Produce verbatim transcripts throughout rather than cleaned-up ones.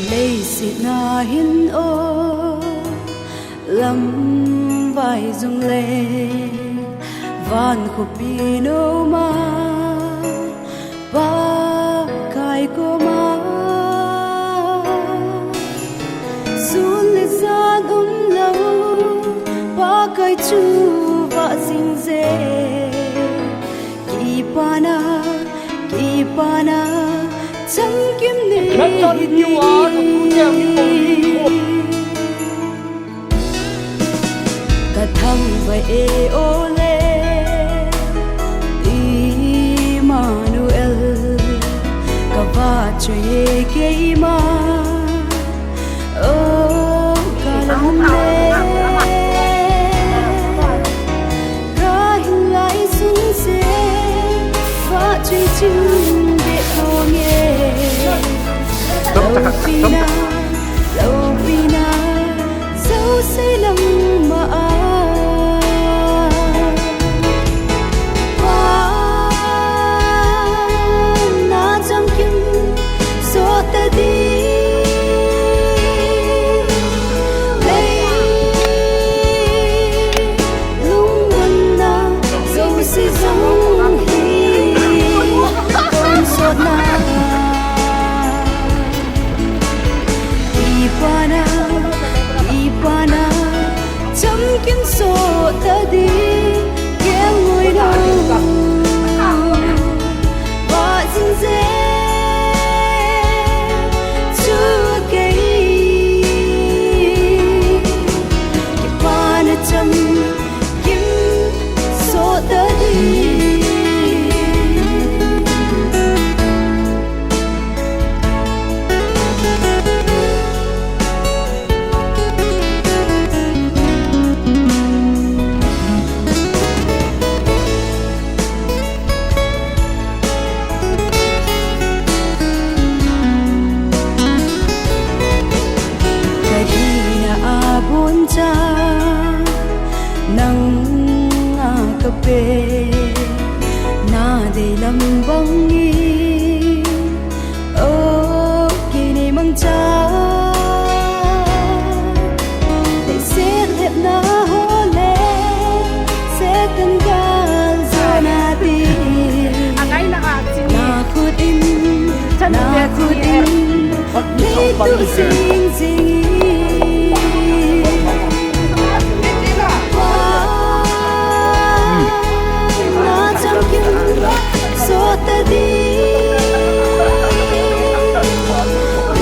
Leiset na hin o lamvai jong le van khopi noma Pakai koma sun le jan umlou Pakai chu vah jing je. Kipana, kipana, chamkim nei hi. Ka thangvah e o le, Immanuel, ka vahchoi e keima. O ka lam le, ka hinlai sung se, vahchoi ching be kong e. Loupina, loupina, jouse nangma a. Vana chamkim sot ta ding. Lei lungmonna jouse jong hi tonsotna. Kipana, kipana, chamkim sot ta ding, kelngoi nau vah jing je chu kei. Kipana chamkim sot ta ding. Ka hina a bon cha nang a ka pe, na dei lam bang in, o kei nei mangcha. Leiset lepna ho le, Satan gal jona ding. Na khut in, na khut in, nei tuh jing jing in. Vana chamkim sot ta ding.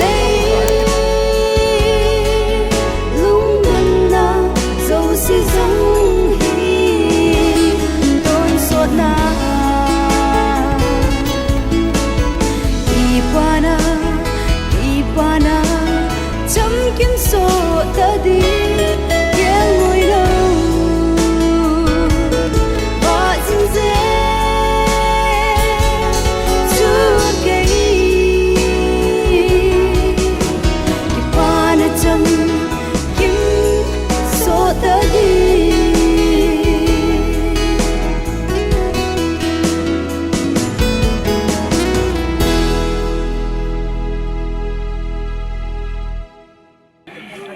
Lei lungmonna jouse jong hi tonsotna. Kipana, kipana, chamkim sot ta ding, kelngoi nau vah jing je chu kei. Kipana chamkim sot ta ding.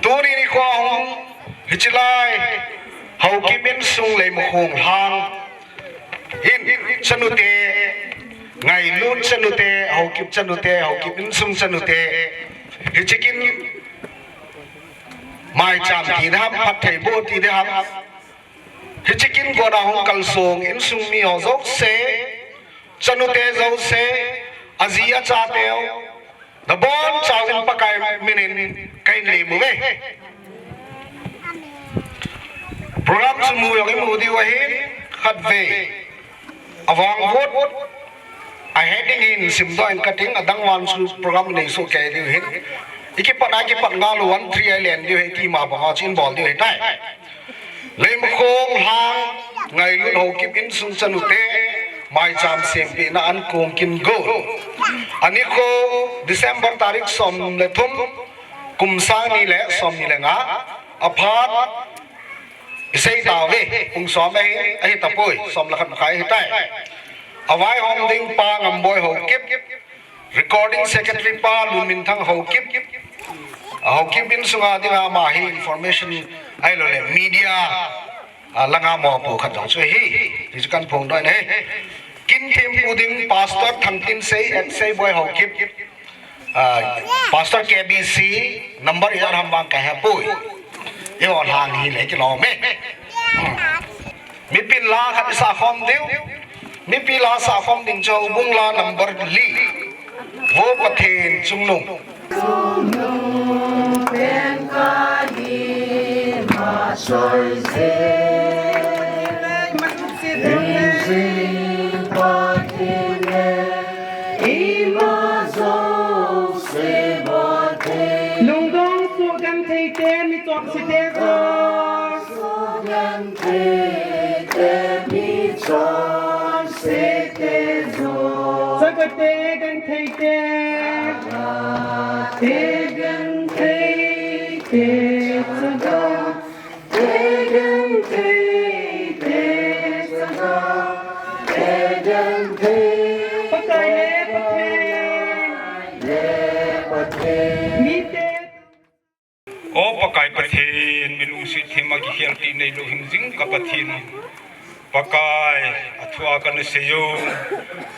Tuni nikho hung hiche lai Haokip insung Leimakhong lhang in chanute, Ngailut chanute, Haokip chanute, Haokip insung chanute, hiche kin maicham ti ding ham, phattheiboh ti ding ham, hiche kin kona hung kalsong insung mi ho jouse, chanute jouse, aji achateu, nabonchauvin Pakai minin kahin lemu ve. Program chu mu jong imu diu ahin, khatvei avang vut a heading hin simdoh in kating, adang vang chu program nei soh kei diu ahin. Ikipat a kipat ngal u one three a len diu ahi, tima banga chu in bol diu ahitai. Leimakhong lhang Ngailut Haokip insung chanute maicham sempehna ankong kin gon. Anikho December tarik som le thum, kum sang ni le som ni le nga, aphat isei tauve, pung som ahi, ahitapoi, som le khat makhai ahitai. Avaihom ding pa Ngamboi Haokip, Recording Secretary pa Lunminthang Haokip, Haokip insunga dinga ama hi information ahilouleh media, ah, langa mopo khat jong chu ahi. Hichu kahin phongdoh in ahi. Kin thempu ding Pastor Thangtinsei, Seiboi Haokip. Ah, Pastor K B C, number ijat ham vang kahepoi. Eiho lhang hile kilom e. Mipi la khat isah khom diu. Mipi la sah khom ding chu Houbung la number li. Vo Pathen Chungnung. Lungdong suhgenthei te, mi chonse te jong. Genthei te, mi chonse te jong. Chaga te genthei te. Chaga te genthei te, chaga te genthei te, chaga te genthei te. Pakai le Pathen. Le Pathen. Mi te. O Pakai Pathen, mi lungset thim a kikhel tih neilou hingjing ka Pathen. Pakai, athu a kana sei u,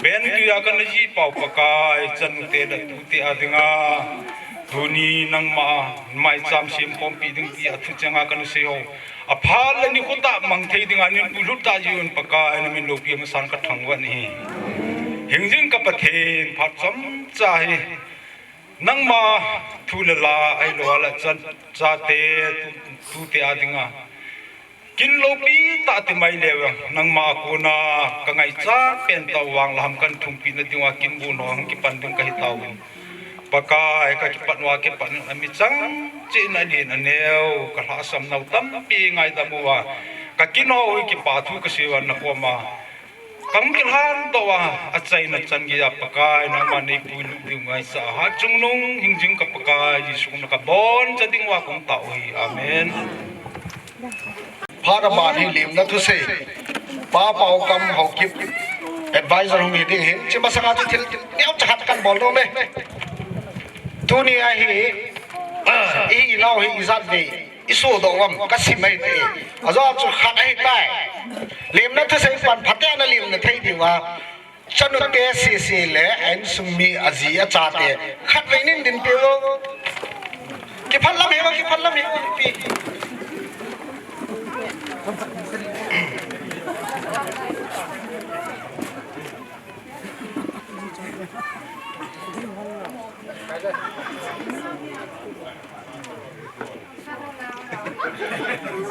pen tui a kana jih pau Pakai, chanu te le tute a dinga, tuni nangma maicham sem khompi ding ti athu chenga kana sei u. Aphat le nikho tah mang thei dinga nei puilut tah jeh un Pakai, na min loupi masang ka thangvah in ahi. Hingjing ka Pathen, phat chomcha hi. Nangma thu le la ahilou le chan, chate, tu, tute a dinga. Kin loupi tah ti mai leu, nangma a kona ka ngaichat pen tah vang lam kan thumpi na diuva kin gon ho hung kipan ding kahi tauvin. Pakai ka kipat uva kipat in ami chang cheh in alen aneo, ka lhasam nau tampi ngaidam uva. Ka kin ho hi kipa thu ka sei uva na koma. Ka hung kilhan doh uva, achaina chan geiya Pakai, nangma nei puilut diu ngaisah a, Hatchungnung hingjing ka Pakai, Jesu na ka boncha ding uva kong tao u ahi. Amen. Phat aban hi lemna thusei. Pa Paokam Haokip advisor hung hi ding ahin. Hiche masanga chu thil neocha khat kahin bol nom e. Tuni a hi, i nao hi ijat vei i sodoh uvam, ka sim ahi tai. Ajeh chu khat ahi tai. Lemna thusei pan phatea na lemna thei diuva. Chanu te sese le a insung mi aji achate. Khatvei nin din peh uvo. Kiphat lam hi uvo, kiphat lam hi uvo, pi.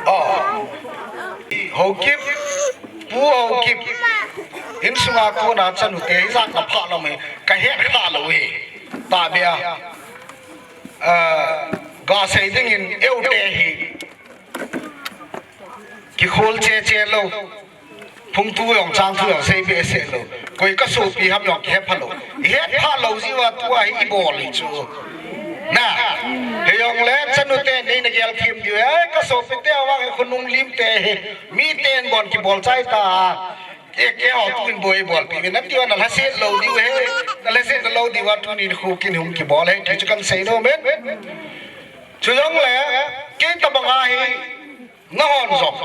Oh. Haokip, Pu Haokip. Insunga kona chanu te hijat na pha lam hi, ka het kha lou hi. Tabia. Ah, ga sei dingin eute hi. Kikhol cheche lou. Phung thu jong chang thu jong sei behseh lou. Koi ka sopi ham jong kihe pha lou. I het pha lou jeh uva tua hi i bol hi chu. Na. Hijongle chanu te nei na gel them diu. Ai ka sopi te avang hi khonung lim te hi. Mi ten bon kibol chai ta. Ke ke ho tuin boi bolpi. Na tiu na lhaset lou diu hi. Na lhaset lou diu va tunin khu kin hung kibol hi. Ti chu kan sei nom e. Chujongle, kei tabang a hi, nahon jong.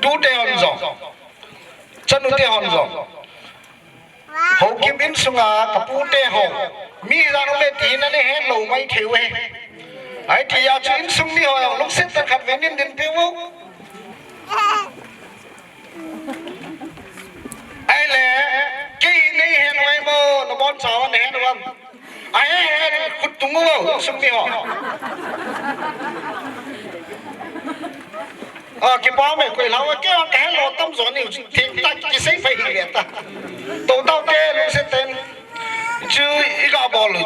Tute hon jong. Chanu te hon jong. Haokip insunga, ka pu te ho. Mi jan um e ti hi na nei het lou mai thei uve. Ahi tia chu insung mi ho jong, lungset tah khatvei nin din peh uvo. Ahile, kei nei het uve mo, na boncha uva nei het uvam. Ahe, he, khut tung uvo, sum mi ho. Ah, kipa me, koi lhau, kei ka hello tam jo ni, thim ta, kisei pai hi le ta. To tao te, lungset ten. Chu i ga bol u.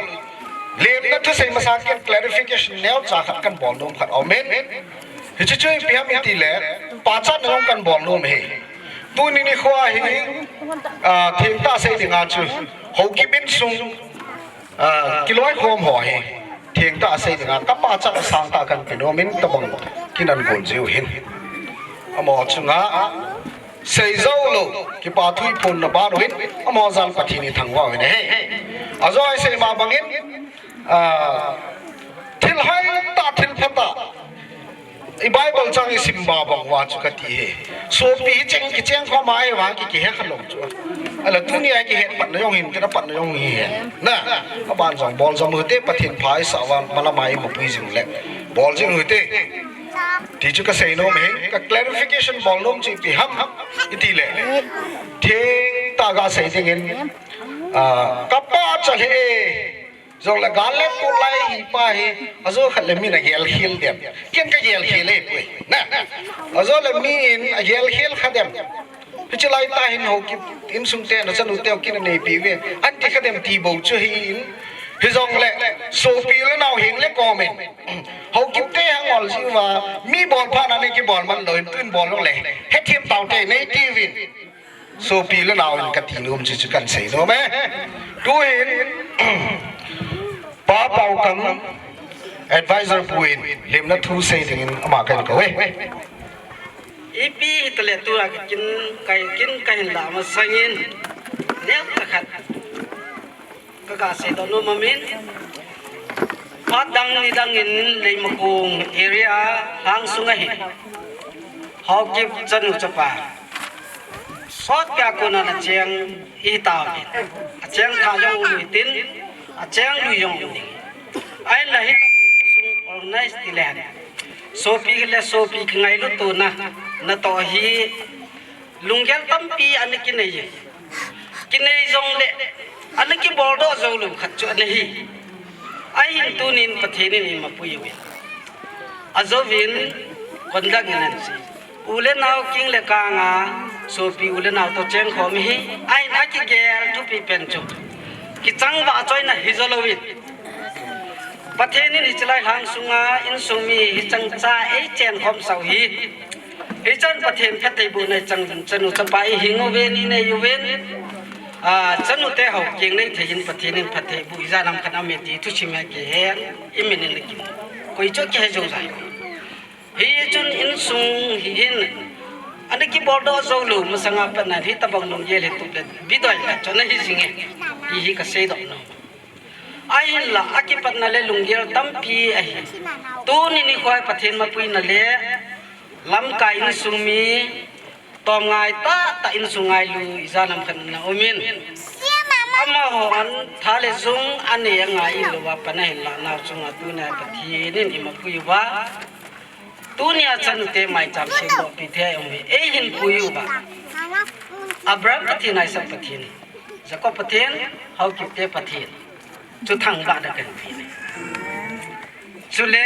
Lemna thusei masa ken clarification neocha khat kan bol nom khat. Amen. Hichu chu ipi ham iti le, pachatna jong kan bol nom e. Tuni nikho hi, ah, thengtah sei dinga chu, Haokip insung, ah, kiloikhom ho hi, thengtah sei dinga, ka pachat asangtah kan pe nom in tabang kin an gon jiu hin. Amaho chunga, Seijou lou, kipa thu iphonna ban uhin, amaho jal Pathen ithangvah u ahi. Ajou a isei ma bangin, ah, Thata. I Bible chang i sim ba bang uva chu kati e. Sopi hi cheng kicheng khom a eiva ki kihe khalou chu. Ahinla tunia kihet patna jong hin, tina patna jong hi hen. Na, aban jong bol jom u hite, Pathen pha isah uva, malam a imapui jing le. Bol jing u hite. Ti chu kasei nom e, ka clarification bol nom chu ipi ham, iti le. Thengtah a kasei dingin, ah, kapa chale. Jongle gal le tol lai hi pa hi, ajo khat le min agel khel dem. Ken kagel khel e poi. Na. Ajo le min agel khel kha dem. Hiche lai tah hin Haokip insung te, na chanu te, kin aneipi uve. Anti kha dem ti bou chu ahin. Hijongle, sopi le nao heng le comment. Haokip te hang ol ji uva, mi bol phat na nei kibol man lou in, tun bol lou le. Hethem tau te nei tiuvin. Sopi le nao in kati nom chu chu kahin sei nom e. Tuhin, Pa Paokam, advisor pu in, lemna thu sei dingin ama kahin kou e. Ipi hita le tua kakin, kakin kahin la masangin, neo khat. Ka, kasei doh nom amin. Phat dang ni dang in Leimakhong area Lhangsunga hi Haokip chanu chapa sot pia kona na cheng i tao ni. Acheng tha jong um tin, acheng lui jong um ni. Ahinla hi sung organize ti le han. Sopi le sopi kingailut tona, natoh hi lunggel tampi ana kinei e. Kinei jongle, ana kibol doh jou lou khat chu ana hi. Ahin tunin Pathen in eimapui uve. Ajouvin, kondang in ahin sei. U le nao king le kang a, sopi u le nao toh cheng khom hi. Ahin akigel thupi pen chu. Kichang vah a choina hi jou louvin. Pathen in hiche lai Lhangsunga, insung mi hi chang cha eichen khom sau hi. Hichan Pathen phatthei bohna i chang uvin, chanu chapa i hing uvin, i nei uvin. A, chanu te hou keng nei thei in Pathen in phatthei boh i, ijat ham khat a um e ti thusim a kihen, i min in i kim. Koi chu kihe jou jai. Hichun insung hi hin, ana kibol doh jou lou masanga pat na hitabang lunggel hi tup le, bidoi khat chu ana hi jing e. Ti hi kasei doh nom. Ahinla, akipatna le lunggel tampi ahi. Tuni nikho a Pathen mapuina le, lamkai insung mi, tom ngai tah tah insung ngailu, ijat ham khat na um in. Amahon, tha le jung, anei angai in louva, pan ahin lah nau chunga tunia Pathen in eimapui uva. Tunia chanu te maicham semdoh pi thei a um e, eihin pui uva. Abraham Pathen, Isaac Pathen, Jacob Pathen, Haokip te Pathen. Chu thangvah na kahin pe e. Chule,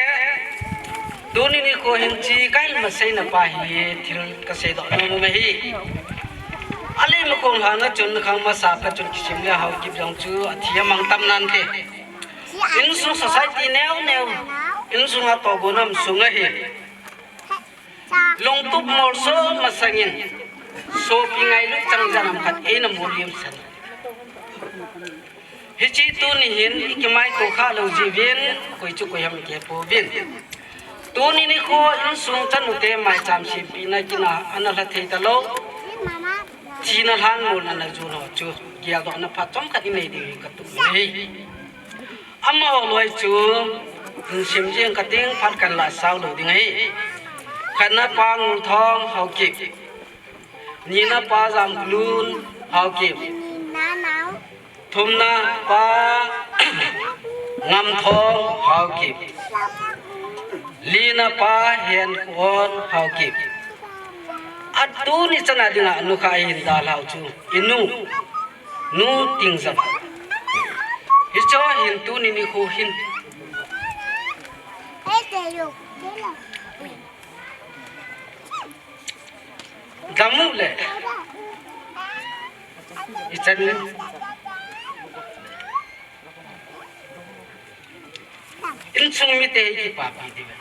tuni nikho hin chi kahin masei na pa hi thil kasei doh nom ahi. Aleimakhong lhang a chun khang masa pa chun kisim le Haokip jong chu athi amang tam nante. Insung society neo neo, insung a tohgon um sung ahi. Lungtup molso masangin, sopi ngailut chang ijat ham khat eina molhem san. Hiche tuni hin i kimaito kha lou jeh uvin, koi chu koi ham i kihe pouvin. Tuni nikho insung chanu te maicham sempina kin a ana lha thei talou. Thina lhan mol ana jon ho chu, geldohna phat chomkhat i nei ding hi katup e. Amaho loi chu, in sim jing kating phat kan la sao lou ding ahi. Khatna pa Ngulthong Haokip. Nina pa Jamklun Haokip. Thumna pa Ngamthong Haokip. Lina pa Henkhon Haokip. Atuni chana dinga nukha ahin dalhau chu. I nu. Nu Tingjam. Hicho hin tuni nikho hin. Damu le. Ichan. Insung mite hi kipapi diu ve.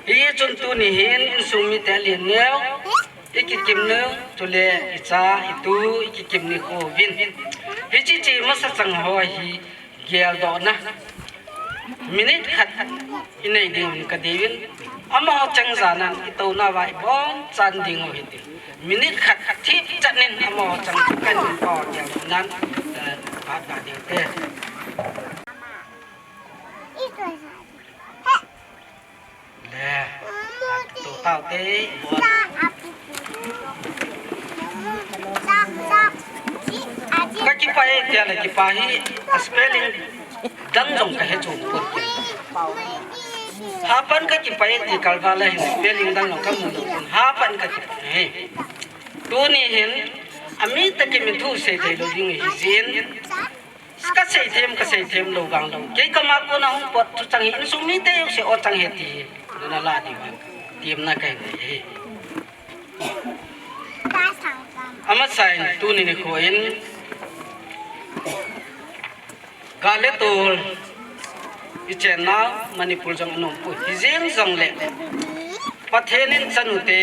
Hichun tuni hin insung mite alen neo, i kikim neo, chule i cha, i tu, i kikim nikho uvin. Hiche che masa chang ho hi geldohna. Minute khat i nei ding uvin kadei uvin. Amaho chang janan i touna uva i bonchan ding u hite. Minute khat thip chat nin amaho chang kan in pa geldohnan, eh, phat ga ding te. Ka kipah e, tia le kipah hi a spelling dang jong ka he chu pon. Hapan ka kipah e ti kalval a hin spelling dang jong ka mu lou pon. Hapan ka kipah e. Tuni hin ami takin mi thu sei thei lou ding hi jin. Ka sei them, ka sei them lou vang lou. Kei kama kona hung pot chu chang hi, insung mite jouse o chang hi ti hi. Nana la di vang. Tiemna ka nei hi. Amasan tuni nikho in. Ga le tol i chenna Manipur jong anom poi. Hijeng jongle Pathen in chanute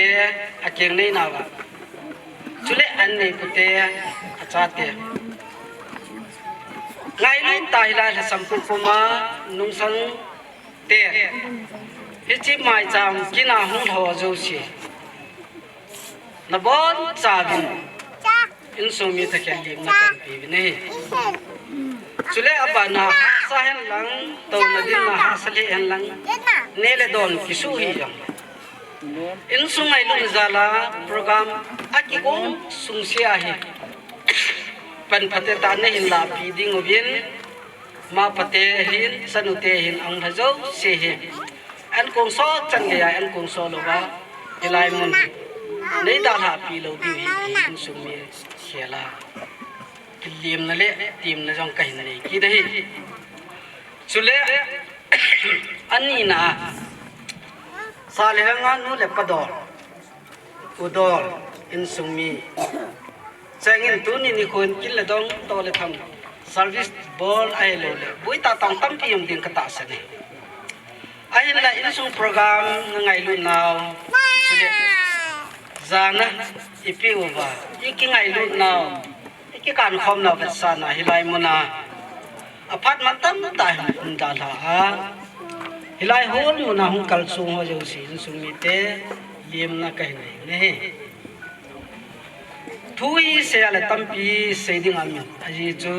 akeng nei nauva. Chule an neipute achate. Ngailut tah hilai lhasam pum puma nungsang te. Hiche maicham kina hung lhou jouse. Nabonchauvin insung mi thakhel limna kahin peuvin ahi. Chule abana hahsa hen lang, touna dinna hahsa lheh hen lang, neh le don kisuh hih jong. Insung ngailutna jal a program akigong sungse ahi. Pan phatecha nahin lahpeh ding uvin, ma pate hin, chanute hin, ahung lha jouse hi. Ankong so chan geiya, ankong so louva, hilai mun hi nei dalhah peh lou diu ahi, insung mi khel a kilemna le temna jong kahin nei kit ahi. Chule, anina, sa le hanga nu le pa dol, u dol, insung mi. Chengin tuni nikho in kin le dong, to le tham, service bol ahilou le, buitah tah tampi um ding ka tahsan e. Ahinla insung program na ngailut nau, chule, jana, ipi uva, i kingailut nau, i kikan khom nau vetsahna hilai muna. Aphat mantam tah hin hung dalha a. Hilai hall muna hung kalsong ho jouse insung mite lemna kahin nei u ahi. Thu hi sei a le tampi sei ding aum in. Ajeh chu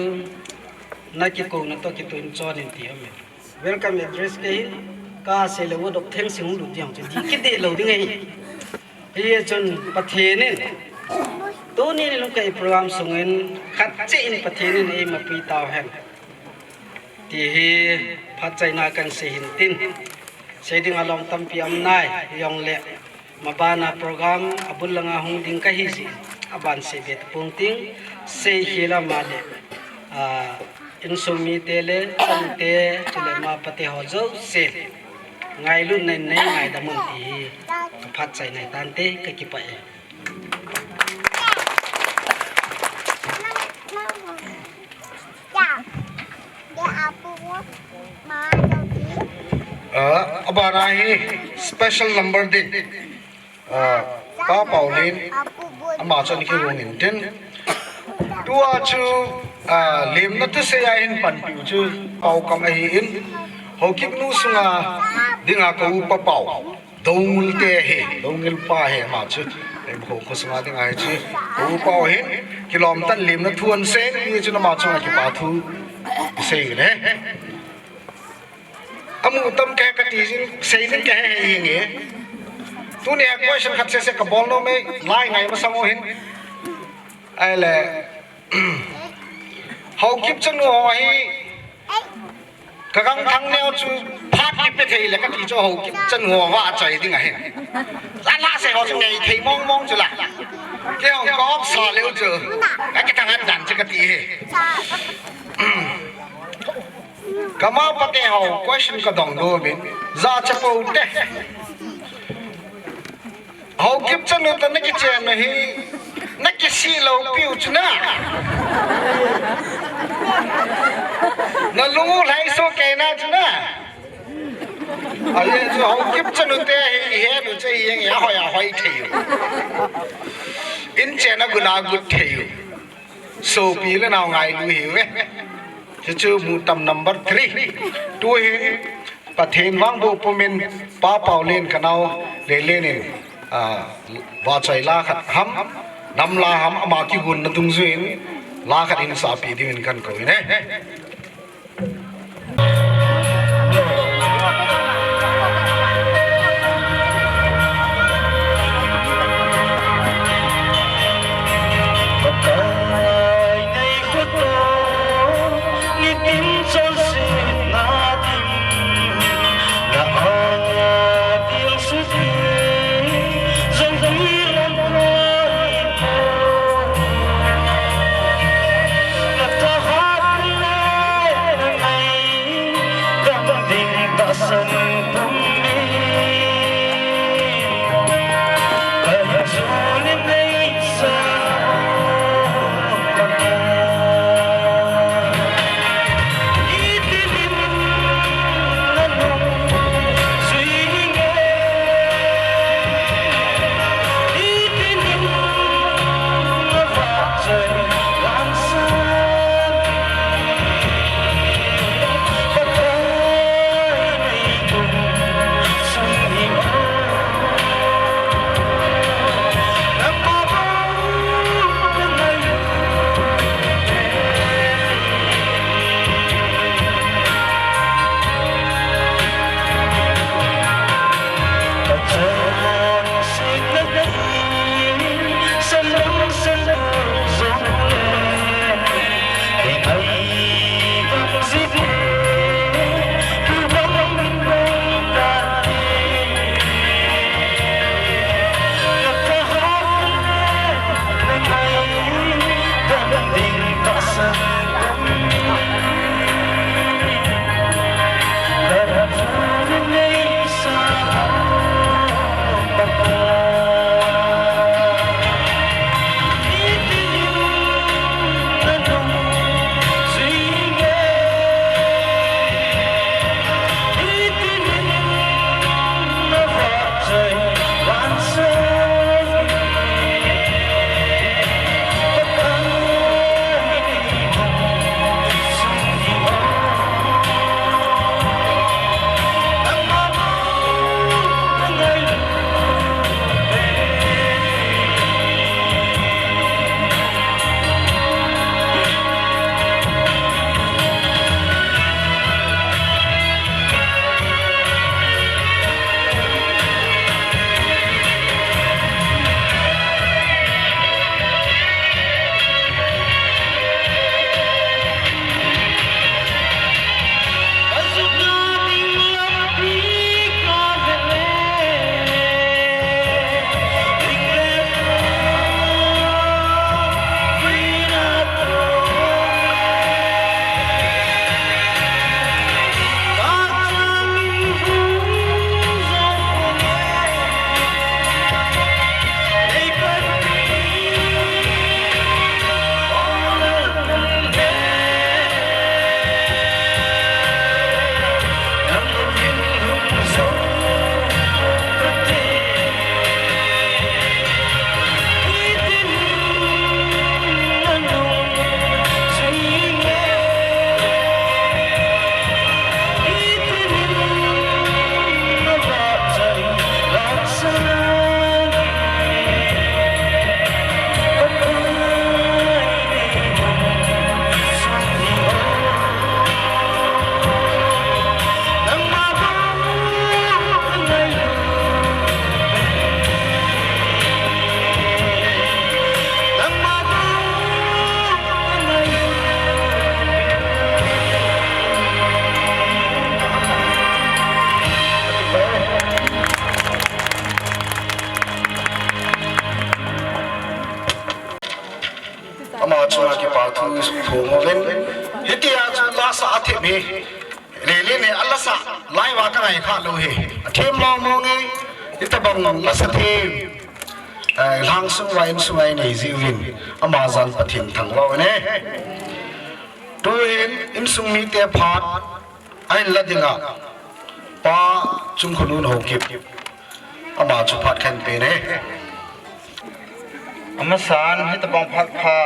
na kikouna toh kitoh in chon in ti aum in. Welcome address kahin kasei le word of thanks hung lut ding chu dih kit deh lou ding ahi. Hijeh chun Pathen in tuni ni lungkai program sungin khat cheh in Pathen in eima pui tauhen. Ti hi phatchaina kahin sei hin tin. Sei ding alom tampi aum nai, hijongle. Mabana program abul langa hung ding kahi jeh in. Aban sei be tapong ting, sei khel a ma le. Ah, insung mite le, chate, chule ma pate ho jouse. Ngailutna in nei ngaidam un ti hi. Ka phatchaina ahi tante, ka kipah e. Ah, abana hi special number din. Ah, Pa Paulin, ama chun kihung in tin. Tua chu, ah, lemna thusei a hin panpiu chu Paukam ahin. Haokip nu sunga dinga ka upa Pau. Doungel te ahi, Doungel pa ahi ama chu. Em ko ko sunga dinga ahi chu. Ka upa ahin, kilom tah in lemna thu ahin sei, hichun ama chunga kipa thu sei le. Amu tam kahe kati jin, sei ding kahe hih inge. Tunia question khat sese kabol nom e, lai ngai masang u hin. Ahile, Haokip chanu ho hi, ka Gangthang neo chu phat kipe thei le kati chu Haokip chanu ho vahchoi ding ahin. Lala se ho chu nei thei mong mong chu la. Keiho ka op sa leu chu, ka kithang hat dan chu kati hi. Ka ma pate ho question ka dong doh min, jachat pou te. Haokip chanu toh na kichen na hi, na kisih lou piu chu na. Na lung u lhai soh kei na chu na. Ahile chu Haokip chanu te hi, hi nu che hi, hi ahoi ahoi thei u. In chen a gun a gun thei u. Sopi le nao ngailu hiuve. Chuchu mu tam number three. Tu hi Pathen vangboh pumin Pa Paulin ka nao Lelen in, ah, vahchoi la khat ham, nam la ham ama kigon na dungjuiyin la khat hin sapi dingin kan kou in e. Chunga kipa thu phung uvin. Hitia chu lasa a thip hi. Lele ne a lasa lai va ka ngai kha lou hi. A thim mong mong e. Hitabang lasa thim. Eh, lhang sung va insung a inei ji uvin. Ama jal Pathen thangvah u ne. Tuin insung mite phat ahin la dinga. Pa Chungkhonun Haokip. Ama chu phat khen pe ne. Amasan, hitabang phat pha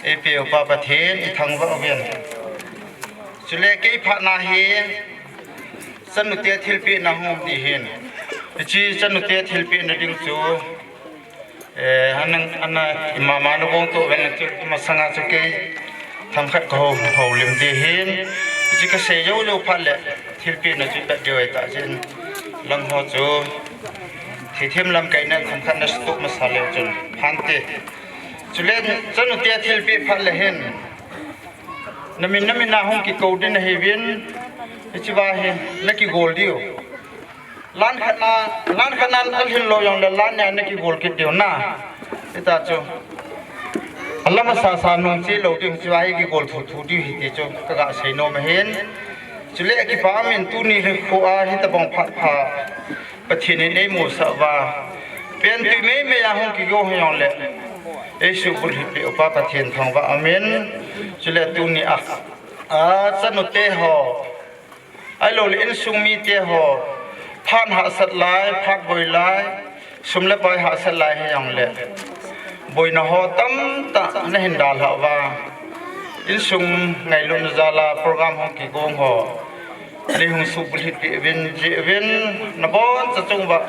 eipeu Pa Pathen ithangvah uvin. Chule kei phatna hi, chanute thilpehna hung um ding ahin. Hiche chanute thilpehna ding chu, eh, ana, ana, imama na gong to ven chu, masanga chu kei themkhat ka ho, houlim ding ahin. Hiche ka sei jou jou phat le, thilpehna chu ipat diu ahi tah jeh in. Lang ho chu, thilthem lamkaina themkhat na sutup masa leu chun phante. Chule, chanute thilpeh phat le hin, na min, na min a hung kikou ding ahiuvin, hiche va hi, na kigol diu. Lan khat na, lan khat na alhin lou jongle, lan nia na kigol kit diu na. Hita chu. Alam asa sa nung che lou diu, hiche va hi kigol thu thu diu ahi ti chu, ka ga sei nom ahin. Chule kipa umin tuni nikho a hitabang phat pha Pathen in eimusah uva, pen tui mei mei a hung kigo hi jongle, eisuh bulhit peh u Pa Pathen thangvah umin. Chule tuni a, a, chanute ho, ahilouleh insung mite ho, phat hahsat lai, phat boi lai, sum le pai hahsat lai hi jongle, boina ho tamtah na hin dalhah uva, insung ngailutna jal a program hung kigong ho, nei hung suhbulhit peh uvin, jeh uvin, naboncha chung uva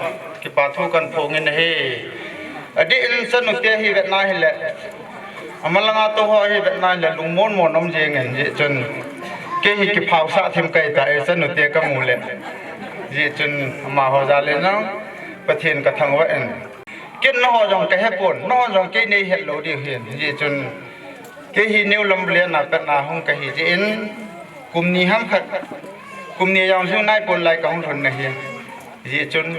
kipa thu kahin phong in ahi. Adeh in chanute hi vetna hile, amalanga tou ho hi vetna hile, lungmon mon um jeng in, jeh chun, kei hi kiphaosah thim kahi tai, chanute kamu le. Jeh chun, amaho jal in jong, Pathen ka thangvah in. Ken nangho jong ka hepon, nangho jong kei nei het lou diu ahin, jeh chun, kei hi New Lambulane a patna hung kahi jeh in, kum ni ham khat, kum ni jong lhing naipon lai kahung lhun ahi. Jeh chun,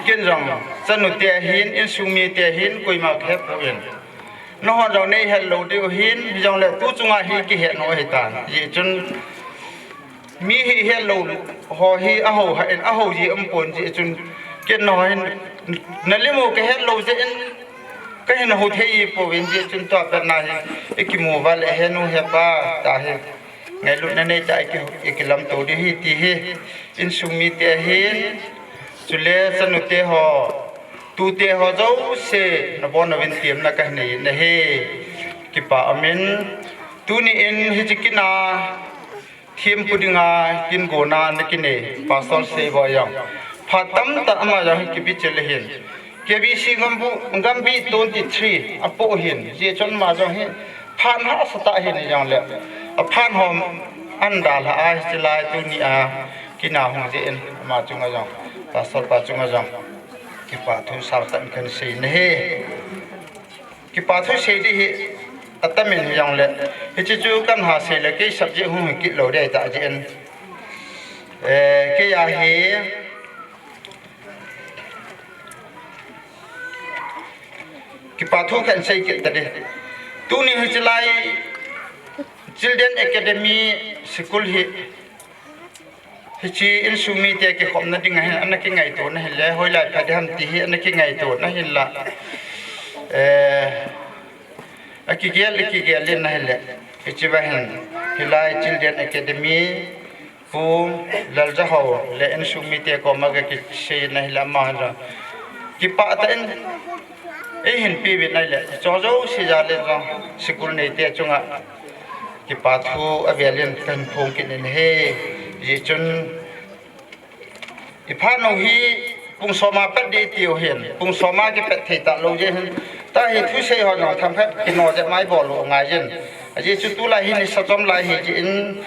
ken jong, chanute ahin, insung mite ahin, koima ka hepon. Nangho jong nei het lou diu ahin, hijongle tu chunga hi kihet nom ahitan. Jeh chun, mi hi het lou ho hi ahou hah in, ahou jeh umpon jeh chun, ken nangho hin, na lim u ka het lou jeh in, kahin hou thei pouvin jeh chun tua patna hi, ikimu uva le henu hepa, tahi. Ngailutna neitah a iki, ikilamto diu ahi ti hi, insung mite ahin, chule chanute ho, tute ho jouse, nabonchauvin temna kahin nei in ahi, kipa umin, tuni in hiche kin a, thempu dinga kin gona na kinei, Pastor Seiboi jong, phat tamtah ama jong hi kibichil ahin. K B C Gambih, Gambih twenty three apoh ahin, jeh chun ama jong hi phat hahsa tah ahin hijongle, aphat ho ahin dalhah a hiche lai tuni a kin a hung jeh in ama chunga jong, Pastor pa chunga jong, kipa thu saotah in kahin sei in ahi. Kipa thu sei ding hi atam in hijongle, hiche chu kahin ha sei le kei subject hung hikit lou ding ahitah jeh in. Eh, kei a hi kipa thu kahin sei kit tading. Tuni hiche lai Children Academy School hi hiche insung mite kikhopna dinga hin ana kingaitona hile, hoilai pha ding ham ti hi ana kingaitona hinla. Eh, akigel, akigel in ahile. Hiche va hin, hilai Children Academy, Pu Laljahao le insung mite koma kakiseina hile ama hin jong, kipah tah in eihin peuvin ahile, hiche jouse jal in jong, school neite chunga kipa thu avel in kahin phong kit in ahi. Hijeh chun, iphat u hi pung som a pat ding itiu hin, pung som a kipat thei talou jeh hin, tahi thusei ho jong themkhat kino jep mai bol u ngai jin. Ajeh chu tulai hi nisa chom lai hijeh in,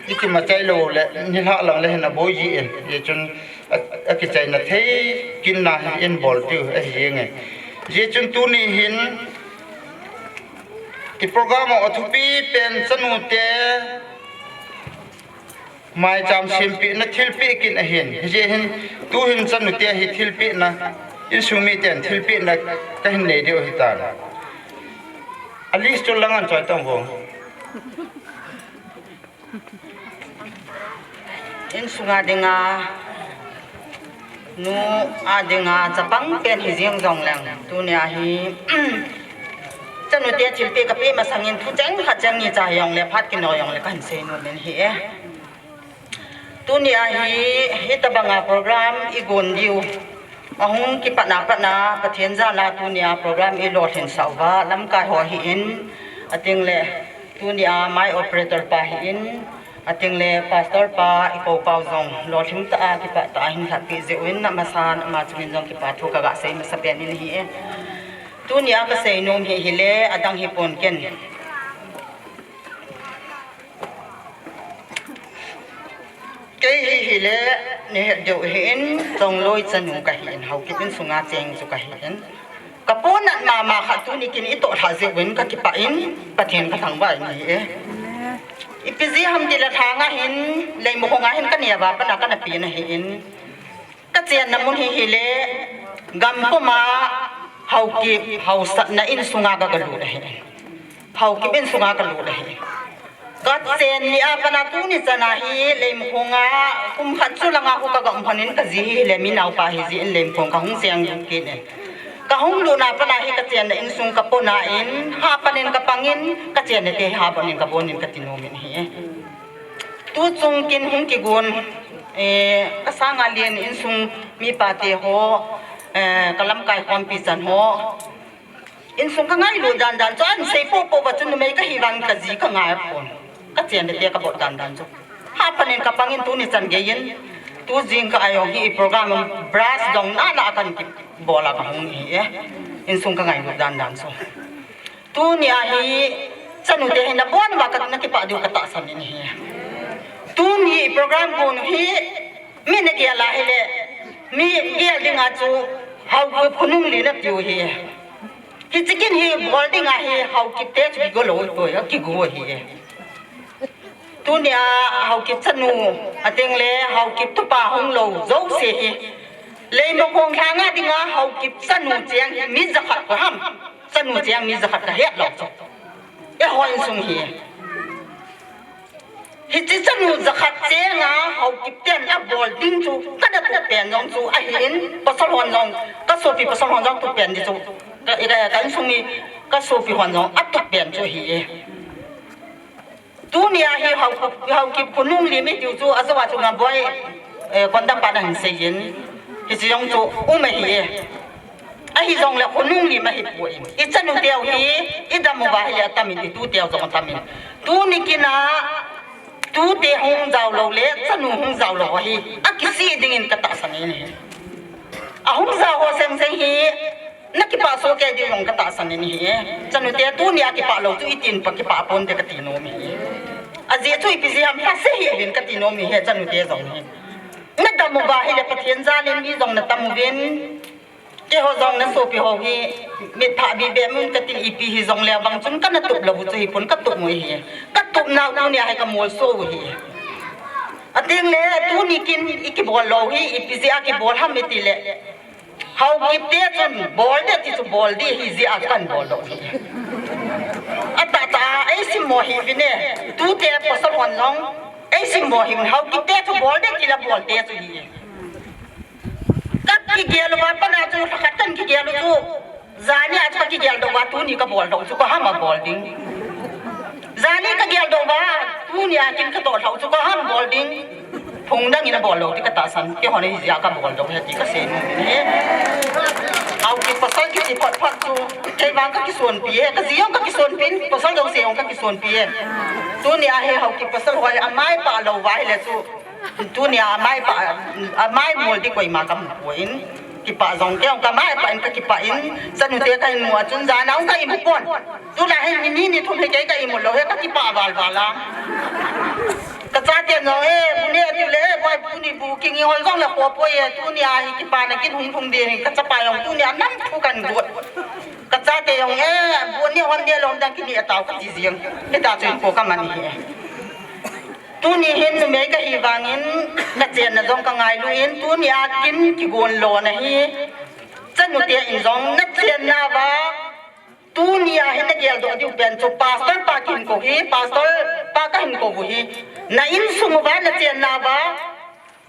ikimachai lou le, nilhah lang le hin aboi jeh in. Hijeh chun, a, akichaina thei kinna hin bol diu ahi jenge. Hijeh chun tuni hin, i program u athupi pen chanute maicham sempehna thilpeh kit ahin. Hijeh hin, tuhin chanute hi thilpehna, insung miten thilpehna kahin nei diu ahitan. List chu lang an choi tong vo. Insunga dinga, nu a dinga chapang pen hi jing jong leng, tunia hi, chanu te thilpeh kapeh masangin thu cheng khat cheng ni cha jong le phat kinoi jong le kahin sei nom in ahi e. Tunia hi, hitabanga program igon diu ahung kipatna patna, Pathen jal a tunia program ilolhin sah uva, lamkai ho hi in, ating le tunia my operator pa hi in, ating le pastor pa ikou pau jong lolhing tah a kipah tah a hin lhatpeh jeh uvin, amasan ama chungin jong kipa thu kaga sei masa pen in ahi e. Tunia kasei nom hi hile, adang hipon ken. Kei hi hile, nahet diu ahin, Chongloi chanu kahin, Haokip insunga cheng chu kahin. Kaponat mama khat tuni kin itoh lha jeh uvin kakipah in, Pathen kathangvah in ahi e. Ipi jeh ham tile lhanga hin, Leimakhong a hin kaneh uva pat a kana pen ahin. Kachenna mun hi hile, gam puma Haokip haosatna insunga ka, kalut ahi. Haokip insunga kalut ahi. Kachen ni a pat a tuni chan a hi Leimakhong a kum khat chu langa khu kaga um lhon in, kaji hi hile mi naopa hi jeh in Leimakhong kahung cheng kit in. Kahung lutna pat a hi kachenna insung kapona in, hapan in kapang in, kachenna te hapan in kabon in kati nom in ahi. Tuchung kin hung kigon, eh, kasanga len insung mipa te ho, eh, kalamkai khompi chan ho. Insung kangailut dan dan chu ahin sei popo uva chu numei kahi vang kaji kangai pon. Kachenna te kabol dan dan chu. Hapan in kapang in tuni chan gei in. Tu jingkah a jong hi program brush dong nana a kahin kibol a kahung ahi e. Insung kangailut dan dan chu. Tunia hi, chanu te hi nabon uva ka, nakipah diu katahsan in ahi. Tuni program gon hi, mi nagel a hile, mi gel dinga chu, Haokip khonung li natiu ahi. Hiche kin hi bol dinga hi, Haokip te chu kigo lou, kigo ahi. Tunia Haokip chanu, ating le Haokip tupa hung lou jouse hi. Leimakhong lhanga dinga Haokip chanu cheng hi mi jakhat koi ham. Chanu cheng mi jakhat kahet lou chu. Eiho insung hi. Hiche chanu jakhat chenga Haokip ten abol ding chu, kana tup pen jong chu ahin, pasal hon jong, kasopi pasal hon jong tup pen di chu. Ka, ka, ka insung mi, kasopi hon jong atup pen chu ahi e. Tunia hi Hao, Haokip khonung lim itiu chu, ajou a chu Ngaboi, eh, Kondam pa nahin sei in. Hiche jong chu um ahi e. Ahijongle khonung lim ahipoi. Ichanu teu hi, idam uva hile atam in, itu teu jong atam in. Tuni kin a, tute hung jao lou le, chanu hung jao lou ahi. Akisih dingin katahsan in ahi. Ahung jao ho seng seng hi, nakipah soh kei diu jong katahsan in ahi. Chanu te tunia kipah lou chu itin pa kipah ponte kati nom ahi. Ajeh chu ipi jeh ham lhase hih uvin kati nom ahi, chanu te jong hi. Nadam uva hile Pathen jal in mi jong natam uvin. Keiho jong nasopi ho hi, mitpha bibeh mun katin ipi hijongle vang chun kana tup lou chu hipon katup u ahi. Katup nau tunia hi kamolso u ahi. Ating le tuni kin ikibol lou hi, ipi jeh a kibol ham itile. Haokip te chun bol de ti chu bol di ahi jeh a chu kahin bol doh ahi. Atahtah a eisim mo hih uvin e, tute pasal hon jong, eisim mo hih uvin, Haokip te chu bol de ti la bol te chu ahi. Kakigel uva pat a chu, lhakhat kan kigel u chu. Jani a chu kakigel doh uva, tuni kabol doh chu, koi ham abol ding. Jani kagel doh uva, tunia kin katoh lhau chu, koi ham bol ding. Phung dang in abol lou ti katahsan, keihon ahijeh a kabol doh ahi ti kasei nom in ahi. Haokip pasal kiti phot phot chu, kei vang kakisonpi e, kaji jong kakisonpi in, pasal jouse jong kakisonpi e. Tunia hi Haokip pasal ho hi amai pah lou uva hile chu. Tunia amai pah, amai mol di koima kamu poi. Kipah jong kei jong kamai pah in kakipah in, chanu te kahin mu a chun jan a jong ka imu pon. Tulai hin ni ni ni thum hi kei ka imu lou hi kakipah val val a. Kachate jong, eh, bu ne tiu le, eh, boi bu ni bu king i hol jong le kho poi e, tunia hi kipana kin hung thum di, kachapa jong tunia nam thu kahin got. Kachate jong, eh, bu ne hon ne lom dang kini atau kati jeng. Hita chu ko kaman hi. Tuni hin numei kahi vangin, nachenna jong kangailu in, tunia kin kigon lona hi, chanu te in jong nachenna uva, Tunia hi na geldoh diu pen chu pastor pa kahin kou hi, pastor pa kahin kou u hi. Na insung uva, na chenna uva,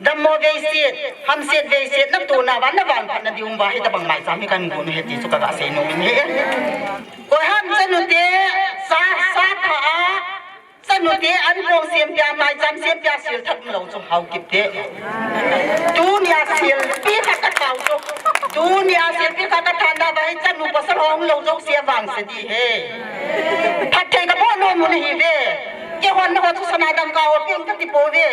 dammo veiset, hamset veiset, na tona uva, na vangphat na diu uva, hitabang maicham hi kahin gon u ahi ti chu kaga seinom in ahi. Koi ham chanute, sa, sa tha a, chanute an kong sempia, maicham sempia sil that umlou chu Haokip te. Tunia silpi khat kathau chu. Tunia silpi khat kathana uva hi chanu pasal ho umlou jouse vangse ding ahi. Phatthei kabol nom u ahi ve. Keihon nangho chu sana dangka ho peng kati pouve.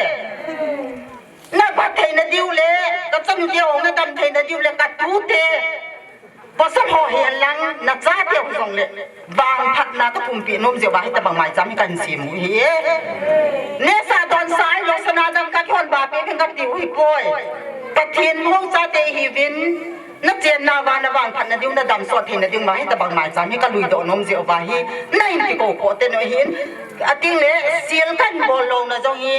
Na phatthei na diu le, ka chanute ho na damthei na diu le, ka tute pasal ho hihen lang, na chate ho jong le, vangphatna kapumpi nom jeh uva hitabang maicham hi kahin sem u ahi. Nesa donsa ahilou sana dangka keihon ba pe pen kati u hipoi. Pathen hou chate ihiuvin, na chenna uva, na vangphat na diu, na damsot thei na diu uva hitabang maicham hi kalui doh nom jeh uva hi, nahin kikou kou teno hin. Ating le, sil kahin bol louna jong hi,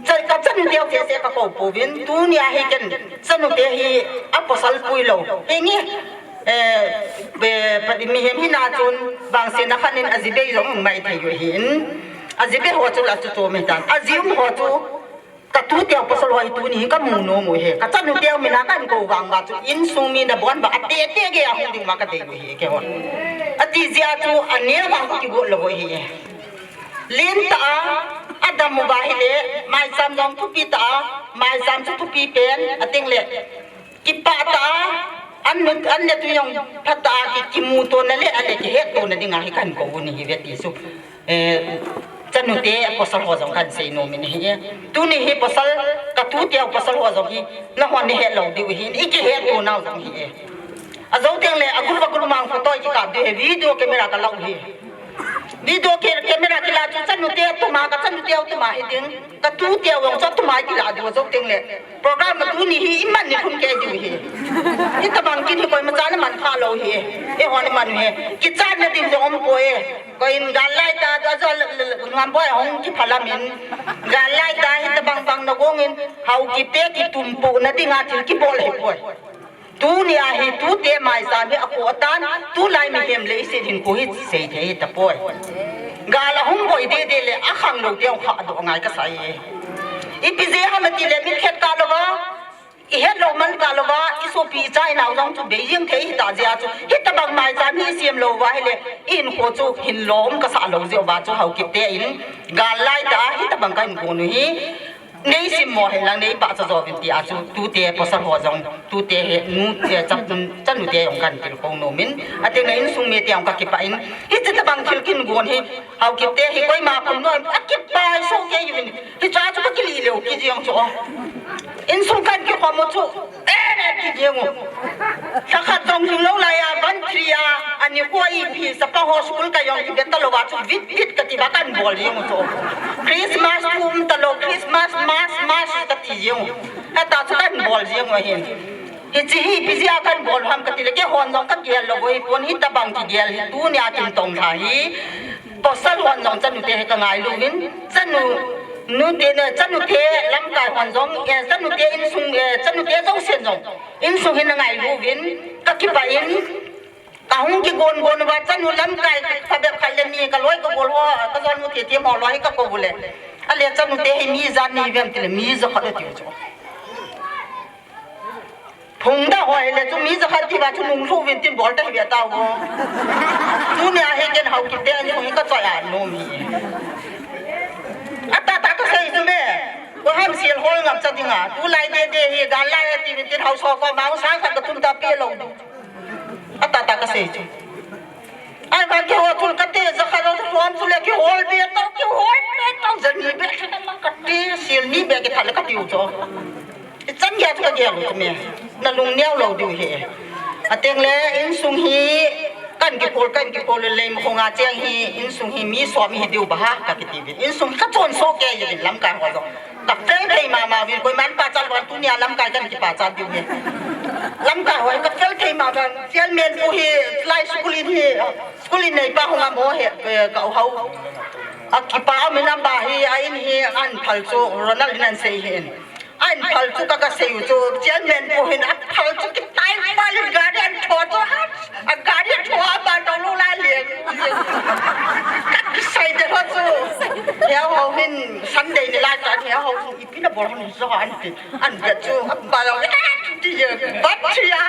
Cha-, ka chanute ho sese kakou pouvin, tunia hi ken chanute hi apasal puilou. Hinge, eh, be, pa, mihem hina chun vangsetna khat in ajibei jong um maithei u ahin. Ajibei ho chu la chu chu mai tan. Aji um ho chu ka tute ho pasal ho hi tuni hi kamu nom u ahi. Ka chanute ho mina kahin kou vang uva chu insung mi nabon uva atete gei a hung ding uva kadei u ahi keiho. Ati jeh a chu aneo vang kakigot lou u ahi. Lentah a, adam uva ahile, maicham jong thupi tah a, maicham chu thupi pen, ating le, kipah tah a, an nu, an le tui jong phatah a, ki, kimutona le, ale kihettona dinga hi kahin kou u ahi ve ti chu. Eh, chanute, pasal ho jong kahin seinom in ahi. Tuni hi pasal, ka tute ho pasal ho jong hi, nahon nahet lou diu ahi, ikihetto nau jong ahi. Ajou teng le, agul agul mang photo kikap diu ahi, video camera kalah u ahi. Video ke, camera kila chu chanute tuma, ka chanute tuma hiding. Ka tute jong chu tuma kila diu ajou teng le. Program ma tuni hi iman ni thum kei diu ahi. Hitabang kin hi koimacha naman kha lou ahi. Eihon iman u ahi. Kichatna ding jong umpoi. Koi in gal lai tah, ajo ngam boi hung kiphalam in. Gal lai tah hitabang bang nagong in. Haokip te kitumpo na dinga thil kibol ahipoi. Tunia hi tute maicham hi akhoh tan, tulai mihem le iset hinkho hi seithei tapoi. Gal ahung boi dede le akhang lou teu kha doh ngai kasai e. Ipi jeh ham atile mitkhet kah louva, ihet lou man kah louva, isopi icha inao jong chu bei jeng thei hita jeh a chu, hitabang maicham hi isem lou uva ahile, ihinkho chu hinlom kasah lou jeh uva chu Haokip te in, gal lai tah a hitabang kahin gon u ahi. Nei simmo henlang nei pachat jouvin tia chu tute pasal ho jong tute he nu, eh, chap, chanute jong kahin tilkhou nom in, ating le insung mite jong kakipah in, hiche tabang thil kahin gon hi Haokip te hi koima phun nom, akipah soh kei uvin, hiche a chu kakilih leu kit jeng chu o. Insung kahin kikhom u chu, eh, eh, kit jeng u. Lhakhat jong lhung lou lai a, ban three a, ani kho a ipi, chapang ho school kai jong kibe talou a chu, vit vit kati uva kahin bol jeng u chu. Christmas thu um talou, Christmas, mas, mas kati jeng u. Hita chu kahin bol jeng u ahin. Hiche hi ipi jeh a kahin bol u ham kati le, keihon jong kagel lou u ahipon, hitabang kigel hi, tunia kin tong lha hi. Pasal hon jong chanute hi kangailu uvin, chanu, nute ne, chanute lamkai hon jong, eh, chanute insung, eh, chanute jousen jong insung hi nangailu uvin, kakipah in, kahung kigon gon uva chanu lamkai phabep khat le mi kaloi kagol ho, kajon u titi mo loi kakou u le. Ale chanute hi mi ijat nahi uvem tile mi jakhat atiu chu. Phungdoh ho ahile chu mi jakhat tiva chu nunglhu uvin tin bol ta hi ve tao. Tunia hi ken Haokip te insung hi kachoi a nom hi. Atah tah kasei chu me. Koi ham sel hol ngap cha dinga. Tulai dede hi gal lai ati vin tin hausa koma sang khat katum ta pe lou. Atah tah kasei chu. Ahivang keiho chun kate jakhat lou chu lom chu le kihol be tao, kihol be tao, jani be tao, kate sel ni be kithat le katiu chu. Ichan gei a chu kagel u chu me. Nalung neo lou diu ahi. Ateng le insung hi kahin kikhol, kahin kikhol le lei ma khonga cheng hi insung hi mi som hi diu ba ha kakiti uvin. Insung hi kachonso kei uvin lamkai ho jong. Kafel thei mama uvin, koiman pachat lou, tunia lamkai kahin kipachat diu ahi. Lamkai ho kafel thei mama, chairman pu hi, lai school in hi, school in neipa hung a mo he, eh, ka u hau. Akipa min amba hi, a in hi, ahin phal chu, Ronald in ahin sei hin. Ahin phal chu ka, kasei u chu, chairman pu hin, aphal chu kitai pal in gari ahin tho chu, a gari tho a ba tong lou lai, Heo ho hin Sunday ni lai ta ni heo ho hin ipi na bol hon so an ti. An ga chu ba lo ka ti je. Bat chi a.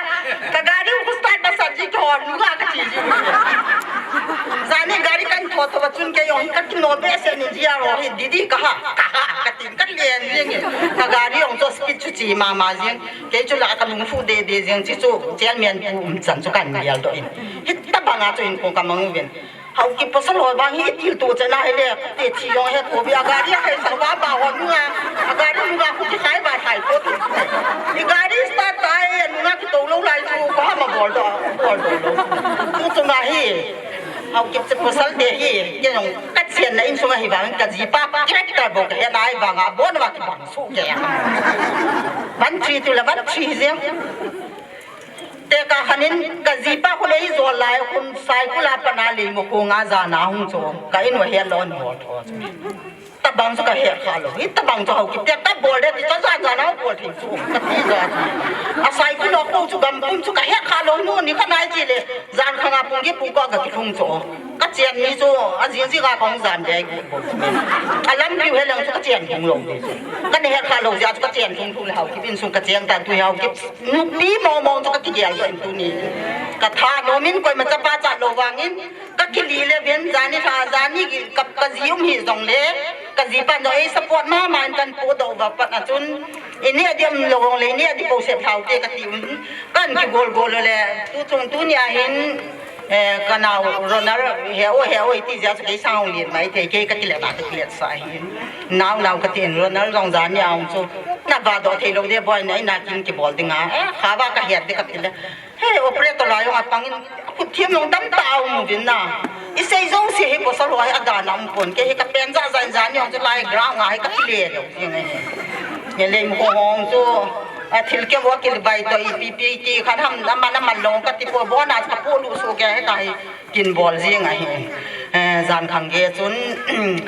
Ka gari u start ba sa ji ko nu ga ka ti ji. Jani gari kan tho tho ba chun kei jong ka ti no be se ni ji a ro hi didi ka ha. Ka ha ka tin ka len ni nge. Ka gari jong chu speed chu chi ma ma jing. Kei chu la ka lung fu de de jing chi chu chairman pu um chan chu kan yal do in. Hita banga chu in ko ka mang ven. Haokip pasal ho bang hi i tiltu chana hi le, te thi jong he ko bi a gari a khai sa ba ba ho nunga, a gari nunga khu ki khai ba thai ko tu. I gari start ta e nunga ki to lo lai chu ko ha ma bol do, bol do lo. Tu tu na hi, haokip che pasal te hi, ke jong ka chen na in sunga hi bang ka ji pa character bo ka he na hi bang a bon wa ki bang su ke ya. Ban chi tu la ban chi je. Te ka khanin ka jipa khu lei jol lai khun cycle a pana lei mo khunga jana hung cho. Ka in wa he lon ho tho. Tabang chu ka he kha lo. Hi tabang chu haokip te ka bol de ti cho jan jana bol thei chu. Ka ti ja. A cycle no ko chu gam kum chu ka he kha lo nu ni kha nai chi le. Jan kha nga pung gi pung ko ka ki thung cho. Ka chen ni chu a jing jing a kong jan de gu bo. A lam piu he lang chu ka chen thung lo. Ka ne he kha lo ja chu ka chen thung thung le haokip in sung ka chen ta tu haokip. Nupi mong mong chu ka kigel doh in tuni. Ka tha nom in koima chapa chat lou vangin, ka kili le ven jani tha jani ki ka, ka ji um hi jong le, ka ji pan jong ei support mama in kan pu doh va pat a chun, i ne di um lou vang le, i ne di po se thau te ka ti un, kan kigol gol le, tu chung tuni a hin, Eh, ka nau Ronald, he o, he o, iti jia chu kei sang lien mai thei, kei ka kilet a, ka kilet sa hi. Nau, nau ka tin Ronald jong jani a hung chu. Na va doh thei lou de boy na, i na kin kibol ding a. Eh, kha va ka het de ka ti le. He, operator la jong a pang in, khut thiam jong dam ta a um uvin na. I sei jong si hi pasal ho hi a dan a um pon, kei hi ka pen ja ja in jani jong chu lai ground a hi ka kile lou. Nge le mo hong chu. A thil ke wa kil bai to i pi pi ti khan ham na man na man long ka ti po bo na ka po lu su ke he ta hi kin bol jing a hi. Eh, jan khang ge chun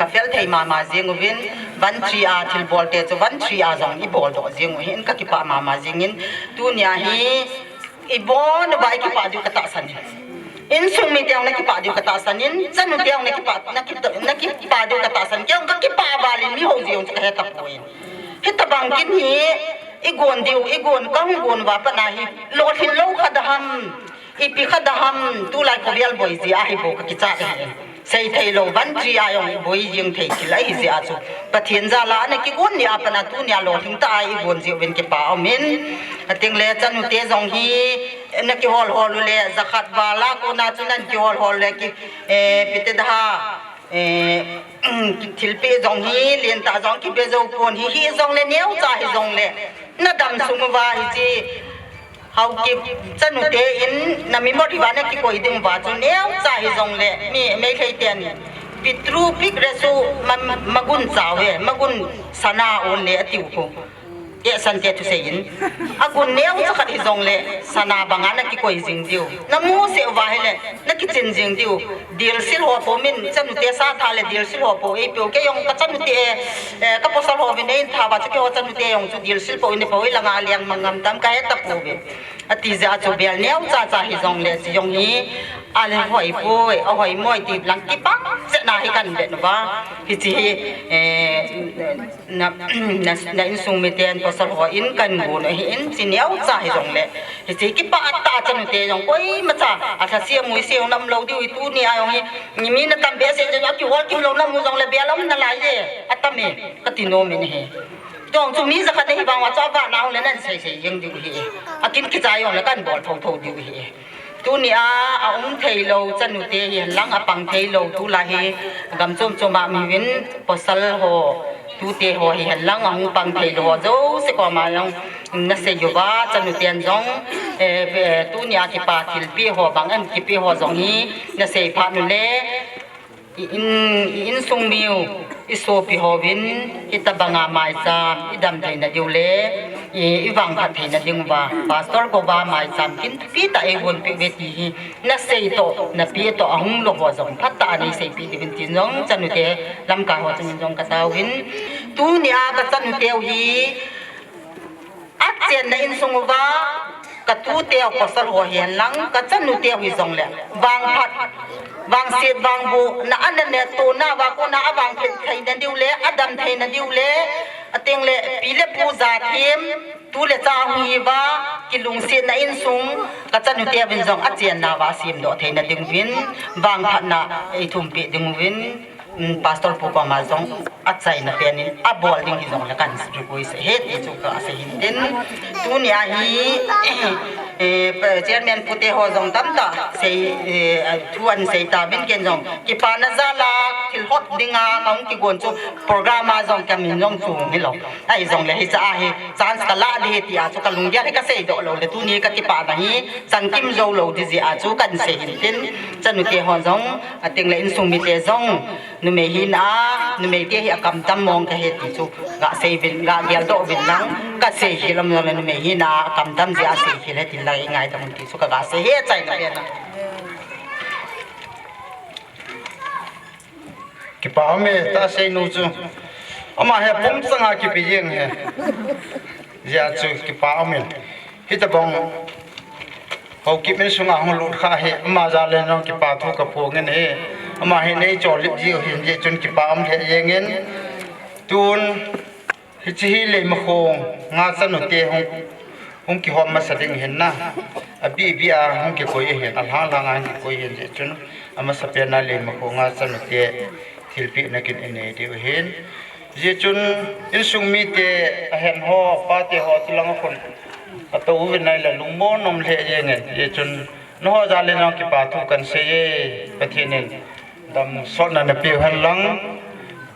ka fel thei mama jing uvin van chi a thil bol te chu van chi a jong i bol doh jing u hin ka kipa mama jing in tunia hi i bon ba i kipa diu ka tahsan in. Insung mi tiang na kipa diu ka tahsan in, chanu tiang na kipa, na ki, na kipa diu ka tahsan. Kei ka kipa valin mi ho jing chu ka he ta poi. Hitabang kin hi, i gon diu, i gon, ka hung gon va pana hi, lolhin lou kha da ham, ipi kha da ham, tulai ko vial boi ji a hi bo ka kicha hi. Sei thei lou, van chi a jong i boi jing thei thil a hi ji a chu. Pathen jal a ana kigon ni a pana tunia lolhing ta a i gon ji uvin kipa um in. Ating le chanu te jong hi, na kihol hol u le, jakhat val a kona chu nan kihol hol le ki, eh, pite da ha, eh, thilpeh jong hi, lentah jong kibe jou pon hi, hi jong le neocha hi jong le, na dam sung uva hi chi, Haokip chanu te in na memory va na kikoi ding uva chu neocha hi jong le, mi Meitei ten, Pitru pik resu ma, magun chau e, magun sana on le atiu ko. Te san te thusei in. Agun neocha khat hi jong le, sana banga na kikoi jing diu. Na mu se uva hi le, na kichin jing diu. Dilsil ho po min, chanu te sa tha le dilsil ho po, ei peo ke jong ka chanu te, eh, ka pasal ho vin ei tha va chu ke ho chanu te jong chu dilsil po in po, ei langa liang mangam tam ka he ta po ve. Ati ja chu bel neocha cha hi jong le, chi jong hi, a le hoi poi, a hoi moi ti lang kipah, se na hi kan be nu va. Hi chi hi, eh, Na, na, na insung miten pasal ho in kan gon u hi in, chi neocha hi jong le. Hi chi kipah tah chanu te jong koima cha, a tha sia mui sia jong nam lou diu hi tunia jong hi, mi na tam be se jong a kihol kim lou nam u jong le bel um na lai e, a tam e, ka ti nom in hi. Tong chu mi jakhat hi vang uva chu a vah na u le nan sei sei jeng diu hi. A kin kicha jong le kan bol tho tho diu hi. Tunia a um thei lou chanu te hi hen lang a pang thei lou tulai hi gam chom chom a mi vin pasal ho tute ho hi hen lang a hung pang thei lou ho jouse koma jong na sei uva chanu ten jong, eh, eh, tunia kipa thilpeh ho bang em kipeh ho jong hi na sei phat u le I in, i insung miu, i sopi hovin, hitabanga maicham, i dam theina diu le, i, i vangphat theina ding uva. Pastor koma maicham kin thupi tah eigon peh uve ti hi, na sei toh, na peh toh, ahung lou ho jong, phatah a nei seipeh diuvin tin jong, chanu te, lamkai ho chungin jong ka taovin. Tunia ka chanu teu hi, a chenna insung uva, ka tute u pasal ho hihen lang, ka chanu te u hijongle, vangphat, vangset, vangboh, na ana ne to na va ko na avang phet thei na diu le, adam thei na diu le, ateng le, pi le pu ja them, tu le cha hung hi va, kilungset na insung, ka chanu te uvin jong, achen na va, sem doh thei na ding uvin, vangphat na, ei thum pe ding uvin, um, Pastor pu koma jong achaina pen in abol ding hijongle kan request ahi ti chu ka sei hin tin. Tuni a hi, eh, Chairman pu te ho jong tamtah sei, eh, thu ahin sei tauvin ken jong kipana jal a thil hot ding a kahung kigon chu program a jong kamin jong chu hilou. Ahijongle hiche a hi chance ka lah ding ahi ti a chu ka lunggel hi ka sei doh lou le tuni ka kipana hi changkim jou lou ding jeh a chu kan sei hin tin. Chanu te ho jong, ateng le insung mite jong, numei hina a, numei te hi akam tam mong ka he ti chu, ga sei uvin, ga gel doh uvin lang, ka sei khel lou le numei hina a, akam tam jeh a sei khel e tin lang, i ngai tam un ti chu ka ga sei e, achaina pen a. Kipa um e, ta sei nu chu. Ama hi pum chang a kipe jeng e. Jeh chu kipa um e. Hitabang Haokip insunga hung lut kha hi, ama jal in jong kipa thu ka phong in ahi. Ama hi nei chol lip jiu hin jeh chun kipa um lheh jeng in. Tun, hiche hi Leimakhong nga chanu te hung, hung kihom masa ding hin na. Abih bih a hung kikoi ahin, alhang lhang a hung kikoi ahin jeh chun, amasapen a Leimakhong nga chanu te thilpeh na kin i nei diu ahin. Jeh chun insung mite ahen ho, pate ho, chulang a khun atou uvin ahile lungmon um lheh jeng in. Jeh chun nangho jal in jong kipa thu kan sei e, Pathen in damsotna napeh u hen lang,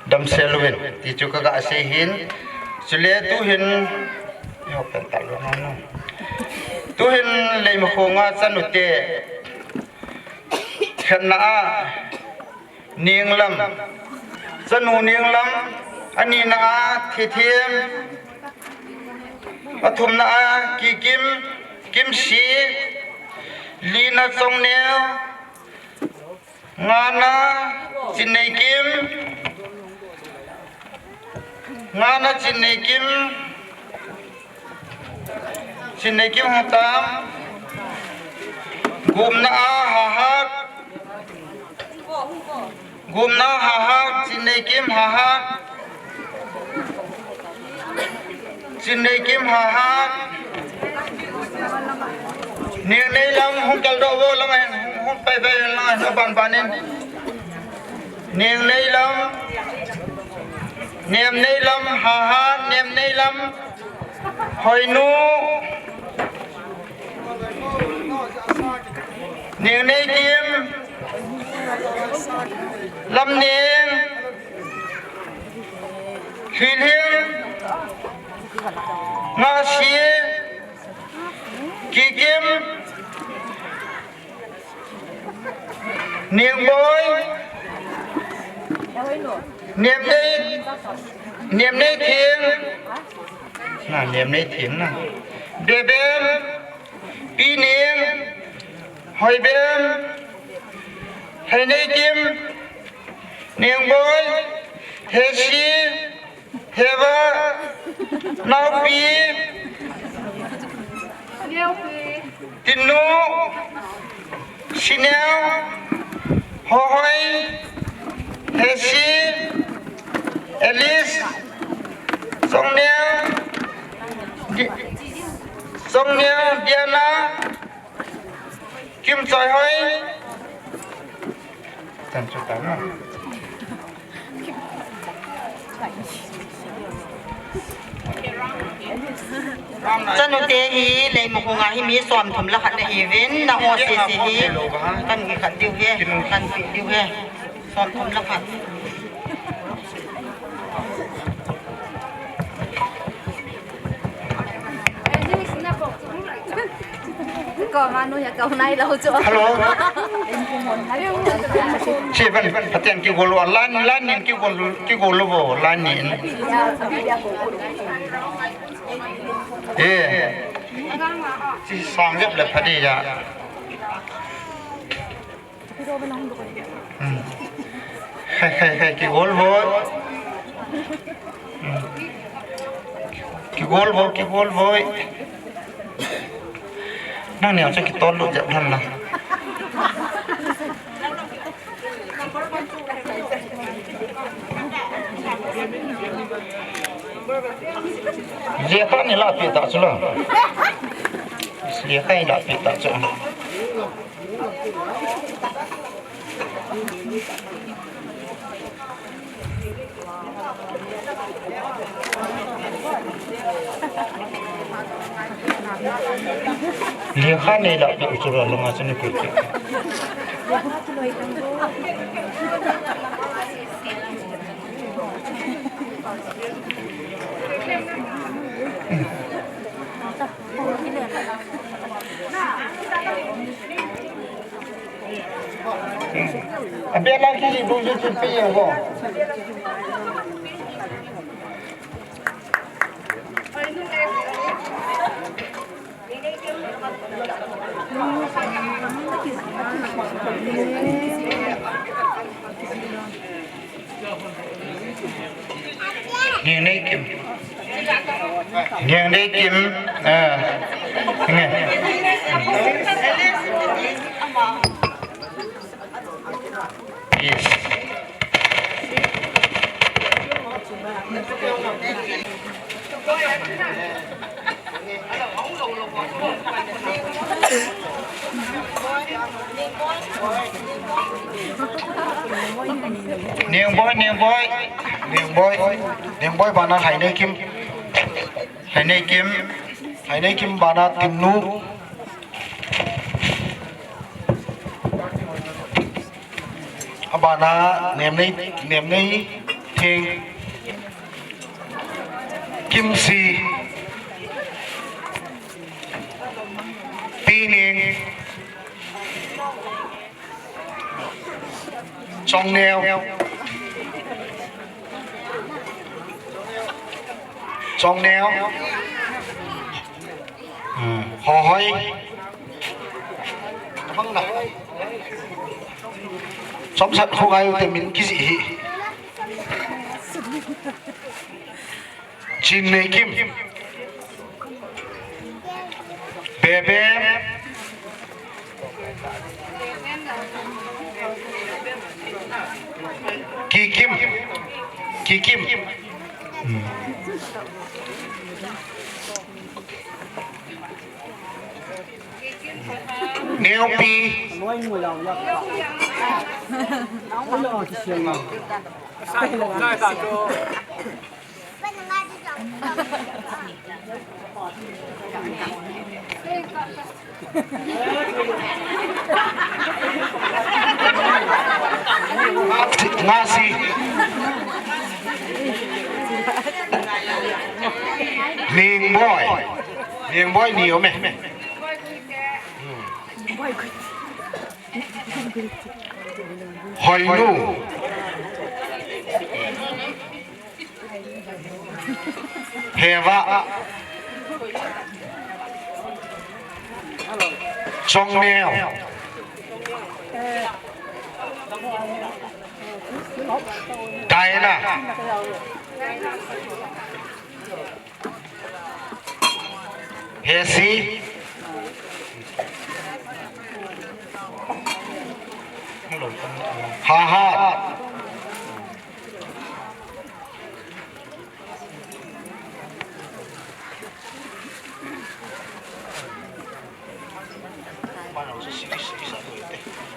damsel uvin ti chu ka ga sei hin. Chule tuhin, i hop pen ta lou na. Tuhin Leimakhong nga chanu te khatna a Nenglam, chanu Nenglam, anina a Thithem, athumna a Kikim, Kimsi, lina Chongneo, ngana Chinneikim, ngana Chinneikim, Chinneikim hung tam, gupna a Hahak, gupna Hahak, Chinneikim Hahak, Chinneikim Hahak, Nengneilam hung kal doh vo lang ahin, hung pai pai lang ahin, aban ban in. Nengneilam, Nemneilam Hahak, Nemneilam Hoinu, Nengneikim, Lamneng, Lhilhing, Ngasi, Kikim, Nengboi, Nemnei, Nemneithing, na, Nemneithing na, Bebem, Pineng, Hoibem, Heineikim, Nengboi, Hesi, Heva, Naopi, Tinu, Sineo, Hohoi, Hesi, Alice, Songneo, Di-, Songneo, Diana, Kimchoihoi. Chan chu ta na. Chanu te hi Leimakhong a hi mi somthum le khat nahiuvin, nangho sese hi kan kikhen diu ahi, kan pe diu ahi. Somthum le khat. Hello. Che ban, ban, Pathen kigol vo, line, line in kigol, kigol vo, line in. Eh. Chi sang jep le phadi ja. Hmm. Hai, hai, hai, kigol vo. Hmm. Kigol vo, kigol vo. Nang neo chu kitol lut jep lhon lang. Lekha nei lahpeh ta chu la. Lekha nei lahpeh ta chu. Lekha nei lahpeh u chu la, langa chu nei peh. Abela kiji bungju chu pe ye ho. Neng nei kim. Neng nei kim. Ah. Nge. Yes. Nengboi, Nengboi, Nengboi, Nengboi bana Lhaineikim, Lhaineikim, Lhaineikim bana Timnu. Abana Nemnei, Nemneitheng, Kimsi, Pineng, Chongneo, Chongneo. Hmm. Hohoi. Chomsat Khongai u te min kijih hi. Chinneikim. Bebe. Kikim. Kikim. Hmm. Neopi. Ngasi. Nengboi. Nengboi ni ome. Hoinu. Heva. Chongneo. Diana. Hesi. Hahat.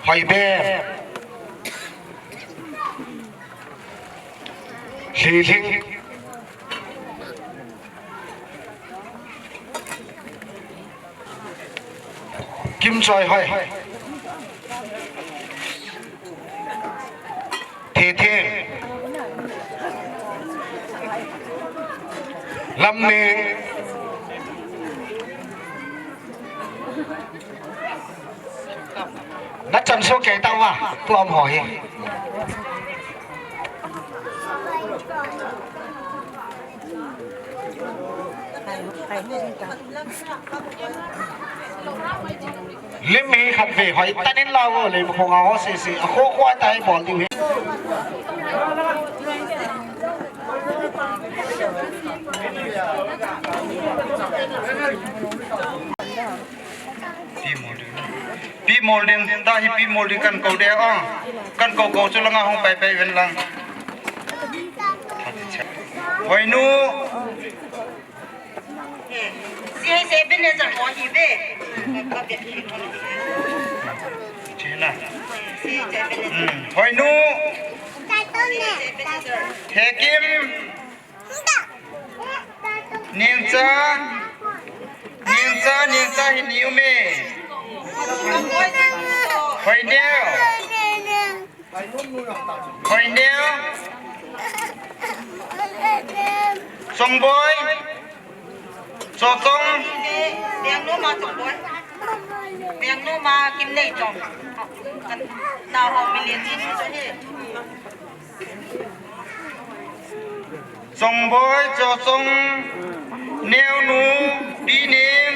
Hoibe. Lhilhing. Kimchoihoi. Thetheng. Lamneng. Nachan soh kei tauva, tu um ho hi. Lim hi khatvei hoitah in lau vo, Leimakhong a ho sese, akho kho tah a bol diu hi. Pi Molding. Pi Molding, ta hi Pi Molding kan kou de ong. Kan kou kou chu langa hung pai pai ven lang. Hoinu. Si hi se bin ne zan mo hi be. China. Si hi se bin ne zan. Hmm. Hoinu. Hekim. Ningcha. Ningcha, Ningcha hi ni ume. Hoineo. Hoineo. Chongboi. Chochong. Beng noma Chongboi. Beng noma Kimneichong. Kan tao hao million ni ni cho he. Chongboi, Chochong, Neonu, Pining,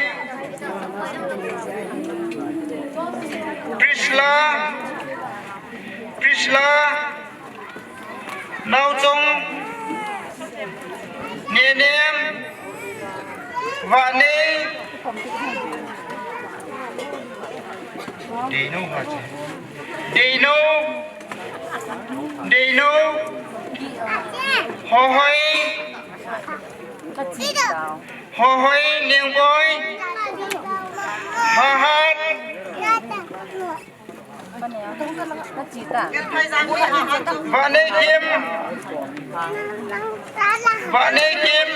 Prisla, Prisla, Naochong, Nenem, Vanei, Deino, Deino, Deino. Hohoi. Hohoi, Ningboi. Hahat. Vaneikim. Vaneikim.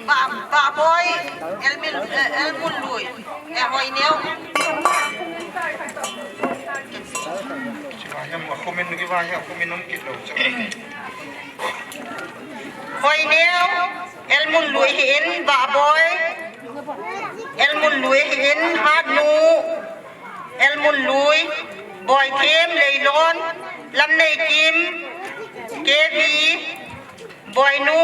Ba, Baboi, Elmin, eh, Elmun Lui, eh, Hoineo. Hoineo, Elmun Lui hi in, Baboi, Elmun Lui hi in, Hatnu, Elmun Lui, Boithem, Leilon, Lamneikim, K V, Boinu,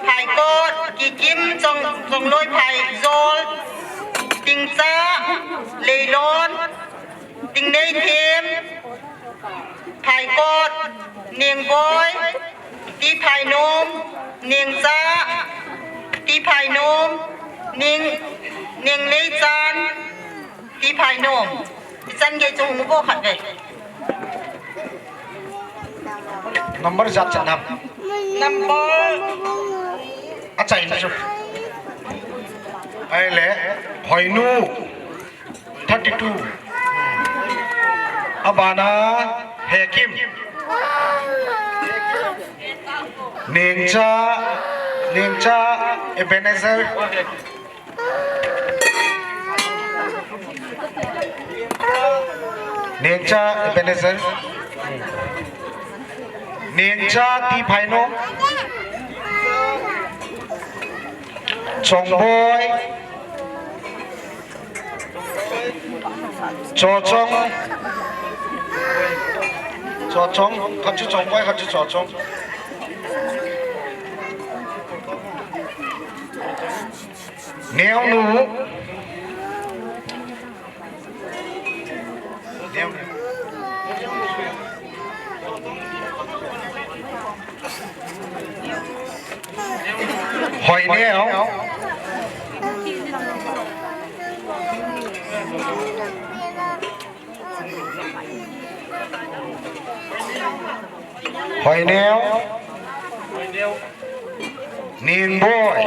Phaikot, Kikim, Chong, Chongloi, Phaijol, Tingcha, Leilon, Tingneithem, Phaikot, Ningboi, Tiphainom, Ningcha, Tiphainom, Ning, Ningneichan, Tiphainom. Ichan gei chu hung bol khat ve. Number jat chan ham. Number. Achai na chu. Ahile, Hoinu, thirty-two. Abana, Hekim. Ningcha, Ningcha, Ebenezer. Ningcha Ebenezer. Ningcha Tiphainom. Chongboi. Chochong. Chochong. Khat chu Chongboi, khat chu Chochong. Neonu. Hoineo. Hoineo. Ningboi.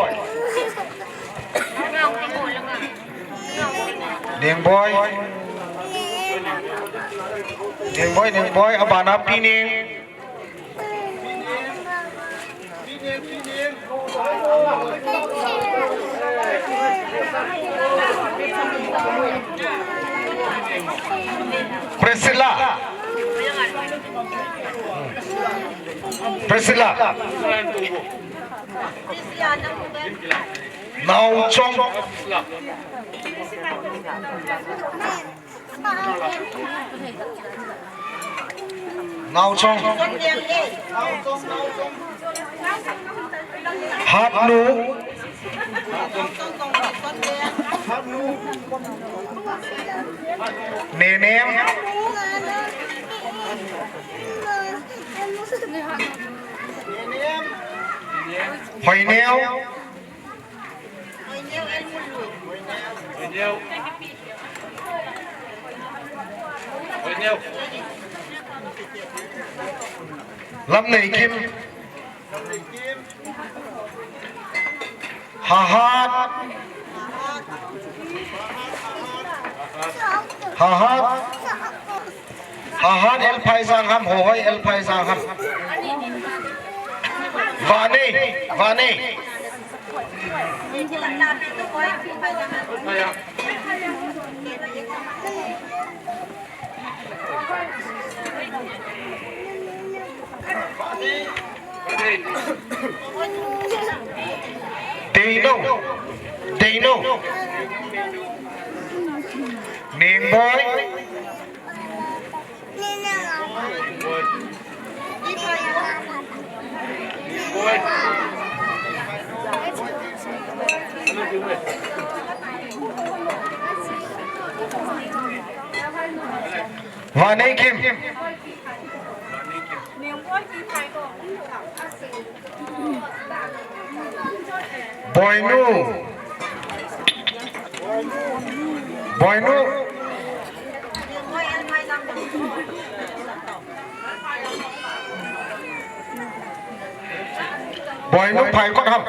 Ningboi. Ningboi, Ningboi, abana Pining. Priscilla. Priscilla. Naochong. Naochong. Hatnu. Nenem. Hoineo. Lamneikim. Hahat. Hahat. Hahat L. Phaijang ham, Hohoi L. Phaijang ham. Vanei, Vanei. Deinou, Deinou. Nengboi. Vaneikim. Boinu. Boinu. Boinu Phaikot ham.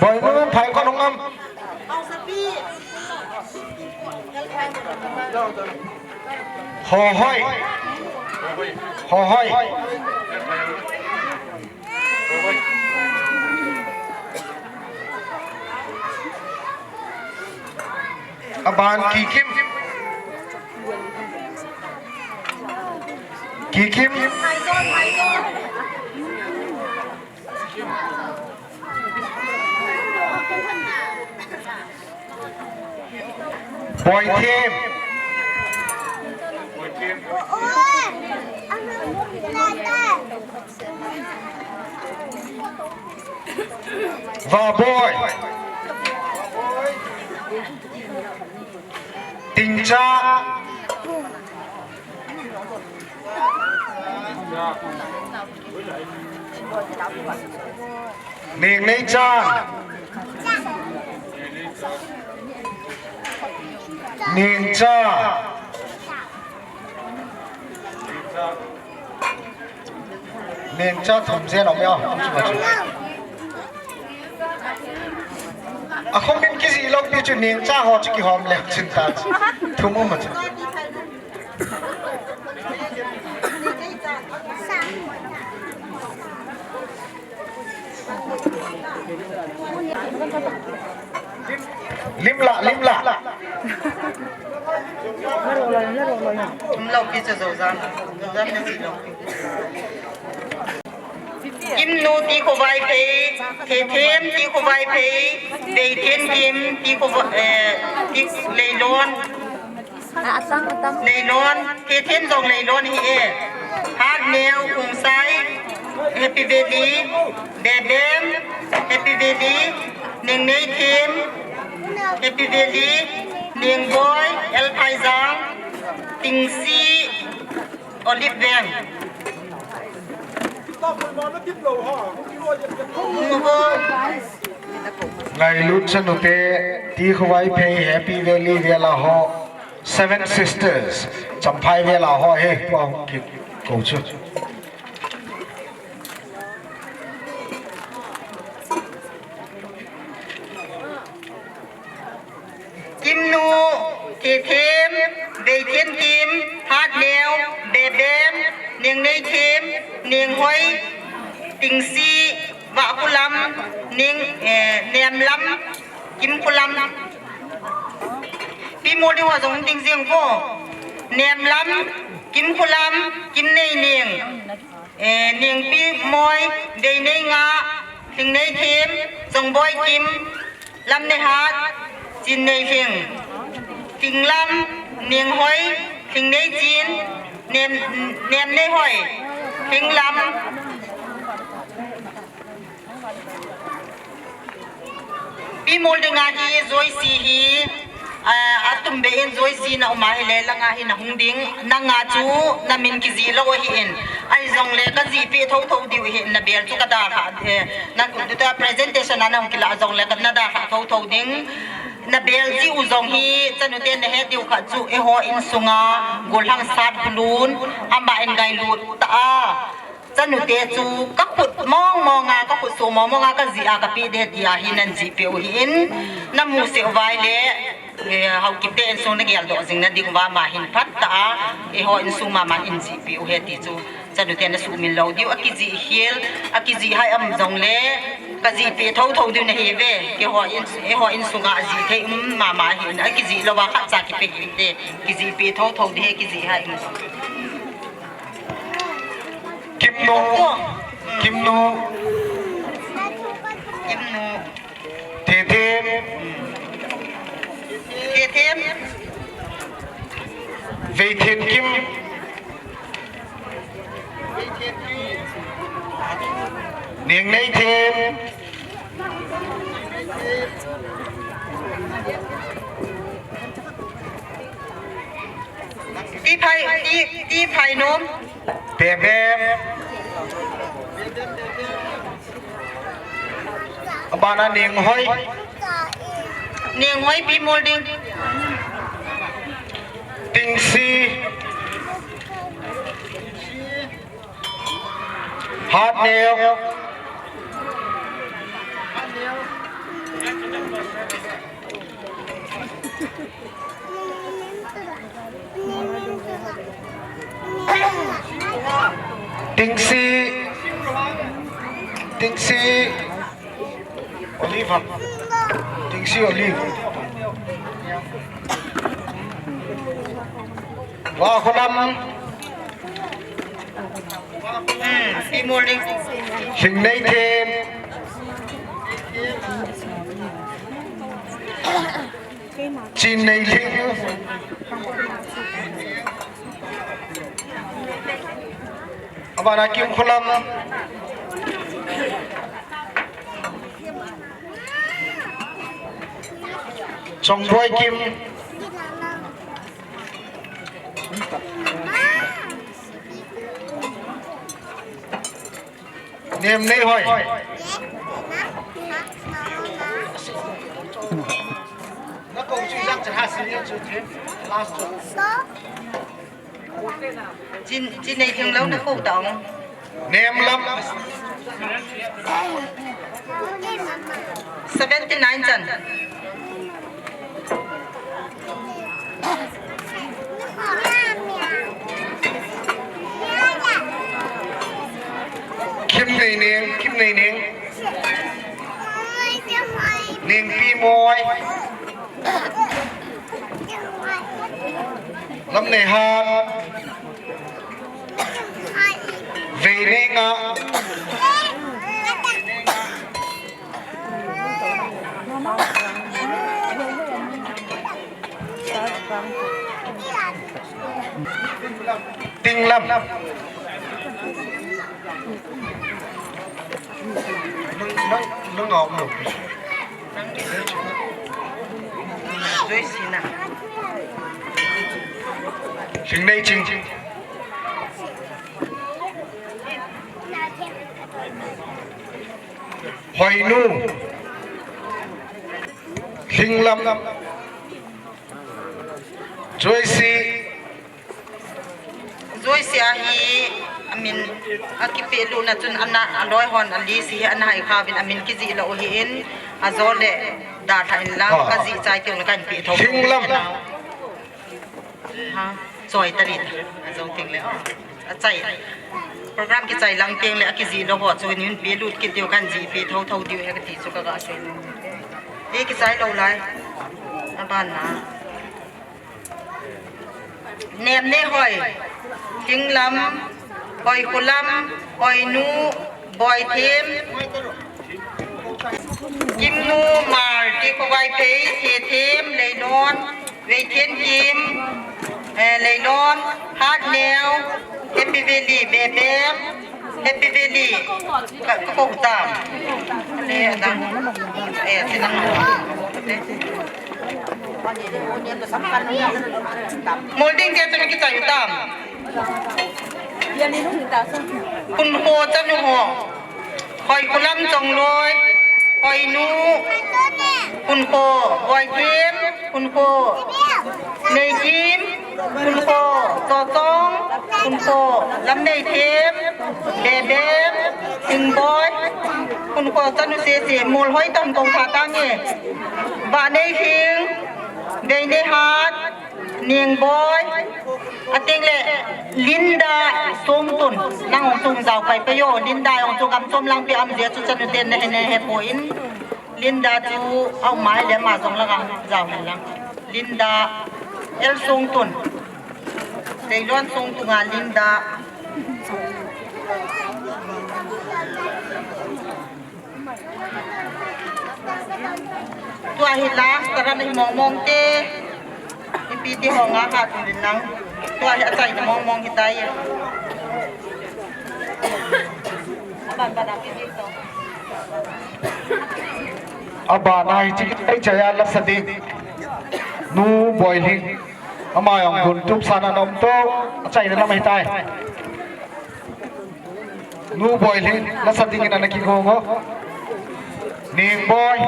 Boinu Phaikot hung ham. Hohoi. Hohoi. Aban Kikim. Kikim. Boithem. Vaboi. Tingcha. Nengneichan. Nengcha. Nengcha thum jen um e. Akhomin kijih lou pi chu nengcha ho chu kihom le chin ta chu. Thum um a chu. Limlah, limlah. Limlah pi chu Zouzan. Zouzan na si lo. Kimnu Tikhovaiphei, Thethem Tikhovaiphei, Veithenkim Tikhova-, eh, Tik Leilon. Ah, atang, atang. Leilon, Thethem jong Leilon hi e. Hatneo Khongsai, Happy Valley, Bebem, Happy Valley, Nengneithem, Happy Valley, Nengboi, L. Phaijang, Tingsi, Olive Veng. Ngailut chanute, Tikhovaiphei, Happy Valley vela ho, Seven Sisters, Champhai vela ho, he, tua hung kit ko chu. Kimnu, Thethem, Veithenkim, Hatneo, Bebem, Nengneithem, Nenghoi, Tingsi, Vahkholam, Neng, eh, Nemlam, Kimkholam. Pi Mol ding ho jong ding jeng vo. Nemlam, Kimkholam, Kimneineng, eh, Nengpimoi, Veineinga, Lhingneithem, Jongboikim, Lamneihat, Chinneilhing, Lhinglam, Nenghoi, Lhingneichin, Nem, Nemneihoi, Lhinglam. Pi Mol dinga hi Joyce hi, Ah, atum be in Joyce na um a hile langa hi nahung ding, nanga chu namin kijih lou ahin. Ahijongle kajih peh thotho diu ahin, nabel chu kadalhah, eh, na, presentation a nahung kilah jongle kana dalhah thotho ding. Nabel jih u jong hi, chanu ten nahet diu khat chu, eiho insunga, Golhang Satkhulun, ama in ngailut tah a. Chanu te chu kakhut mong mong a, kakhut so mong mong a kajih a kapeh ding tia hi nan jih peh u ahin, namu seh uva ahile, eh, Haokip te insung nagel doh jing nading uva ama hin phat tah a, eiho insung mama in jih peh u ahi ti chu. Chanu te nasuhmil lou diu, akijih khel, akijih hai um jongle, kajih peh thotho diu nahi ve, keiho in, eiho insunga jih thei um mama ahin, akijih lou a khatcha kipeh hinte, kijih peh thotho ding ahi, kijih hai um jong. Kimnu. Kimnu. Kimnu. Thethem. Thethem. Veithenkim. Nengneithem. Tiphai, ti, Tiphainom. Bebem. Abana Nenghoi. Nenghoi Bimolding. Tingsi. Hatneo. Tingsi, Tingsi Olive. Tingsi Olive. Wakholam. Hmm, Bimolding. Lhingneithem. Chinneilhing. Abana Kimkholam. Chongboikim. Nemneihoi. Chin, Chinneilhing lou nakou tao. Nemlam. Seventy nine chan. Kimneineng, Kimneineng. Nengpimoi. Lamneihan. Veinenga. Tinglam. Nang, nang, nang ngau mo. Joyce na. Lhingneiching. Hoinu. Lhinglam. Joyce. Joyce ahi, amin, akipehlut na chun ana, aloi hon, alist hi ana hai kha uvin amin kijih lou ahin, ajole, dalha in lang, ah, kajih chai teng le kahin peh thou. Lhinglam. Ha, choi tari ta. Ajou teng le, oh. Achai. Program kichai lang teng le, akijih lou ho chu, nin pehlut kit diu kahin jih peh thou thou diu ahi kati chu kaga sei. E kichai lou lai. Aban na. Nemneihoi, Lhinglam, Hoikholam, Hoinu, Boithem, Kimnu, Marti, Kovaiphei, Thethem, Leinon, Veithenkim, eh, Leinon, Hatneo, Happy Valley, Bebem, Happy Valley, ka, ka kou tam. Eh, dang. Eh, sila. Molding te chun kichai tam. Kun ko chanu ho. Hoi kulam chong loi. Hoi nu. Kun ko. Hoi kim. Kun ko. Nei kim. Kun ko. Cho chong. Kun ko. Lam nei kim. Bebem. Sing boi. Kun ko chanu se se. Mol hoi tam kong kha ta nge. Ba nei hing. Dei nei hat. Ning boi. Ating le Linda Songtun. Nang ong chung jao pai pa yo. Linda ong chung gam chom lang pi am je chu chanu ten na he ne he po in. Linda chu au mai le ma jong la gam jao he lang. Linda L Songtun. Seilon Songtun a Linda. Tua hi last taran hi mong mong te. Ipi ti ho nga kha tu din lang. Tua hi achai na mong mong hi tai. Aban ban a ki to. Aban a hi chi ai chaya la sa ding. Nu Boiling. Ama jong gun tup sana nom to. Achai na lam hi tai. Nu Boiling, nasa dingin ana kigong o. Ning Boi.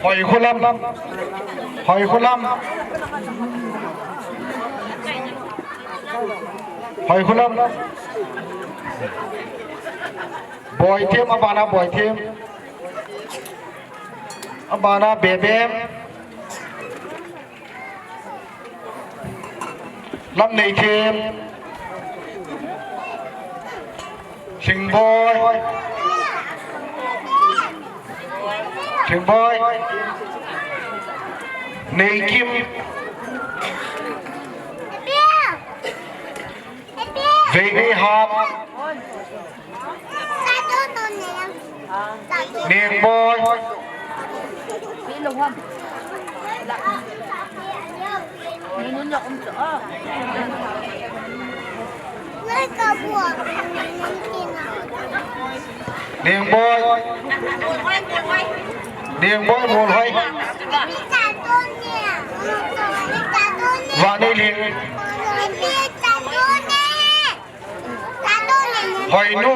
Hoi Khulam. Hoi Khulam. Hoi Khulam. Boithem, abana Boithem. Abana Bebem. Lamneithem. Lhingboi. Lhingboi. Neikim. Veineihat. Nengboi. Nengboi. Nengboi Molhoi. Vaneiling. Hoinu.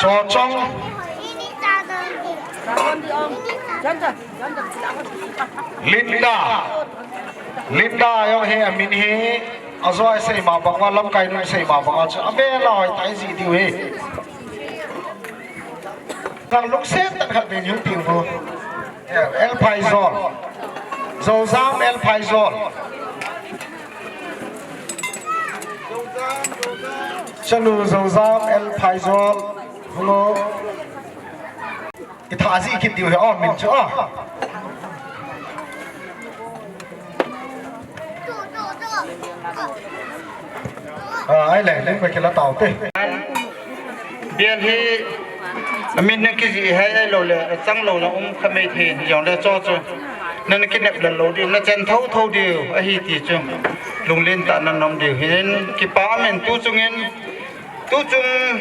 Chochong. Linda. Linda jong hi amin hi. Ajo a isei ma banga, lamkai nu isei ma banga chu abel a hoi tai ji diu hi. Nang lungset tah khat vei hung tiu vo. L Phaijol. Zozam L Phaijol. Chanu Zozam L Phaijol. Hello. Itha ji kit diu hi o min chu o. Ah, ai le, ling ba kila tau te. Bial hi, amin na kiji hai ai lo le, chang lo na um kha mai thei, jong le cho chu. Na na kinep le lo diu, na chen tho tho diu, ahi ti chu. Lunglen tah na nom diu hin, kipa amin tu chungin, tu chung,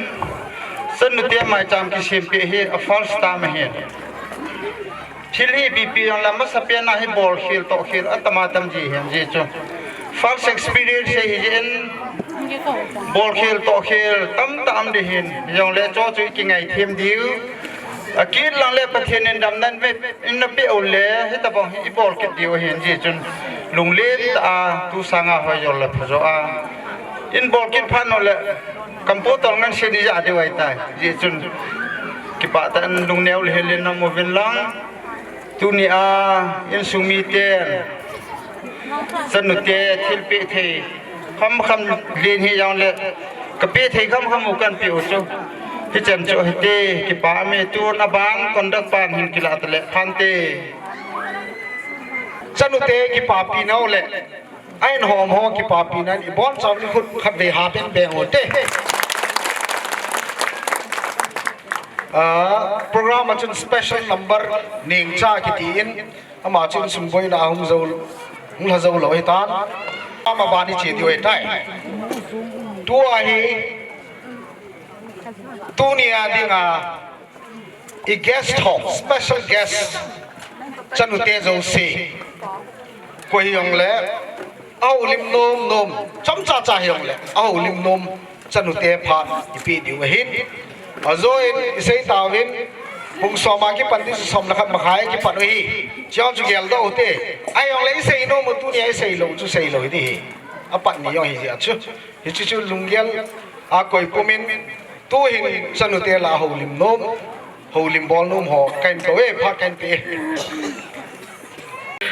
Chanu te maicham kisem pe hi, a first time ahin. Thil hi ipi pi jong le masa pen a hi bol khel toh khel atama tam ji hen ji chu. First experience hi jin bol khel toh khel tam tam di hin jong le cho chu i kingai them diu. Akit lang le Pathen in damna ve in na pe u le hitabang hi i bol kit diu hin ji chun lunglen tah a tu sanga hoi jol le pha jo a. In bol kit phat u le Kam pu tol ngan se ni ja deu ahitai. Ji chun kipah tah in lungneo le hel in na um uvin lang. Tuni a insung miten, chanu te thil pe thei kham kham len hi jong le ka pe thei kham kham u kan pe u chu. Hichan chu hiti kipah mi tun a ban conduct pan hin kila ta le phan te. Chanu te kipah pi nau le. Ahin hom ho kipah pi nan i bon chau ni khut khat vei ha pen beng u te. Ah, program a chun special number Nengcha kiti in, ama chun sumboina a hung jou, hung lha jou lou ahitan. Ama bani che diu ahitai. Tua hi, tunia dinga i guest ho, special guest, chanute jouse. Koi hijongle, ahoulim nom nom, chomcha cha hijongle, ahoulim nom, chanute phat ipi diu ahin. Ajoin isei tauvin, pung som a kipan di chu som le khat makhai kipan u ahi. Chujong chu geldoh ute. Ahijongle isei nom u tunia isei lou chu sei lou hi di hi. Apat ni jong hi jeh chu. Hichu chu lunggel a koi pumin, tuhin chanute lah a houlim nom, houlim bol nom ho kahin kou e, phat kahin pe e.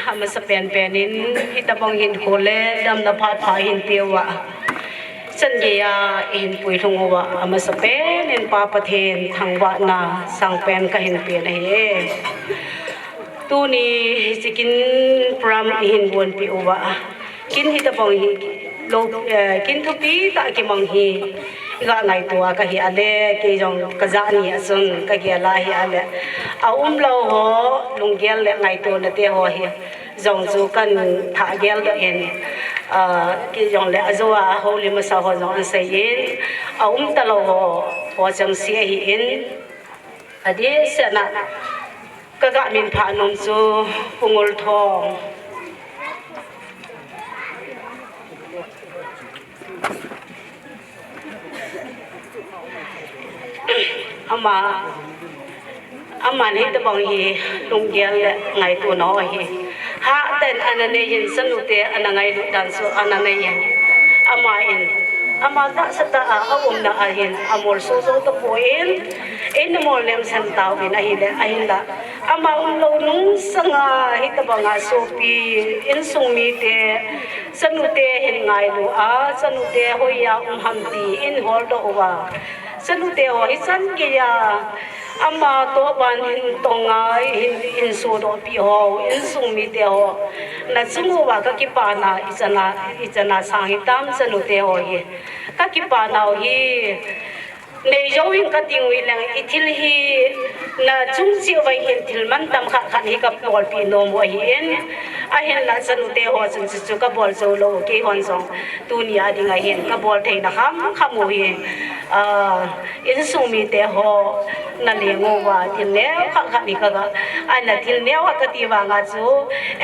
Amasa penpen in, hitobang hinkho le damna phat pha hin peuva, chan geiya ihin puilhung uva, amasa pen in Pa Pathen thangvahna sangpen kahin pe nahi e. Tuni hiche kin program ihin bonpeh uva, kin hitobang hi lou, eh, kin thupi tah kimang hi iga ngaito a kahi a le, kei jong kajah ni a chun kagel a hi a le, aumlou ho, lunggel le ngaitona te ho hi jong chu kahin thah geldoh in, ah, kei jongle ajou a houlim masa ho jong asei in, aumtalou ho, ho chengse ahi in, adehset a kaga minphah nom chu Pu Ngulthong. Ama, aman hitobang hi lunggel le ngaitona ahi. Hatah in ana nei in, chanute ana ngailut dan chu ana nei in. Ama in, ama tahsa tah a aumna a hin amolso jou tapon, eina mol lemsan tauvin ahile, ahinla ama umlou nungsang a hitobang a sopi, insung mite, chanute hin ngailu a, chanute hoiya um ham ti in holdoh uva, chanute ho hi chan geiya ama toh ban hin tong a, hin, hin sodohpi ho, insung mite ho, nachung uva kakipana ichan a, ichan a sang hitam chanute ho hi. Kakipanau hi, nei jouvin kati u hileng, ithil hi nachung cheh uva hin thil mantam khat khat hi kabolpeh nom u ahin, ahinla chanute ho chun chuchu kabol jou lou, keihon jong tunia dinga hin kabol theina khamkham u hi, ah, insung mite ho naleng uva thil neo khat khat hi kaga, ana thil neo khat kati vanga chu,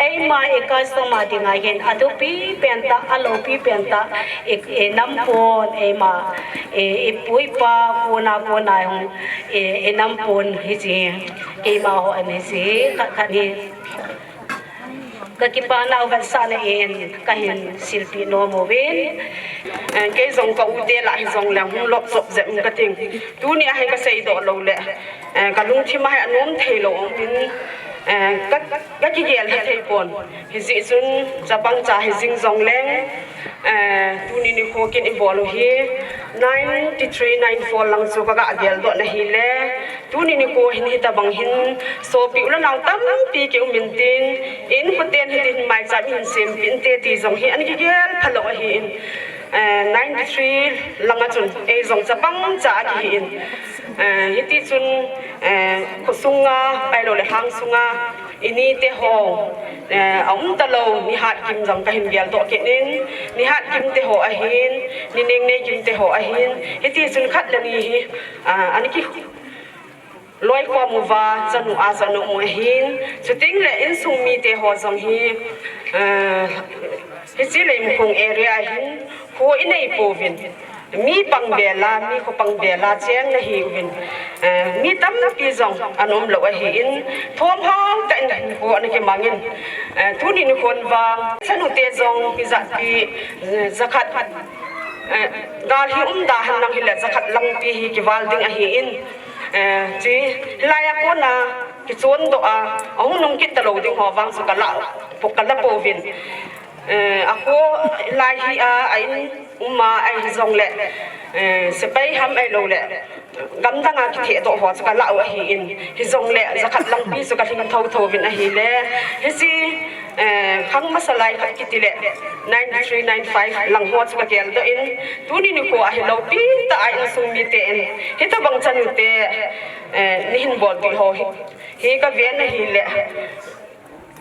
eima i customer dinga hin athupi pentah, aloupi pentah, i, inampon, eima, i, ipu ipa kona kona hung, i, inampon hiche, keima ho an hiche, khat khat hi kakipanau vetsahna in kahin silpeh nom uvin. Eh, kei jong ka u te lah hijongle hung lop chop jep um kating. Tunia hi kaseidoh loule, eh, kalungthim a hi anom theilou um in, eh, ka, kakigel lha theipon. Hijeh chun chapang cha hijing jongleng, eh, tuni nikho kin ibol u hi nine three nine four lang chu kaga geldoh nahile, tuni nikho hin hitobang hin sopi u le nao tampi kium intin, inkhoten hitin maicham ihin sempeh inte ti jong hi ana kigel phalou ahin, eh, nine three langa chun eijong chapang cha akihin, eh, hitichun, eh, khosunga ahiloule lhang sunga inite ho, eh, aumtalou nihat kim jong kahin geldoh kit in, nihat kim te ho ahin, ninengnei kim te ho ahin, hitichun khat le ni hi, ah, ana ki loikhom uva, chanu a chanu mu ahin, chutengle insung mite ho jong hi, eh, hiche Leimakhong area hin kho inei pouvin, mi pangvela, mi kho pangvela cheng nahiuvin, eh, mi tampi jong ana umlou ahin, thomhao tah in kho ana kimangin, eh, tuni nikhon vang chanute jong hijatpi, eh, jakhat, eh, gal hi umda henlang hile jakhat langpi hi kival ding ahin, eh, chi, hilai a kona kichondoh a, ahung nung kit talou ding ho vang chu kala, kala pouvin, eh, akho lai hi a, a in um a, ahijongle, eh, sepai ham ahiloule gamdang a kithehdoh ho chu kala u ahin, hijongle jakhat langpi chu kalhing thotho uvin ahile, hiche Eh, khang masa lai khat kiti le, nine three nine five lang ho chu ka geldoh in, tuni nikho a hi lopi tah a insung mite in, hitabang chanu te, eh, nei hin bolpeh ho hi, hi ka ven ahi le,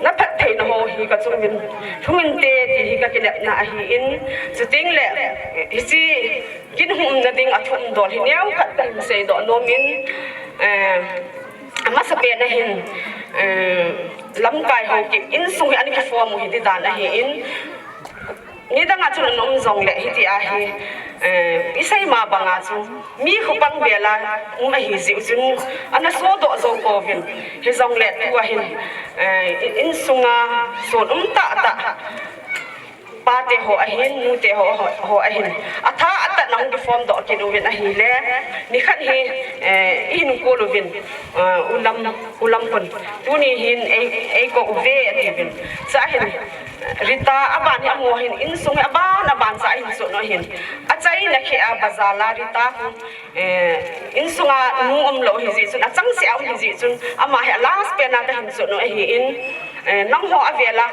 na phattheina ho hi ka chung uvin, lhung inte ti hi ka kinepna ahi in, chuteng le, hiche kin hum na ding a thum dol hi neo khat ka hin seidoh nom in, eh, Amasapen a hin, eh, lamkai Haokip insung hi ana kiform u hi ti dan ahi in, nidang a chun ana um jong le hiti ahi, eh, i sei ma bang a chu mi khopang bel a um ahi jeh u chun ana sodoh jou pouvin, hijong le tu a hin, eh, i-, insung a sun um tah tah, pa te ho ahin, nu te ho, ho, ho ahin. Atha atah in ana kiform doh kit uvin ahi le. Nikhat hi, eh, i hin kol uvin, eh, u Lam, u Lam khun. Tuni hin ei, ei kou uve ati uvin. Chua hin, Rita aban hi amaho hin, insung hi aban, aban cha ahin sut u ahin. Achaina kheh a bazar a Rita khu, eh, insung a nu umlou ahi jeh chun, achangseh a um ahi jeh chun, ama hi a last pen a ka hin sut u ahi in, eh, nangho a vel a,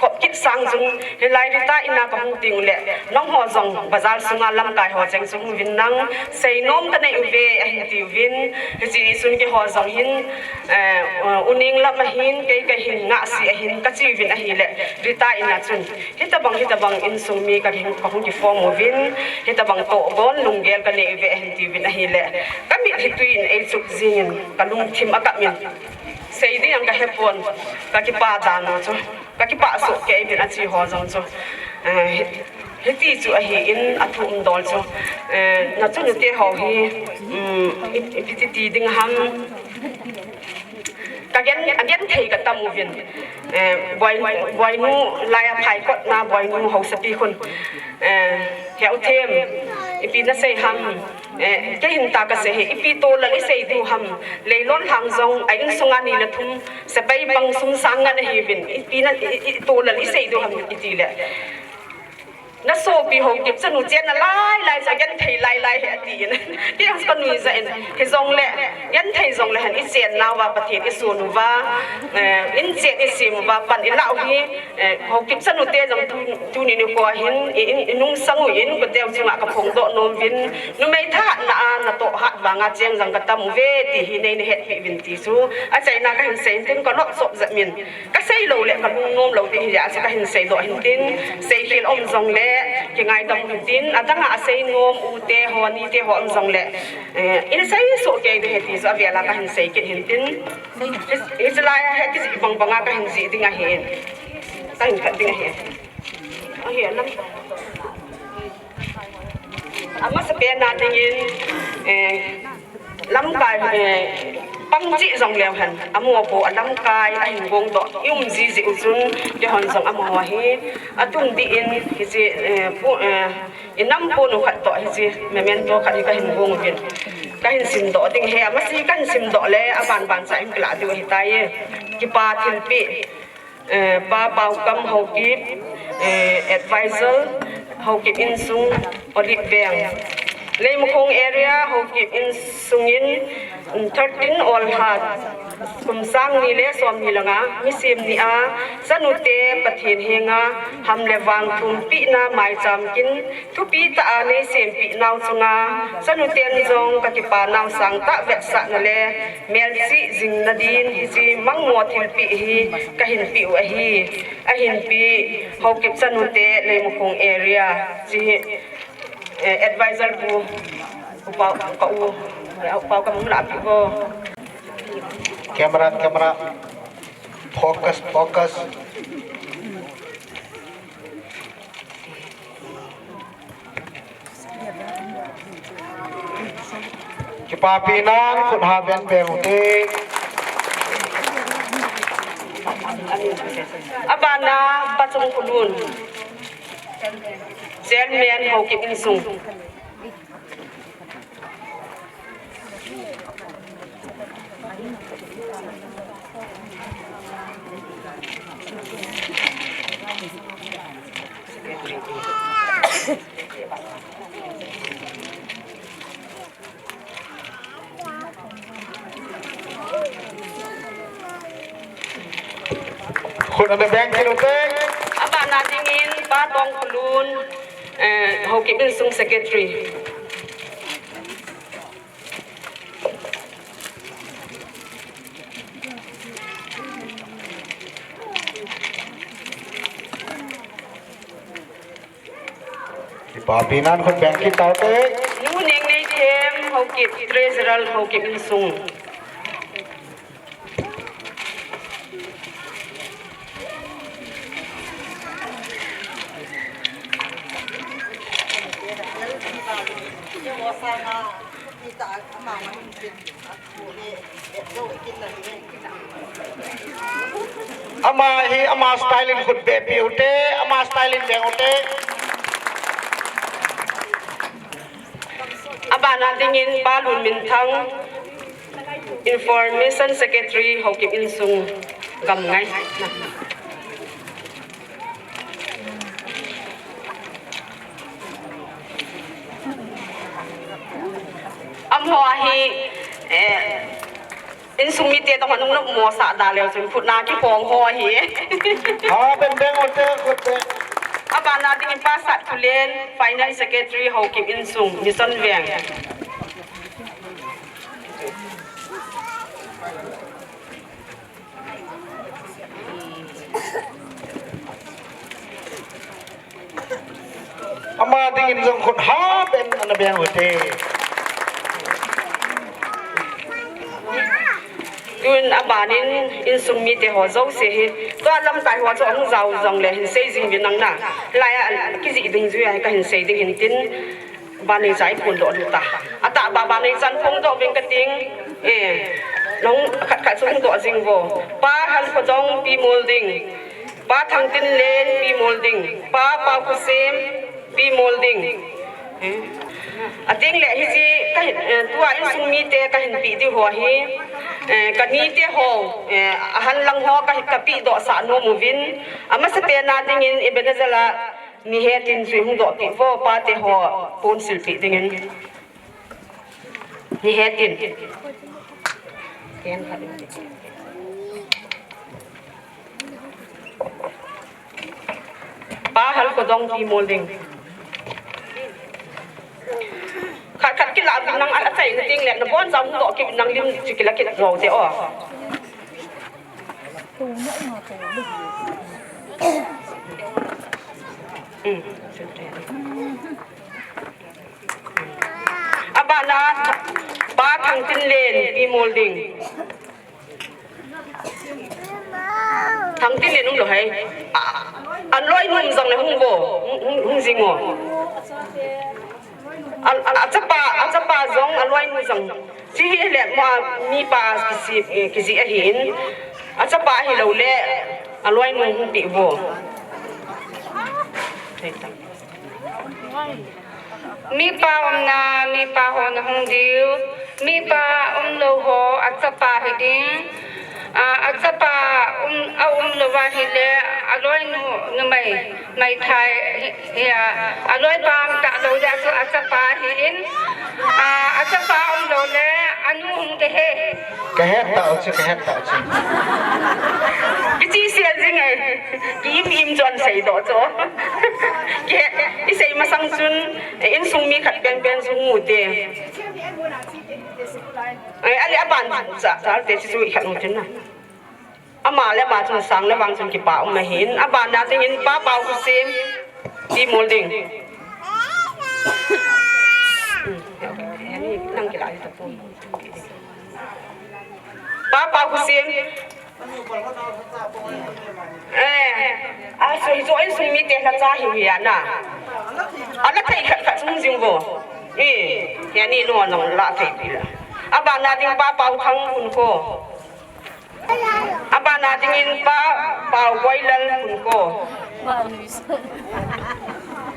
khop kit sang chun, hilai Rita in a ka hung teng u le, nangho jong bazar sung a lamkai ho cheng chu hung uvin nang, seinom ka nei uve, ahin ti uvin, hiti chun keiho jong hin, eh, u Neng Lam ahin, kei ka hin, Ngahsi ahin, ka chi uvin ahi le, Rita in a chun, hitabang, hitabang insung mi ka hin, ka hung kiform uvin, hitabang tohgon lunggel ka nei uve, ahin ti uvin ahi le, ka mit hi tui in ei chup jing in, ka lungthim a kap in, sei ding jong ka hepon, ka kipah dan u chu. Ka kipah soh kei uvin a chi ho jong chu. Eh, hi-, hiti chu ahi in a thum dol chu. Eh, na chanu te ho hi, um, i, ipi ti ti ding ham. Ka gen, a genthei ka tam uvin. Eh, Boi, Boinu lai a phaikotna Boinu Haosapi khun. Eh, Heuthem, ipi na sei ham. Eh, kei hin tah ka sei hi, ipi tolal i sei diu ham, Leilon lang jong, a insung a ni le thum, sepai pang sum sang nga ana hi uvin, ipi na, i, i, tolal i sei diu ham, i ti le. Na sopi Haokip chanu chenna lai lai chu a genthei lai lai hi ati in. Kei jong ka nuijat in, hijong le, genthei jong le hen i chenna uva, Pathen i sun uva, eh, in chen i sem uva, pan i lah u hi, Eh, Haokip chanu te jong tu, tuni nikho a hin, i, i, i nungsang u in, ka teu chunga ka phongdoh nom uvin, numei thahatna a, na toh hat vang a cheng jong ka tam uve, ti hi nei na hetpi uvin ti chu. Achaina ka hin sei hin tin, ka lop sop jep min. Ka sei lou le, ka lungnom lou ti hi a, chu ka hin seidoh hin tin, seikhel um jong le, kingaidam hin tin, adang a sei nom u te ho, ni te ho um jong le. Eh, in sei soh kei ding ahi ti chu, a vel a ka hin sei kit hin tin. Hi, hiche lai a hi kijih bang bang a ka hin jih ding ahi in. Ka hin khat ding ahi. Ahi, a lam. Amasapen a ding in, eh, lamkai, eh, pang cheh jong leu hen. Amaho bou a lamkai, a hin gong doh. I um ji ji u chun, keihon jong amaho hi. A tum dih in, hiche, eh, pu, eh, I nam pon u khat toh hiche, memento khat hi ka hin gong uvin. Ka hin simdoh ding ahi, amasi ka hin simdoh le, aban ban cha in ka lah diu ahi tai. Kipa thilpeh, eh, Pa Paokam Haokip, eh, advisor, Haokip insung, Olive Veng. Leimakhong area, Haokip insung in, thirteen Olha, kum sang ni le som ni le nga, mi sem ni a, chanu te Pathen henga, ham le vang thumpina maicham kin, thupi tah a nei sempeh nau chunga, chanu ten jong ka kipa nau sangtah vetsahna le, melchih jingna din, hiche mangmo thilpeh hi ka hin peh u ahi, a hin peh, Haokip chanu te Leimakhong area, hiche hi, eh, advisor pu, upa, ka u, upa ka mung lah peh ko. Camera, camera. Focus, focus. Kipapi nan khut ha ben peng u te. Abana Pa Chungkhulun. Chairman Haokip insung. Khut ana beng kit ute. Abana dingin Pa Tongkhulun, eh, Haokip Insung Secretary. Kipapi nan khut beng kit taute. Nu Nengneithem, Haokip Treasurer, Haokip Insung. Ama hi, ama style in khut beng ute, ama style in beng ute. Abana dingin Pa Lunminthang, Information Secretary, Haokip Insung Gamngai. Amaho hi, eh, insung mite toh hung nopmo sah da leu chun khut na kihong ho ahi. Ha, beng beng ute, khut beng. Abana dingin Pa Satkhulen, Finance Secretary, Haokip Insung, Mission Veng. Ama dingin jong khut ha beng ana beng ute. Tun abanin insung mite ho jouse hi, tua lamkai ho chu ahung jao jongle hin sei jing uvin lang na. Hilai a kijih ding jui a hi kahin sei ding hin tin. Banei cha i phondoh ding ta. Atah baba nei chan phondoh ving kating. Eh, nahung khat khat chu hung doh jing vo. Pa Halkhodong Pi Molding. Pa Thangtinlen Pi Molding. Pa Paokhosem Pi Molding. Eh. Ateng le hiche kahin, eh, tua insung mite kahin pe diu ho hi. Eh, kanite ho, eh, ahan lang ho ka, kapeh doh sah nom uvin. Amasapen a dingin Ebenezer a Nihetin chu hung doh peh vo, pate ho pon silpeh dingin. Nihetin. Pa Halkhodong Pi Molding. Khat khat kilah uvin lang, a, achai na ding le, naboncha hung doh kit uvin lang lim chu kila kit lou te o. Abana, Pa Thangtinlen, Pi Molding. Thangtinlen um lou hai. A, aloinu um jong le hung vo, hung, hung, hung jing o. A, a, achapa, achapa jong aloinu jong. Chi hi le ma mipa kisi, eh, kisi ahin. Achapa hilou le aloinu hung peh vo. Mipa umna, mipa ho nahung diu. Mipa umlou ho, achapa hiding. A, achapa um, a umlou va hile, aloinu numei. Meithai hi, hi a, aloipa um talou le, achu achapa hi in, a, achapa umlou le, anu hung te he. Kahet tau chu, kahet tau chu. Kichi sel jing e, ki im im chun seidoh chu. Kihe, isei masang chun, eh, insung mi khat penpen chu hung u te. Eh, ale aban cha, cha te chu ikhat u tin na. Ama le ama chun sang le vang chun kipa um ahin, abana dingin Pa Paokhosem, Pi Molding. Pa Paokhosem. Eh, a sui jo insung mite lhacha hi hi ana. Ala thei khat khat chung jing vo. Eh, hi ani no nong la thei pila. Abana ding Pa Paothang Khunkhou. Abana dingin Pa, Paoboilal Khunkhou.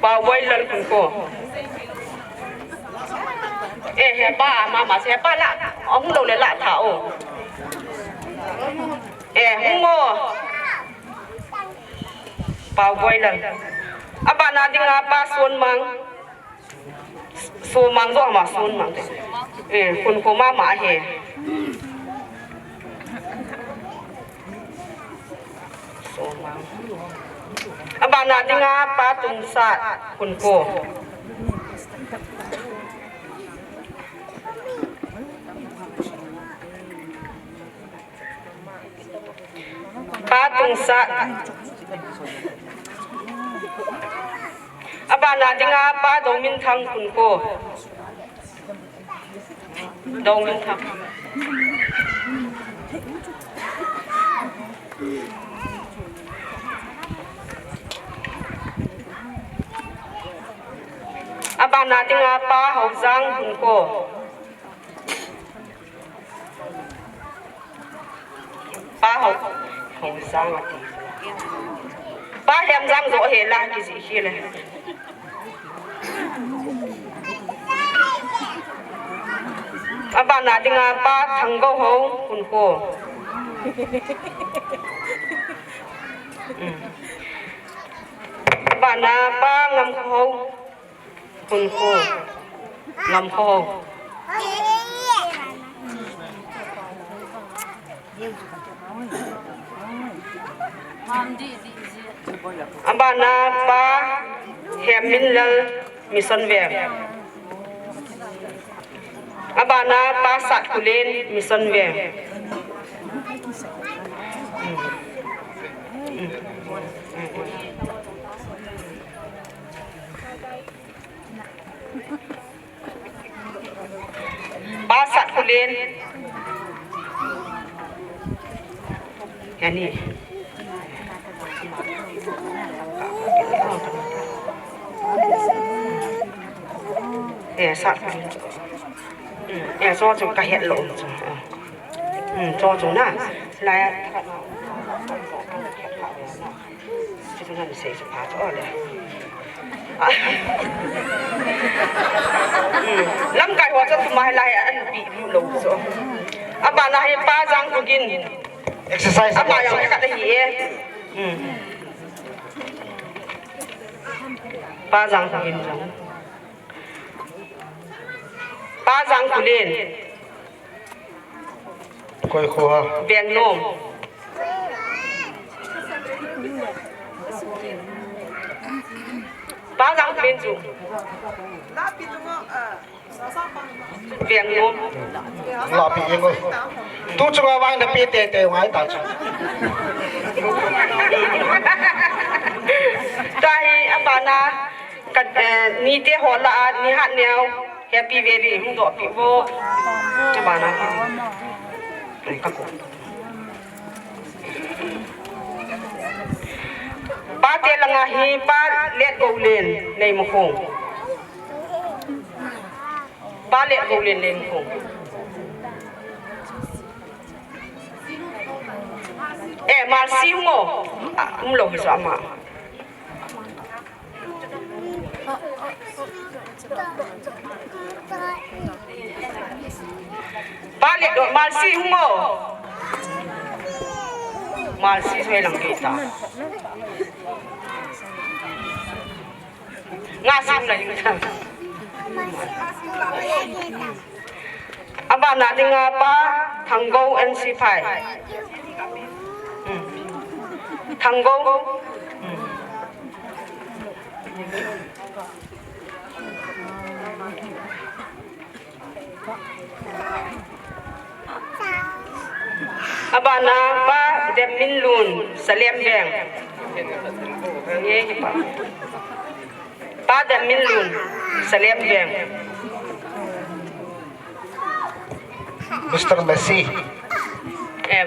Paoboilal Khunkhou. Eh, hepa, mama, hepa la. Ahung lou le la tha o. Eh, hung o. Paoboilal. Abana dinga Pa Sonmang. Sonmang jo ama Sonmang te. Eh, Khunkhou mama he. Abana dinga Pa Tungsat, Khunko. Pa Tungsat. Abana dinga Pa Dominthang, Khunko. Dominthang. Abana dinga Pa Haojang, Khunko. Pa Hao, Haojang ati. Pa Hemjang jo he la kijih hile. Abana dinga Pa Thanggouhao, Khunko. Hmm. Abana Pa Ngamkhohao, Khunko. Ngamkhohao. Abana Pa Hemminlal, Mission Veng. Abana Pa Satkulen, Mission Veng. Pa Satkulen. Yani. Eh, Satkulen. Hmm, eh, cho chung ka het lou chung. Hmm, cho chung na. Lai. Chuchu nan sei chu pha chu le. Ah. Hmm. Lamkai ho chu tuma lai an pi lou chu. Abana hi Pa Jangkhogin. Exercise. Apa yang khat ahi e. Hmm. Pa Jangkhogin jong. Pa Jangkholen. Koi kho ha? Vengnom. Pa Jangkholen chu. Vengnom. Lapi ingo. Tu chunga vang na pe tete ngai ta chu. Tahi abana. Ka, eh, nite ho lah a, nihat neo, Happy Valley, hung doh peh vo. Ka bana. Ka ko. Pate langa hi, Pa Letgoulen, Neimakhong. Pa Letgoulen, Neimakhong. Eh, Mercy mo. Ah, umlou hi sa ma. Pa Letgou, Mercy hung o. Mercy soi lang kita. Nga sim na yung ta. Abana dinga Pa Thanggou N C Phai. Hmm. Thanggou. Hmm. Abana Pa Demminlun, Salem Veng. Pa Demminlun, Salem Veng. Mister Messi. Eh,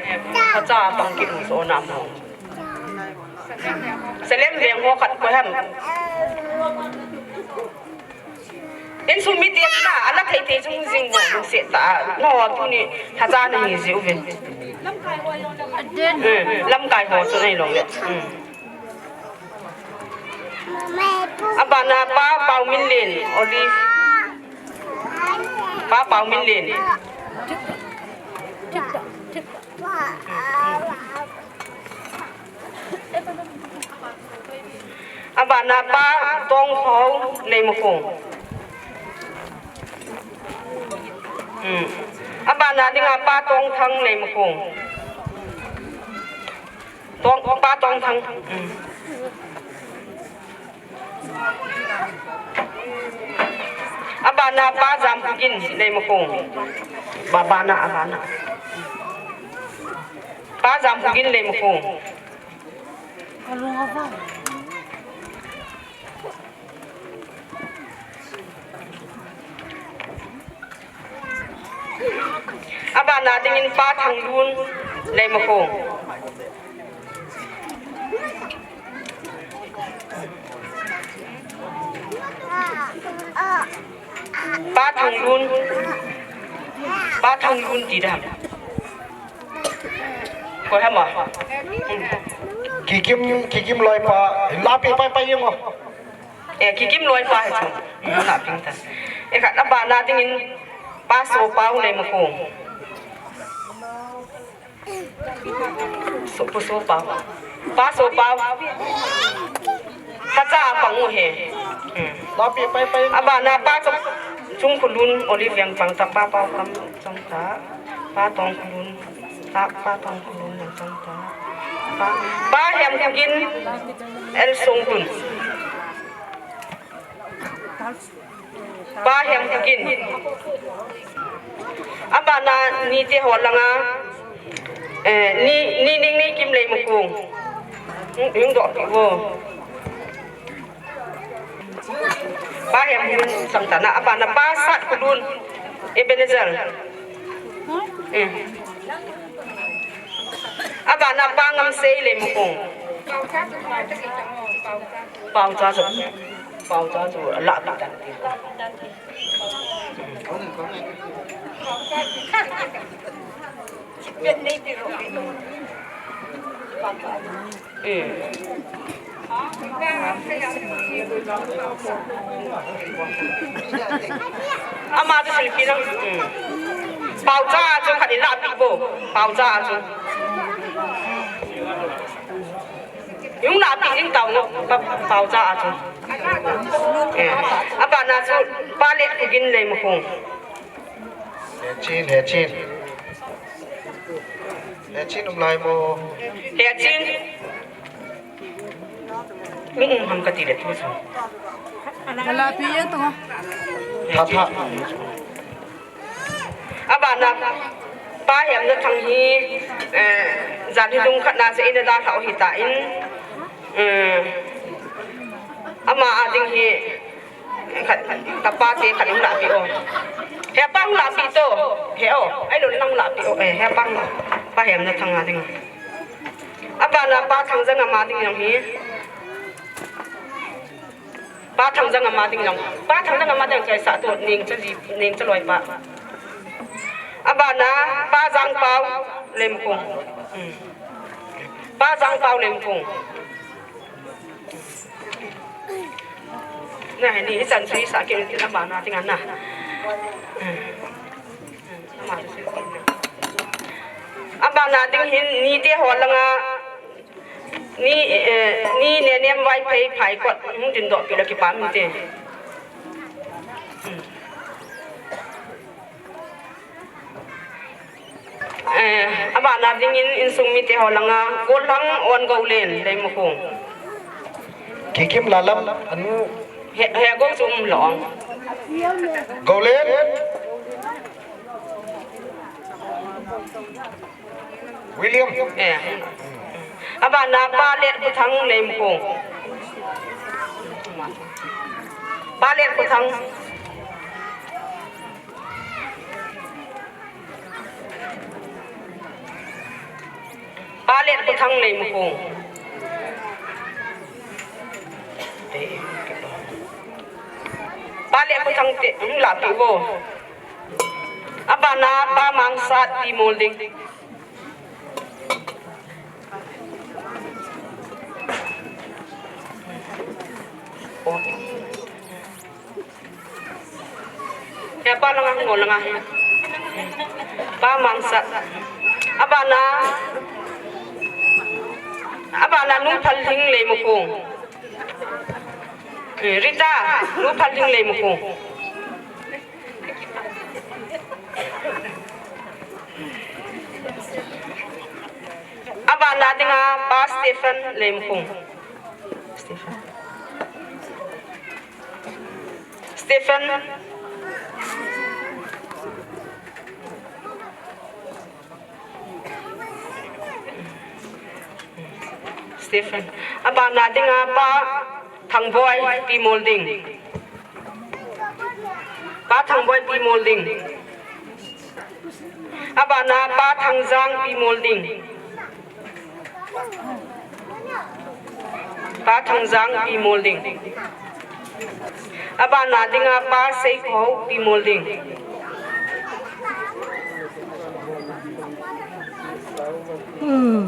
phacha pang kit so na mo. Salem Veng ho khat ko ham. Insung mi tiang na, ala thei thei chung jing mo, se ta, no, tuni, phacha na hi jiu ve. Eh, lamkai ho chu nei long le. Hmm. Abana Pa Pauminlen, Olive. Pa Pauminlen. Abana Pa Tongkhou, Neimakhong. Hmm. Abana dinga Pa Tongthang, Neimakhong. Tong, Pa Tongthang. Hmm. Abana Pa Jamkhogin, Leimakhong. Ba, bana, abana. Pa Jamkhogin, Leimakhong. Abana dingin Pa Thanglun, Leimakhong. Pa Thanglun. Pa Thanglun ti dam. Koi ham a? Kikim, Kikim loipa, lapi pai pai jeng o. Eh, Kikim loipa hi chu. Hmm, lapi ta. Eh, khat abana dingin Pa Sopau, Leimakhong. So, Pa Sopau. Pa Sopau. Khat cha a pang u hi. Hmm. Lapi pai pai. Abana Pa Chung, Chungkhulun, Olive Vengpang ta, Pa Paokam Chongtah. Pa Tongkhulun. Pa, Pa Tongkhulun Vengchongtah. Pa, Pa Hemkhogin, L Songtun. Pa Hemkhogin. Abana Nite ho langa. Eh, Ni, Ni Ningnekim, Leimakhong. Hung, hung doh pi vo. Pa Hemkhogin Chongtah na, abana Pa Satkholun, Ebenezer. Hmm. Abana Pa Ngamsei, Leimakhong. Paocha chu, Paocha chu, la pi tan ti. Hmm. Ama chu silpi lang. Hmm. Paocha chu khat i la pi vo. Paocha chu. Hung la pi jing tao no, Pa, Paocha a chu. Eh. Abana chu Pa Letkhogin, Leimakhong. Hechin, Hechin. Hechin um lai mo. Hechin. Um, um, ham kati le tu chu. Ala pi e to. Tha, tha. Abana, Pa Hemnathang hi, eh, jan hi lungkhat na chu eina dalhau hitan, eh, ama a ding hi, khat, kapa te khat hung la pi o. Hepa hung la pi to, he o, ai lo lang la pi o, eh, hepa hung la, Pa Hemnathang a ding. Abana Pa Thangjang ama ding jong hi. Pa Thangjang ama ding jong. Pa Thangjang ama ding jong sa to Ningcha ji, Ningcha loipa. Abana Pa Jangpao Leimakhong. Hmm. Pa Jangpao Leimakhong. Na, ni chan sui sa ke abana ding ana. Hmm. Abana ding hin Nite ho langa. Ni, eh, Ni Nenem Vaiphei Phaikot, hung tin doh pi le kipa mite. Eh, abana dingin insung mite ho langa, Golhang On Goulen, Leimakhong. Kikim Lalam, anu. He, he go chu um lou. Goulen. William. Eh. Abana Pa Letkhothang Leimakhong. Pa Letkhothang. Pa Letkhothang Leimakhong. Pa Letkhothang te, hung la pi vo. Abana Pa Mangsat Timol ding. He pa langa, ngo langa he. Pa Mangsat. Abana. Abana Nu Phalhing Leimakhong. Eh, Rita, Nu Phalhing Leimakhong. Abana dinga Pa Stephen Lemkhung. Stephen. Stephen. Stephen. Abana dinga Pa Thangboi Pi Molding. Pa Thangboi Pi Molding. Abana Pa Thangjang Pi Molding. Pa Thangjang Pi Molding. Abana dinga Pa Seikho Pi Molding.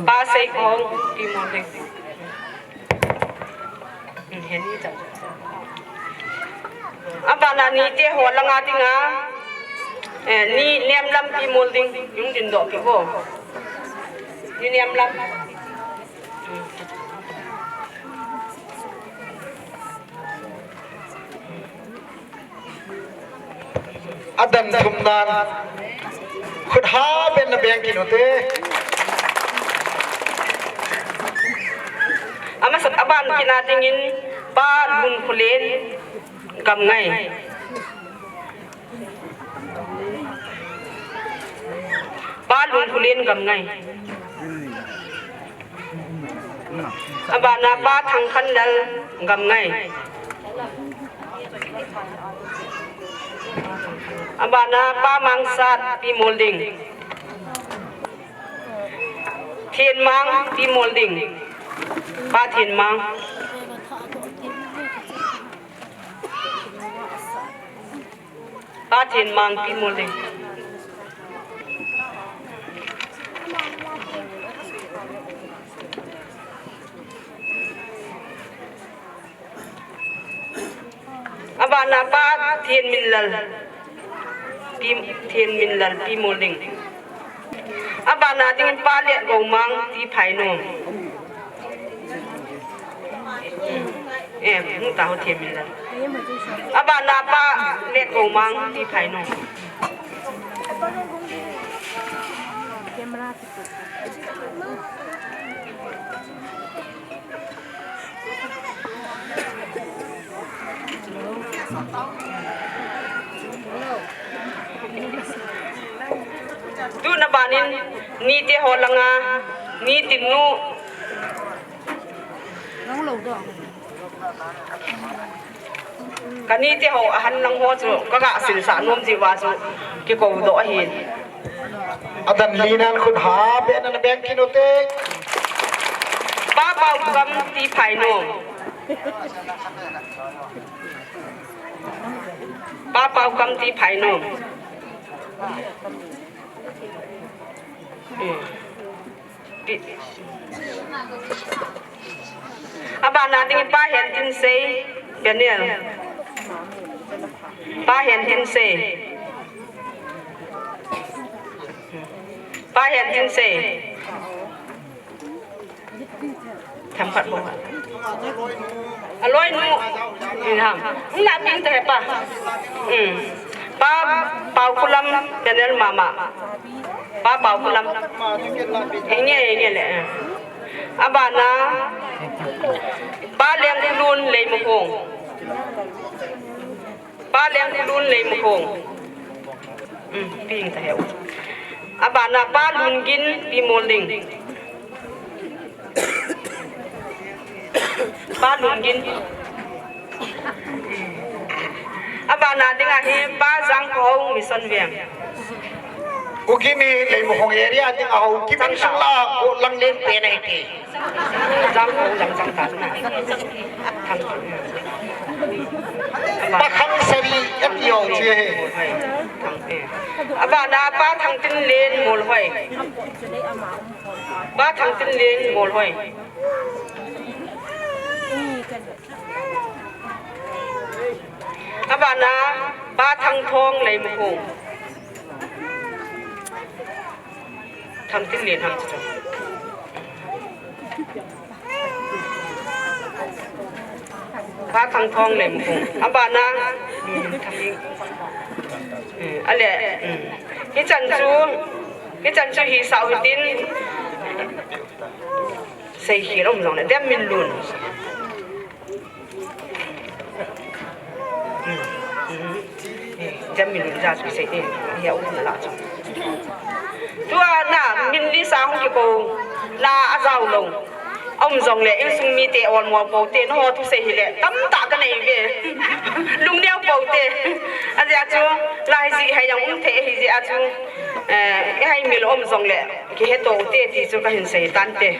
Pa Seikho Pi Molding. Abana Nite ho langa dinga, eh, Ni Nemlam Pi Molding, yung din do pi ko. Ni Nemlam. Adan thum nan khut ha ben na beng kit u te. Amasa aban kit na dingin Pa Lunkholen Gamngai. Pa Lunkholen Gamngai. Abana Pa Thangkhanlal Gamngai. Abana Pa Mangsat Pi Molding. Thenmang Pi Molding. Pa Thenmang. Pa Thenmang Pi Molding. Abana Pa Thenminlal Pi, Thenminlal Pi Molding. Abana dingin Pa Letgomang T. Phainom. Eh, hung ta ho Thenminlal. Abana Pa Letgomang T. Phainom. Tuna banin, Nite ho langa, Ni Tinnu. Ka Nite ho ahan lang ho chu, ka ga silsah nom jeh uva chu, kikou doh ahi. Adan li nan khut ha ben na beng kit u te. Pa Paokam T. Phainom. Pa Paokam T. Phainom. Hmm. Pi-, abana ding Pa Hentinsei Daniel. Pa Hentinsei. Pa Hentinsei. Themkhat bou. Aloinu. Ni ham. Hung la ping te pa. Hmm. Pa Paokhulam Daniel mama. Pa Paokhulam. Inge, inge le. Abana. Pa Lengkhulun Leimukhong. Pa Lengkhulun Leimukhong. Hmm, ping ta heu. Abana Pa Lungin Pi Molding. Pa Lungin. Abana ding ahi Pa Jangkhohao Mission Veng. Kuki mi Leimukhong area ding aho kimin sung la ko lang len pe na hiti. Jangkhohao jang jang ta na. Pakhang Sari ati ho che. Abana Pa Thangtinlen Molhoi. Pa Thangtinlen Molhoi. Abana Pa Thangthong Leimukhong. Thangtinlen ham chu. Pa Thangthong Leimukhong. Abana. Hmm, ale. Hmm. Hichan chu. Hichan chu hisah u hitin. Seikhel um jongle, dem min lun. Dem min lun ja chu sei te, hi a um na la chu. Tua na, min li sa hung kikou, na a jao lou. Um jongle, insung mite olmo pou te, nangho thusei hile, tamtah ka nei ve. Lungneo pou te. Ajeh chu, la hi ji hai jong um thei hi jeh a chu. Eh, i hai mil um jongle, kihe tou te, ti chu ka hin sei tante.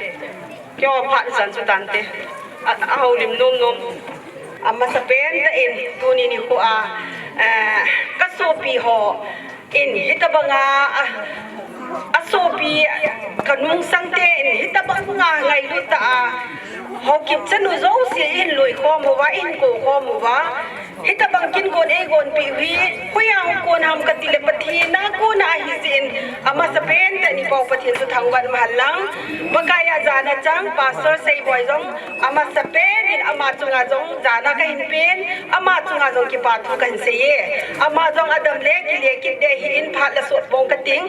Keiho phat chan chu tante. A, a houlim nom nom. Amasa pen tah in tuni nikho a, eh, ka sopi ho in hitabang a, a, a sopi ka nungsang te in hitabang a ngailut tah a, Haokip chanu jouse in loi khom uva, in kou khom uva. Hitabang kin kon ei gonpeh u hi, hoiya hung kon ham kati le Pathen a kon ahi jeh in, amasa pen tah in i Pau Pathen chu thangvah in umhen lang. Pakai a jana chang, Pastor Seiboi jong, amasa pen in ama chunga jong, jana kahin pen, ama chunga jong kipa thu kahin sei e. Ama jong adam le kile kit ding ahin phat la sot pong kating.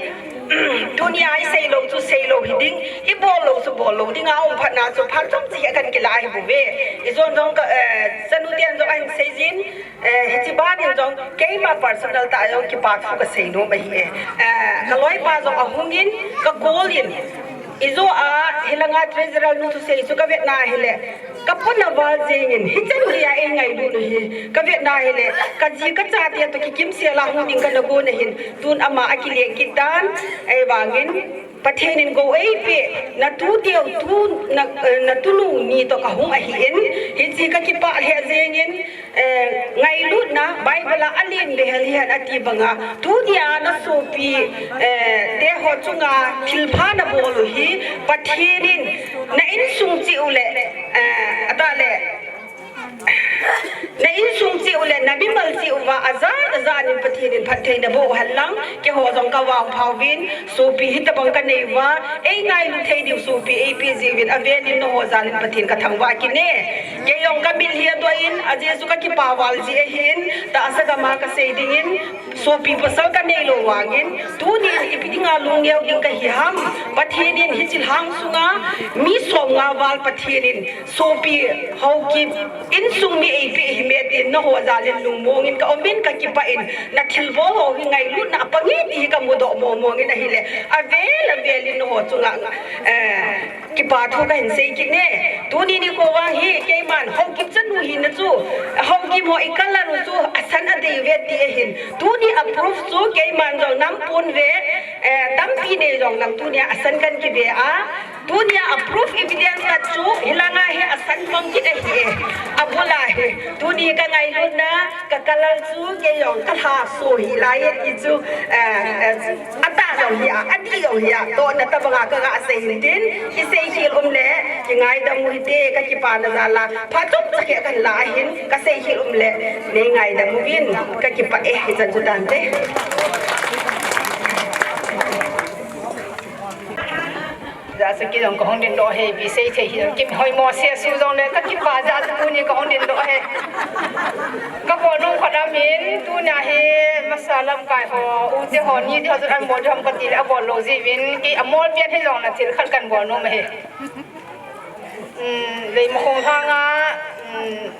Tunia i sei lou chu sei lou hi ding, i bol lou chu bol lou ding a um phat na chu phat chom chu hi a kan kila hi bou ve. I jon jong ka, eh, chanu ten jong ahin sei jin, eh, hiche ban in jong keima personal tah a jong kipa thu ka sei nom ahi e. Eh, ka loipa jong ahung in, ka call in, i jo a, hilanga treasurer nu thusei chu ka vet na hile, ka pon a val jeng in, hichanu hi a ei ngailut u hi, ka vet na hile, ka ji ka chate toh kikim sel a hung ding ka na gon ahin, tun ama a kile kit tan, ahivangin, Pathen in gou eipeh, na tu teu tu, na, eh, na tunu ni toh ka hung ahin, hiche ka kipah lheh jeng in, eh, ngailutna, Bible a alen behseh hen ati banga, tunia na sopi, eh, teho chunga thilpha na bol u hi, Pathen in na insung cheh u le, eh, atah le, na insung cheh u le, na mimal cheh uva, ajat ajat in Pathen in phatthei na boh u hen lang, keiho jong ka vangpha uvin, sopi hitabang ka nei uva, ei ngailut thei diu sopi eipeh jeh uvin, avel in nangho jal in Pathen ka thangvah kit e. Kei jong ka mitlhi adoh in, ajeh chu ka kipa val jeh ahin, tahsa gam a ka sei ding in, sopi pasal ka nei lou vangin, tunin ipi dinga lungneo ding ka hi ham, Pathen in hiche lhang sunga, mi som nga val Pathen in, Sopi Haokip, insung mi eipeh hi me tin nangho jal in lungmong in ka um in ka kipah in, na thilbol ho hi ngailutna a pang e ti hi ka mudoh mong mong in ahile, avel avel in nangho chunga, eh, kipa thu ka hin sei kit e. Tuni nikho vang hi, keiman Haokip chanu hina chu, Haokip ho i colour u chu asan adei uve ti ahin. Tuni a proof chu keiman jong nam pon ve, eh, tampi nei jong lang tunia asan kan kive a. Tunia a proof evidence khat chu, hilanga hi asan bang kit ahi e. Abul a hi. Tuni ka ngailutna, ka colour chu, kei jong ka lha so hi lai e ti chu, eh, eh, atah jong hi a, adih jong hi a, tohna tabanga ka ga sei hin tin, i seikhel um le, kingaidam u hite, ka kipana jal a, phat chomcha khat kan la ahin, ka seikhel um le, nei ngaidam uvin, ka kipah e, hichan chu tante. Jahcha kit jong ka hung dingdoh e, ipi sei thei hi jong, kihoimo se su jongle ka kipah jeh a tuni ka hung dingdoh e. Ka bol nom khat aum in, tunia hi masa lamkai ho, u te ho, ni te ho, chu an bol ding ham kati le, abol lou jeh uvin, kei amol pen hijongle thil khat kan bol nom ahi. Um, Leimakhong lhanga, um,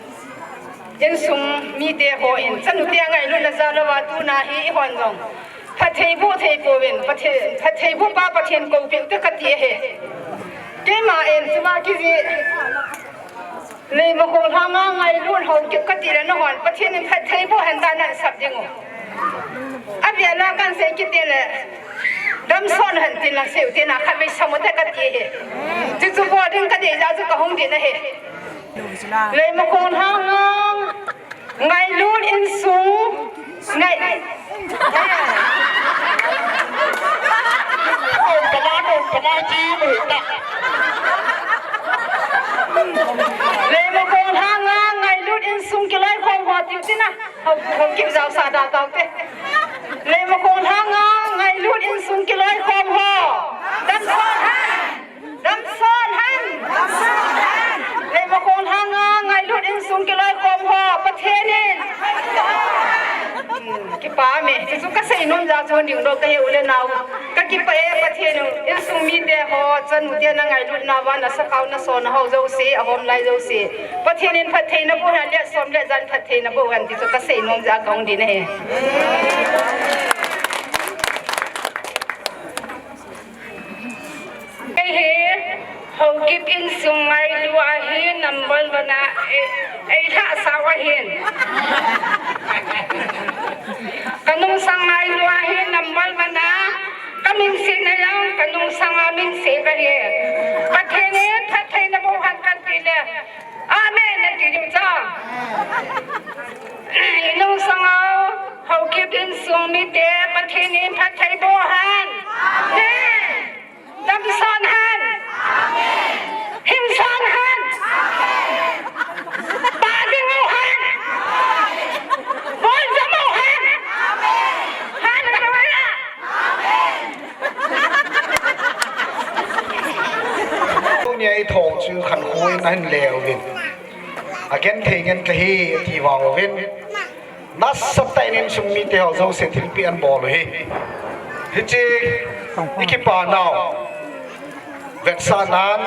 insung mite hon, chanu te ngailutna jal uva tuna hi eihon jong phatthei boh thei pouvin, phatthei, phatthei boh pa Pathen koupeh u te kati ahi. Keima in chuma kijih, Leimakhong lhanga ngailut Haokip kati le nahon, Pathen in phatthei boh hen tia nasap ding u. Avel a kan sei kit le, damson hen tin lang sei u te na khatvei sam u te kati ahi. Chuchu bol ding ka dei jeh a chu ka hung ding ahi. Leimakhong lhanga ngailut insung ngai. Leimakhong lhanga ngailut insung kiloikhom ho tiu tina. Haokip jaosa da taute. Leimakhong lhanga ngailut insung kiloikhom ho. Damson hen. Damson hen. Leimakhong lhanga ngailut insung kiloikhom ho. Pathen in. Hmm, kipah e. Chuchu ka seinom jeh a chu dingdoh ka hi u le nao. Kakipah e Pathen u, insung mite ho, chanu te nangailutna uva, nasakao naso naho jouse, ahom lai jouse, Pathen in phatthei naboh hen, let som let jan phatthei naboh hen ti chu kasei nom jeh a kahung ding ahi. Kei hi Haokip insung ngailu a hi number one a, ei, eilhahsau ahin. Kanungsang ngailu a hi number one a, kamin sehna jong kanungsang a min seh kahi. Pathen in phatthei naboh hen kati le, amen nati diu chu. Inungsang u, Haokip insung mite, Pathen in phatthei boh hen. Damson hen. Hingson hen. Pah ding u hen. Bol jom u hen. Hallelujah. Tunia i thong chu khankho in ahin le uvin, agenthei ngen kahi ati vang uvin, nasatah in insung mite ho jouse thilpeh anabol u hi. Hiche i kipanau vetsahnan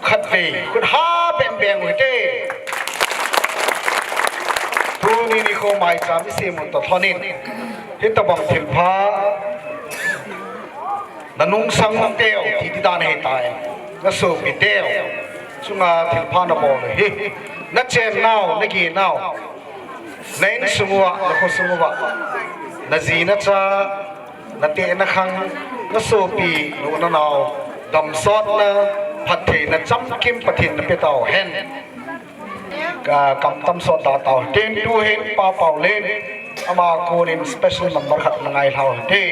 khatvei khut ha beng beng u hite. Tuni nikho maicham isem u toh lhonin, hitobang thilpha nanungsang teu ti, ti dan ahitai. Nasopiteu chunga thilpha nabol u hi, nachennau, nagenau, na insung uva, nakhosung uva, naji nacha, natehna khang, nasopi, nanao, damsotna, phattheina chamkim Pathen in napeh tau hen. Ka, kamtam sot da tau. Tin, tuhin Pa Paolen, ama konin special number khat nangailhau hite.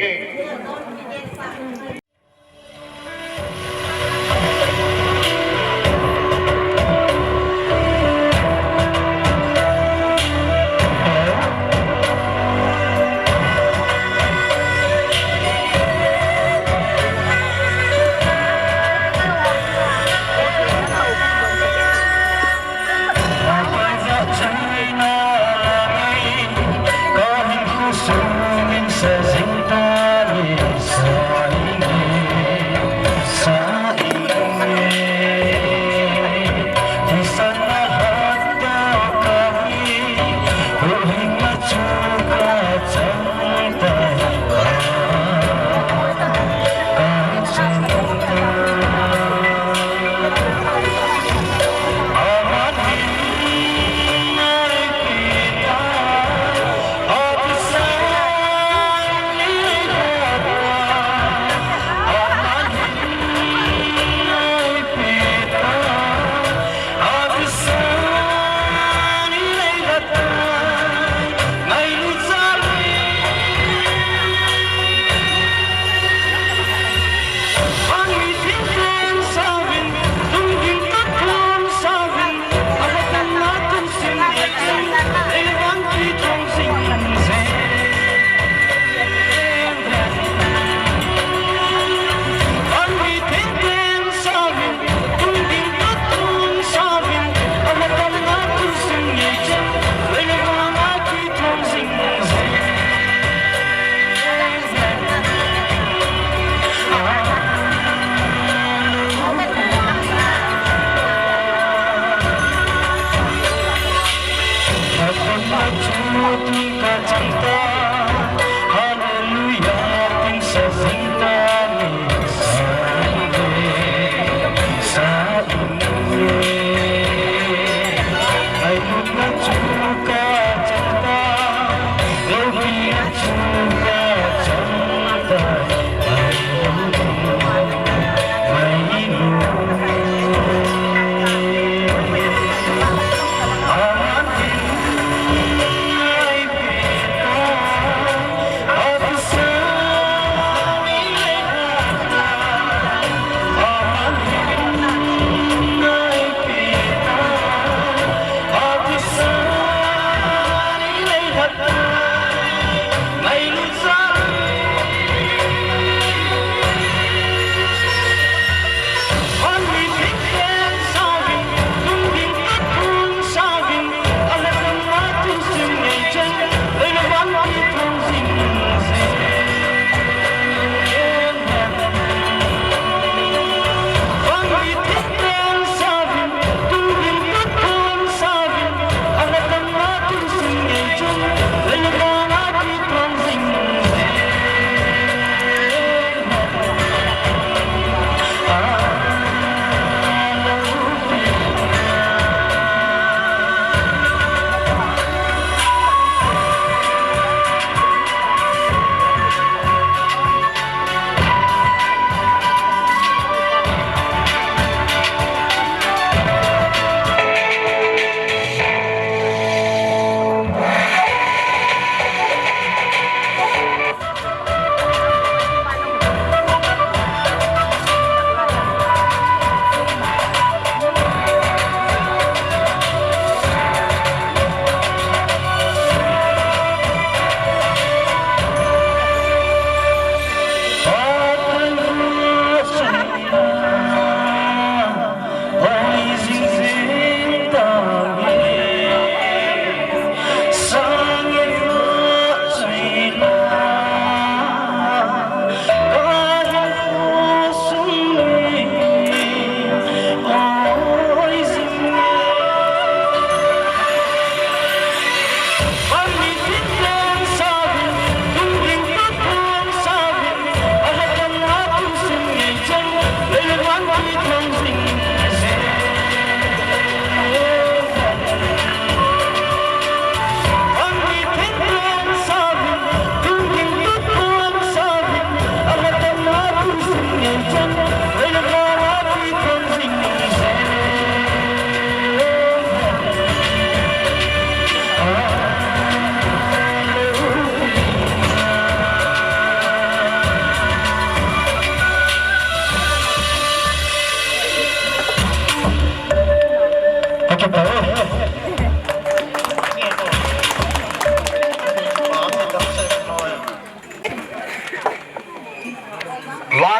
La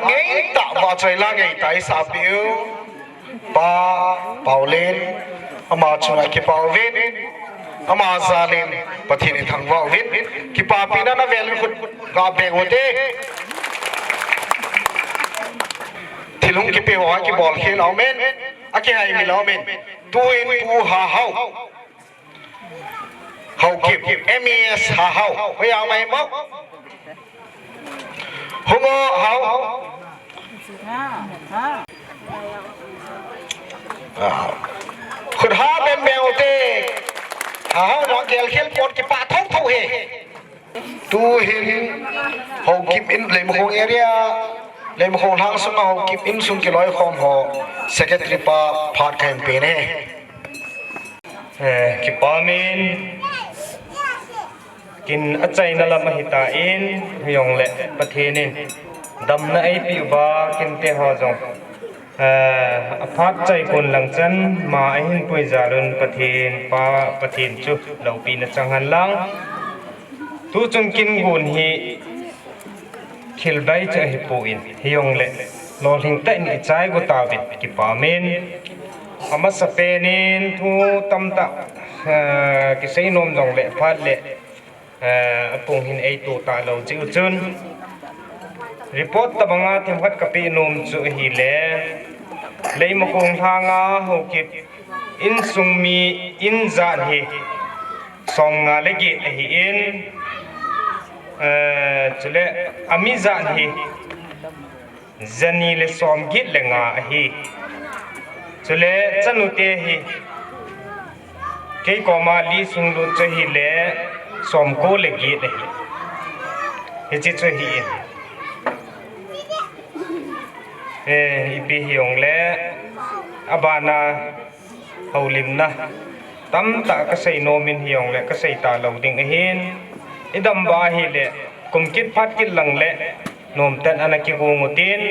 ngeitah, vachoi la ngeitah isah peh u. Pa Paulin, ama chunga kipah uvin, ama jalin Pathen in thangvah uvin, kipapina navel in khut gabeng ute. Thil hung kipe ho a kibol khel aumin, akihaimil aumin. Tuin Pu Hahao. Haokip, M E S Hahao. Hoiya mai mo? Humo Hao. Ah. Khut ha beng beng ute. Hahao jong gel khel pon, kipah thotho e. Tuhin Haokip in, Leimakhong area, Leimakhong lhang sunga Haokip insung kiloikhom ho secretary pa phat kahin pe e. Eh, kipah in, kin achaina lam ahitan, hijongle Pathen in damna eipeh uva, kinte ho jong, eh, aphat chai kon lang chan, ma ahin pui jal un Pathen pa, Pathen chu loupina chang hen lang. Tuchung kin gon hi thil bai chu ahipon, hijongle lolhing tah in ichai go tauvin, kipah in. Amasapen in thu tamtah, eh, kisei nom jongle phat le, eh, apung hin eito talou jeh u chun, report tabanga themkhat kapeh nom chu ahile, Leimakhong lhanga Haokip insung mi in jat hi somnga le get ahin, eh, chule ami jat hi jani le somget le nga ahi. Chule chanute hi kei koma li sung lut chu ahile somko le get ahi. Hiche chu ahin. Eh, ipi hijongle, abana houlimna tamtah kasei nom in, hijongle kasei talou ding ahin. Idam ba ahile, kum kit phat kit lang le, nomtah in ana kigon utin.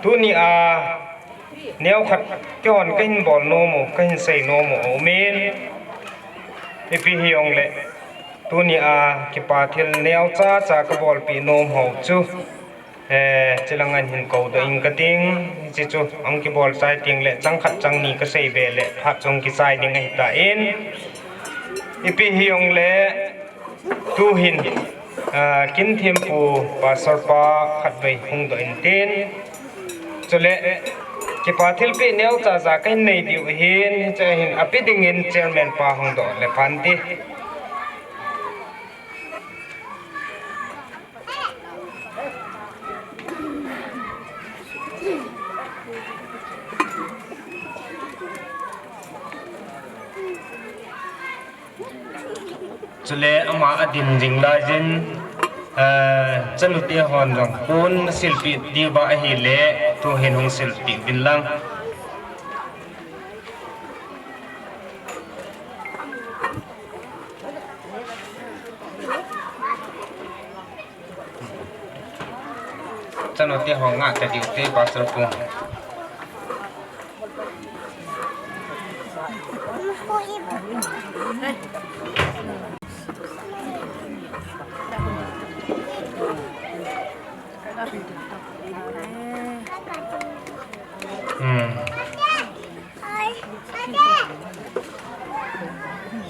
Tunia, neokhat keihon kahin bol nom u, kahin sei nom u aumin. Ipi hijongle, tunia kipa thil neocha cha kabolpeh nom ho chu, eh, chilang an hin koudoh ing kating, hiche chu ahung kibol chai tengle, chang khat chang ni kasei be le, phat chu ahung kichai ding ahitan. Ipi hijongle, tuhin, ah, kin thempu pastor pa khatvei hung doh intin. Chule, kipa thilpeh neocha cha kahin nei diu ahin, hiche ahin api dingin chairman pa hung doh le phante. Chule ama adin jing laiyin, eh, chanute hon jong pon silpeh diuva ahile, tuhin hung silpeh uvin lang. Chanute ho ngah ta diu te, Pastor pu. Hmm.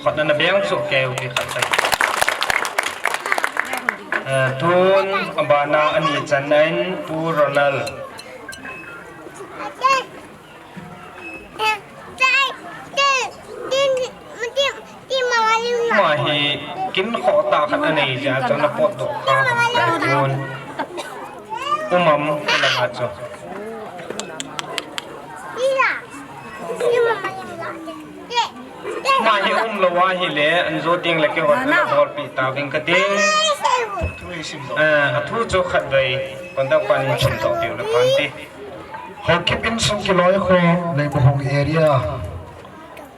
Khat na na beng chu keu ti khat tai. Eh, tun abana ani channa in Pu Ronald. Ama hi kin khoh tah khat anei jeh a chu ana potdoh kha. Tun. Umam, langa chu. Ama hi umlou ahile, an jo ding le keiho na bolpeh tauving kati. Eh, athu chu khatvei, conductor pan in chomdoh peh u le phante. Haokip insung kiloikhom, Leimakhong area.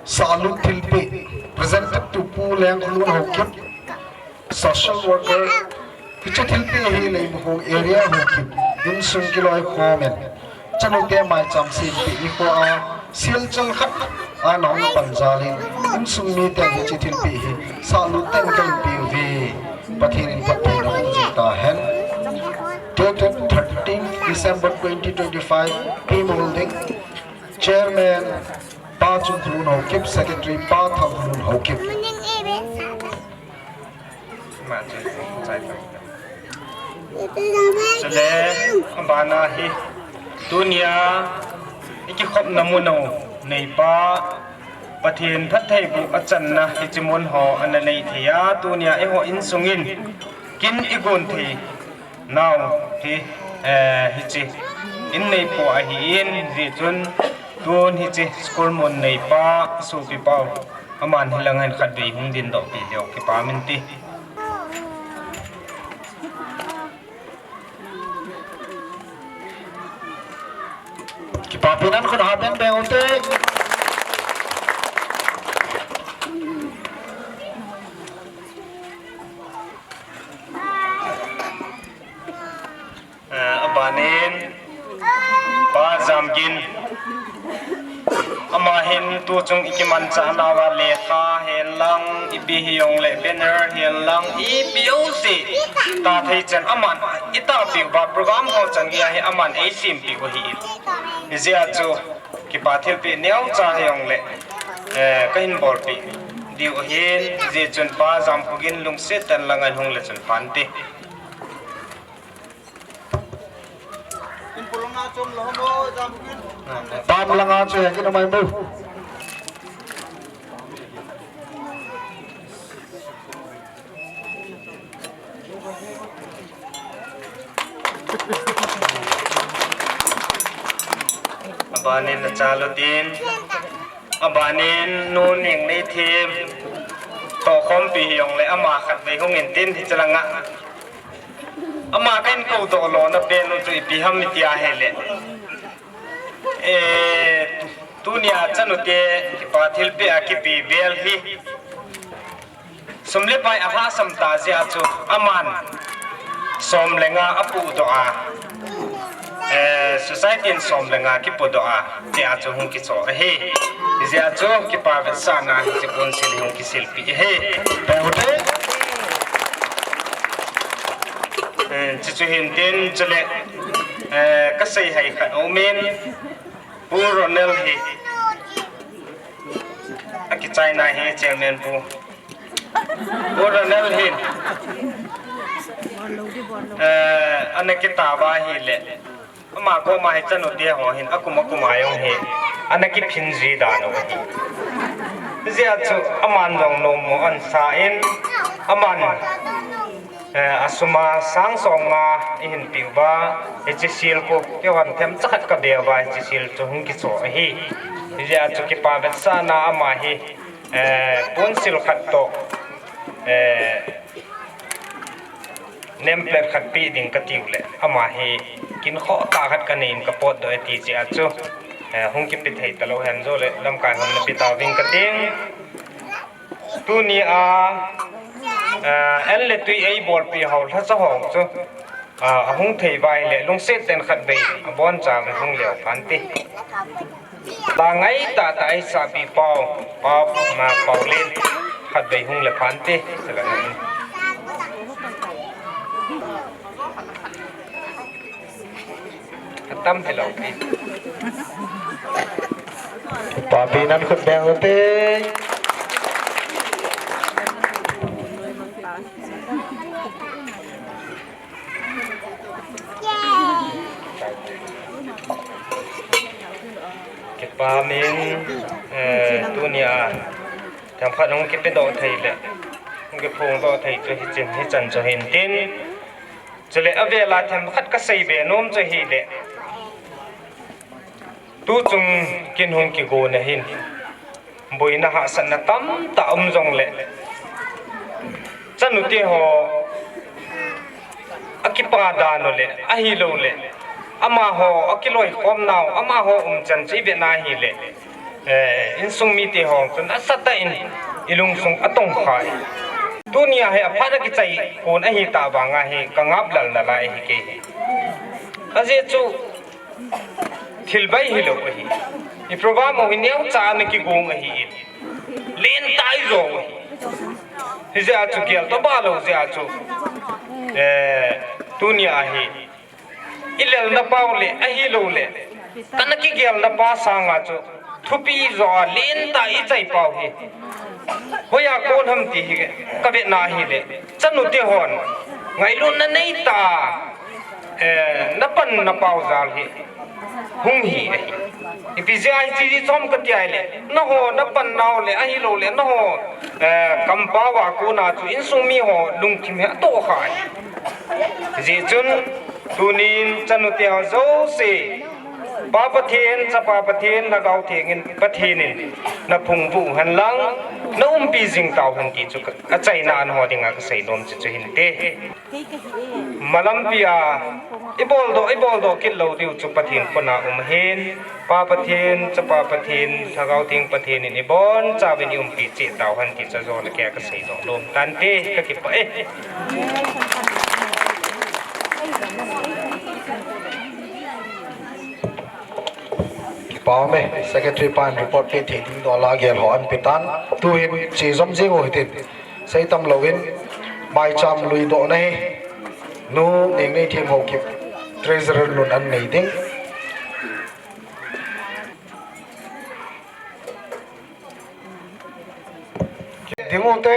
Salut thilpeh, presented to Pu Lengkholun Haokip. Social worker, hiche thilpeh hi Leimakhong area Haokip insung kiloikhom in. Chanu te maicham sempeh nikho a, silchal khat a nahung pan jal in, insung miten hiche thilpeh hi salut ten kahin peuve. Pathen in phatthei naboh jing tahen. Dated thirteenth December twenty twenty-five, P M Holding, Chairman Pa Chungkholun Haokip, Secretary Pa Thangkholun Haokip. Chule, abana hi, tunia, ikikhopna mun u, neipa, Pathen phattheiboh achanna, hiche mun ho, ana nei thei a, tunia, eiho insung in, kin igon thei nau hi, eh, hiche, in neipa ahin, hijeh chun, tun hiche, school mun neipa, sopipau, aman hilang hin khatvei hung dindoh peh leu, kipah in ti. Kipapi nan khut ha beng beng ute. Eh, abanin, Pa Jamgin. Ama hin tuchung ikimanchah nauva lekha henlang, ipi hijongle banner henlang, ipi jouse. Tathei chan aman, itahpeh uva program ho chan geiya hi aman eisempeh u ahi. Hijeh a chu, kipa thilpeh neocha hijongle, eh, kahin bolpeh diu ahin, hijeh chun Pa Jamkhogin lungset tah in lang in hung le chun phante. Pam langa chu hekit umai mo. Abanin nachal utin. Abanin Nu Nengneithem. Tohkhompi hijongle ama khatvei hung intin hiche langa. Ama kahin koudoh lona pen u chu ipi ham iti ahile. Eh, tunia chanu te kipa thilpeh a kipe bel hi. Sum le pai alhahsam tah jeh a chu aman som le nga apohdoh a. Eh, society in som le nga kipohdoh a, tia chu hung kichoh ahi. Hijeh a chu kipa vetsahna hiche ponsil hi hung kisilpeh ahi. Peng ute. Eh, chuchu hintin chule, eh, kasei hai khat aumin, Pu Ronald hi akichaina hi chairman pu. Pu Ronald hin, eh, ana kitah uva ahile. Ama koma hi chanu te ho hin akum akum a jong hi ana kiphin ji dan u ahi. Hijeh a chu aman jong nommo ansa in aman, eh, asum a sang som nga eihin peh uva, hiche sil khu keiho themcha khat kabe uva hiche sil chu hung kichoh ahi. Hijeh a chu kipa vetsahna ama hi, eh, ponsil khat toh, eh, name plate khat peh ding katiu le, ama hi kinkhoh tah khat kanei in kapotdoh e ti jeh a chu, eh, hung kipe thei talou hen, jou le lamkai hon nape tauving kating. Tunia, eh, an le tui eibolpi hou lhacha ho chu, ah, ahung thei uva ahile lungset tah in khatvei aboncha hung leu phante. Tangai tahtah eisahpi pau, pau, ma, pau len, khatvei hung le phante, sila na. Atam hello pi. Papi nan khut beng ute. Kipa min, eh, tunia, themkhat hung kipedoh thei le, hung kiphongdoh thei chu hichan, hichan chu hintin. Chule avela themkhat kasei be nom chu hile. Tuchung kin hung kigon ahin. Boina hahsatna tamtah um jongle, chanu te ho akipa dan u le, ahilou le, amaho akiloikhom nau, amaho umchan chu ivet na hile, eh, insung mite ho chun asatah in ilungsung atongkhai. Tunia hi aphat a kichai kon ahitah vanga hi kangap lal nalai ahi kei hi. Ajeh chu Thil bai hilou ahi. I program u hi neocha ana kigong ahin. Lentah i jong ahi. Hijeh a chu gel tobang lou jeh a chu, eh, tunia hi i lelna pau le, ahilouleh kana kigelna pa sanga chu thupi jo a lentah i chai pau hi. Hoiya kon ham ti hi ka vetna hile, chanu te hon ngailutna neitah a, eh, na panna pau jal hi hung hi ahi. Ipi jeh a hiche hi chom kati ahile, nangho na pan nau le, ahilouleh nangho, eh, kampau a kona chu insung mi ho lungthim hi atoh kha ahi. Hijeh chun tunin chanu te ho jouse, Pa Pathen, Chapa Pathen, Lhagao Theng in, Pathen in na phungvuh hen lang, na umpi jing tau hen ti chu ka, achaina a nangho dinga kasei nom chu chu hinte. Malampi a i boldoh, i boldoh kit lou diu chu Pathen khut a um ahin, Pa Pathen, Chapa Pathen, Lhagao Theng Pathen in ibonchauvin i umpi cheh tau hen ti chu ajona kei a kasei doh nom tante, kakipah e. Kipah e, Secretary pan report pe thei ding doh la gel ho an pe tan. Tuhin che jom jing u hitin. Seitam louvin, maicham lui dohna hi Nu Nengneithem Haokip, Treasurer nun an nei ding. Ding u te,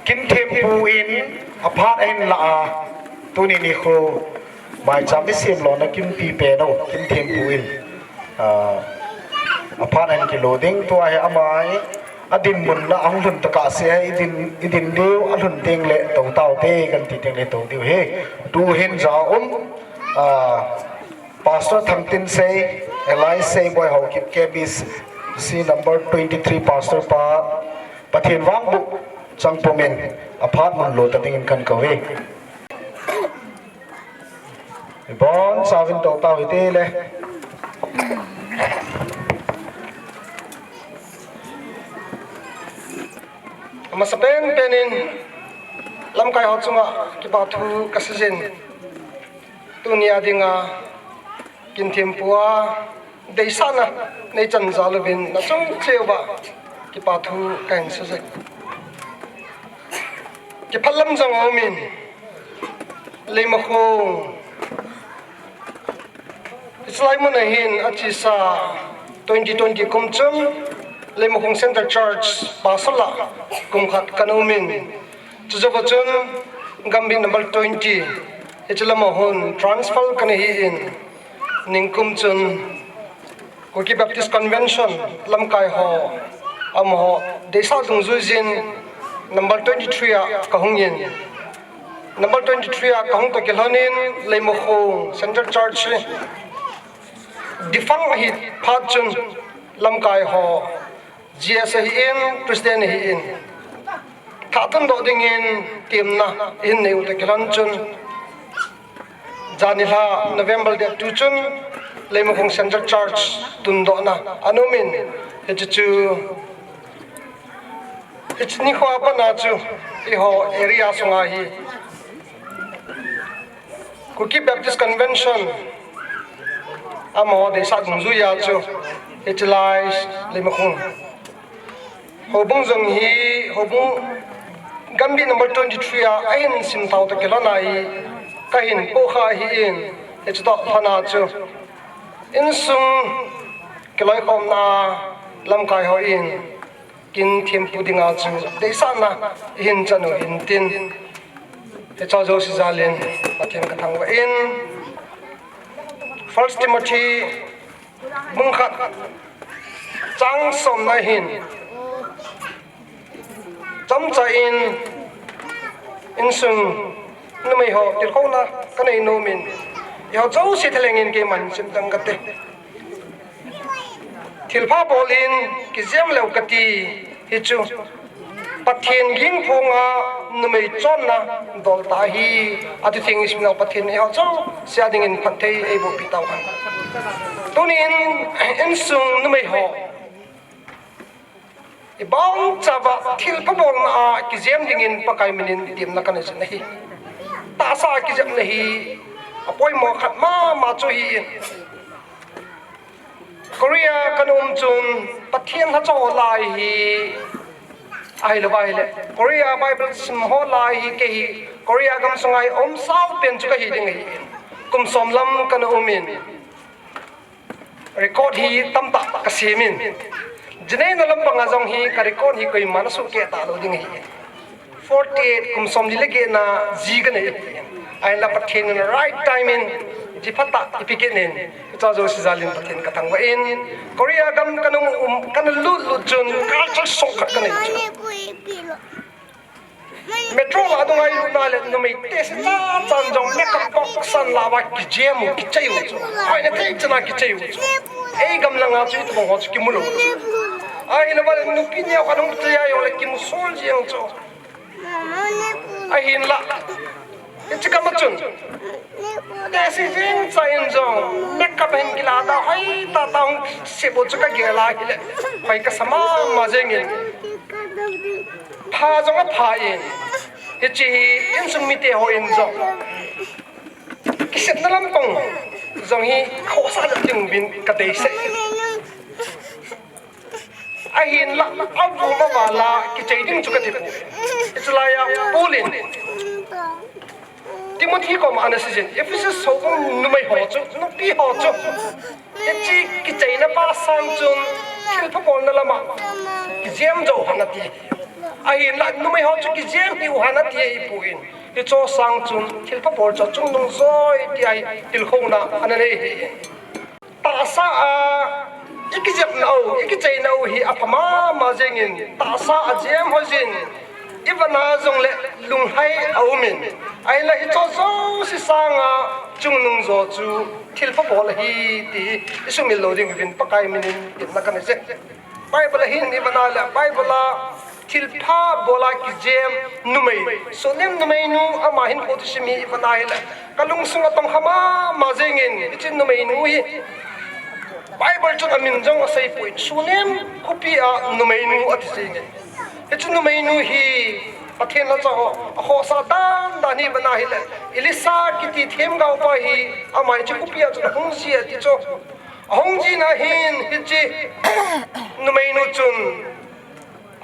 Kimthempu in aphat ahin la a, tuni nikho maicham i sem lona Kimpi Peno, Kimthempu in, ah, aphat ahin kilo ding, tua hi ama hi adinmun na ahung lhun tokah se, i din, i din diu, alhun teng le tou tau te, kan ti teng le tou diu hi. Tuhin ja um, ah, Pastor Thangtinsei, alias Seiboi Haokip, K B C number twenty-three Pastor pa, Pathen vangboh chang pumin aphat mun lo ta dingin kan kou e. Ibonchauvin tou tau hite le. Amasa penpen in lamkai ho chunga kipa thu kasei jin. Tunia dinga Kimthempu a deisahna neichan jal uvin nachung cheh uva kipa thu kahin sei jin. Kipah lam jong aumin, Leimakhong, hiche lai mun a hin achesa twenty twenty kum chun Leimakhong Central Church Pastor a kum khat kana umin, chujouva chun Gambih number twenty, hiche lama hin transfer kana hin, ningkum chun Kuki Baptist Convention lamkai ho, amaho deisah dungjui jin number twenty-three a kahung in. Number twenty-three a kahung toh kilhonin Leimakhong Central Church hi defunct ahi phat chun lamkai ho G S ahin, President ahin, thah tundoh dingin temna ihin nei u toh kilhon chun, janhi lha November date two chun Leimakhong Central Church tundohna ana umin, hiche chu, hiche nikho a pat a chu eiho area sunga hi Kuki Baptist Convention amaho deisah dungjuiya chu hiche lai Leimakhong houbung jong hi, houbung Gambih number twenty-three a ahin simthao toh kilhon a hi kahin pohkha ahin, hiche toh kilhon a chu insung kiloikhomna lamkai hon kin thempu dinga chu deisahna ihin chan u hintin, hiche jouse jalin Pathen kathangvah in. First Timothy bung khat chang somna hin chomcha in insung numei ho tilkhouna kanei nomin, eiho jouse thalheng in keiman simtang kate. Thilpha bol in kijem leu kati hichu Pathen ging phonga numei chonna dol tah ahi. Ati theng ismina Pathen eiho jouse a dingin phatthei eiboh pi tauhen. Tunin insung numei ho ibonchauva thilpha bolna a kijem dingin Pakai minin temna kanei jin ahi. Tahsa a kijepna hi apoimo khat mama chu ahin. Korea kana um chun Pathen lhacha ho lai hi, ahilou va ahile Korea Bible sim ho lai hi kei hi Korea gamsunga hi um sao pen chu kahi ding ahi. Kum som lam kana um in, record hi tamtah kasem in, jinei na lampang a jong hi ka record hi koiman asuhkeh talou ding ahi. Forty eight, kum som li le get na ji kanei. Ahinla Pathen in right time in, ji phatah ipi kit in, hiche jouse jal in Pathen kathangvah in, Korea gam kana um, kana lut lut chun culture shock khat kanei chu. Metro la dunga ilut na le numei tesi cha chan jong makeup box san la va kijem u, kichei u chu. Hoina thei chana kichei u chu. Ei gam langa chu itobang ho chu kimu lou chu. Ahilou va le nupi neo khat hung chei a jong le kimu sol jeng chu. Ahinla, hiche kama chun, tesi jeng cha in jong makeup hin kila ta, hoi tata hung sep u chu kagel a hile, hoi kasa mama jeng in. Pha jong apha in, hiche hi insung mite hon jong, kisepna lampang jong hi khohsah ding uvin kadeisah. Ahinla, avum aval a kichei ding chu kati poi. Hiche lai a Paul in Timothy koma ana seijin, Ephesus houbung numei ho chu, nupi ho chu, hiche kicheina pa sang chun thilpha bolna lama kijem jou hen ati. Ahinla numei ho chu kijem hiu hen ati ahipoi. Hiche sang chun thilpha bol chu chungnung joi tia hi tilkhouna ana nei ahi. Tahsa a ikijepna u, ikicheina u hi apha mama jeng in, tahsa a jem ho jin, ivana jongle lunglhai aum in, ahinla hiche jouse sanga chungnung jo chu thilpha bol ahi ti hi isumil lou ding uvin Pakai min in temna kanei e. Bible a hin ivana le Bible a thilpha bol a kijem numei, Sunem numeinu ama hinkho thusim hi ivana hile, kalungsung atongkha mama jeng in, hiche numeinu hi Bible chun amin jong asei poi, Sunem khopi a numeinu ati jeng in. Hiche numeinu hi Pathen lhacha ho akhohsah dan dan hi ivana hile, Elisha kiti themgao pa hi ama hiche khopi a chun ahung ji ati chu. Ahung ji na hin hiche numeinu chun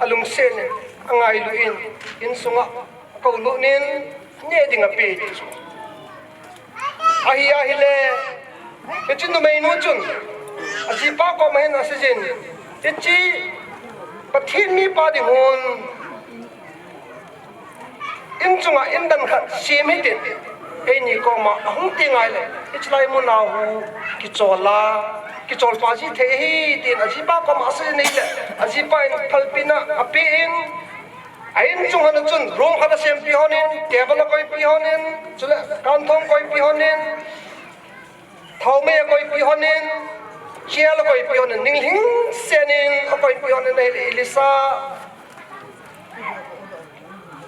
alungset in, angailu in, insunga akoulut in, neh ding ape ti chu. Ahi ahile, hiche numeinu chun ajipa koma hin aseijin, hiche Pathen mipa dingun in chunga indan khat sem hitin, eini koma ahung teng ahile, hiche lai muna hu kichol a, kichol pa ji thei ahi tin ajipa koma aseijin ahile, ajipa in phalpina ape in, a in chunga chun room khat asempeh hon in, table akoipeh hon in, chule kanthong akoipeh hon in, thaomei akoipeh hon in, chair akoipeh hon in, ninglhingset in akoipeh hon in ahile, Elisha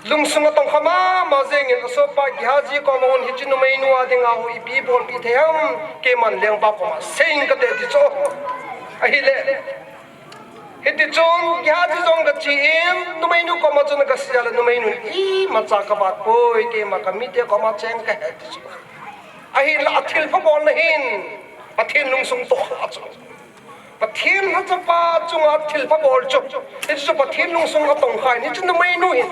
lungsung atongkha mama jeng in asopa Gehazi koma hin, hiche numeinu a dinga hu ipi bolpeh thei ham, keiman lengpa koma seinge kate ti chu. Ahile, hiti chun Gehazi jong gache in, numeinu koma chun agasei a le, numeinu in, imacha kavat poi, keima kamite koma cheng kahi ti chu. Ahinla athilpha bolna hin Pathen lungsung tohkha chu. Pathen lhachapa chunga thilpha bol chu, hichu Pathen lungsung atongkha in, hiche numeinu hin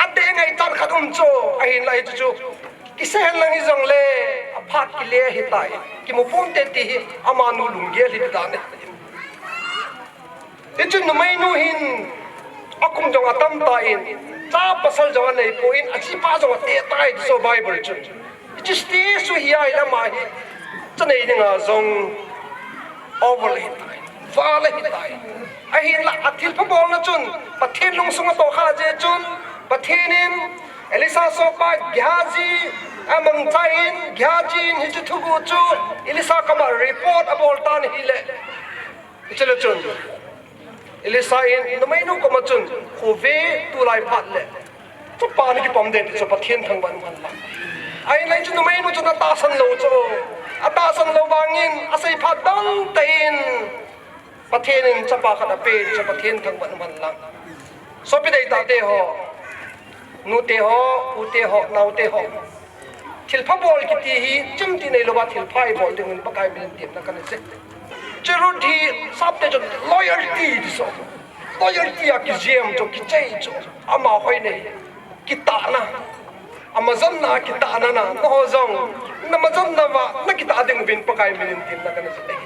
adeh ngaichat khat um chu. Ahinla hichu chu, kisei henlang hijongle, aphat kile ahitai, kimu ponte ti hi amanu lunggel hi dan ahi. Hiche numeinu hin akum jong atam tan, cha pasal jong aneipon, ajipa jong ateh tai ti chu Bible chun. Hiche stage chu hi ahile ama hi chanei dinga jong over ahitai, val ahitai. Ahinla athilpha bolna chun Pathen lungsung atohkha jeh chun, Pathen in Elisha sopa Gehazi amangchan, Gehazi in hiche thuguh chu Elisha koma report abol tan ahile, hichele chun Elisha in numeinu koma chun, khuve tulai phat le chapa nakipom ding ti chu Pathen thangvah in um hen lang. Ahinla hiche numeinu chun atahsan lou chu, atahsan lou vangin asei phat dang tah in Pathen in chapa khat ape ti chu Pathen thangvah in um hen lang. Sopi deitahte ho, nute ho, ute ho, naote ho, thilpha bol kiti hi chimtih neilouva thilpha ibol dingin Pakai min in temna kanei e. Hiche Ruth hi sapte chun loyalty ti chu. Loyalty a kijem chu, kichei chu. Ama hoina hi kitahna. Ama jonna a kitahna na. Nangho jong nama jonna uva nakitah ding uvin Pakai minin tin na kana sei.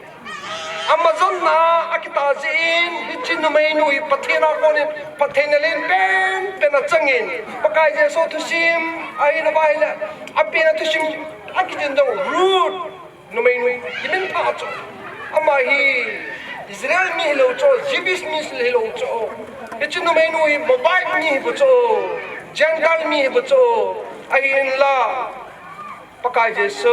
Ama jonna a akitah jeh in hiche numeinu hi Pathen a konin phattheina lenpen pen achangin, Pakai Jesu thusim ahin, ahile apen a thusim akichen jong Ruth numeinu kiminphah chu. Ama hi Israel mi hilou chu, Jewish mi hilou chu. Hiche numeinu hi Moabite mi hibou chu, Gentile mi hibou chu. Ahinla Pakai Jesu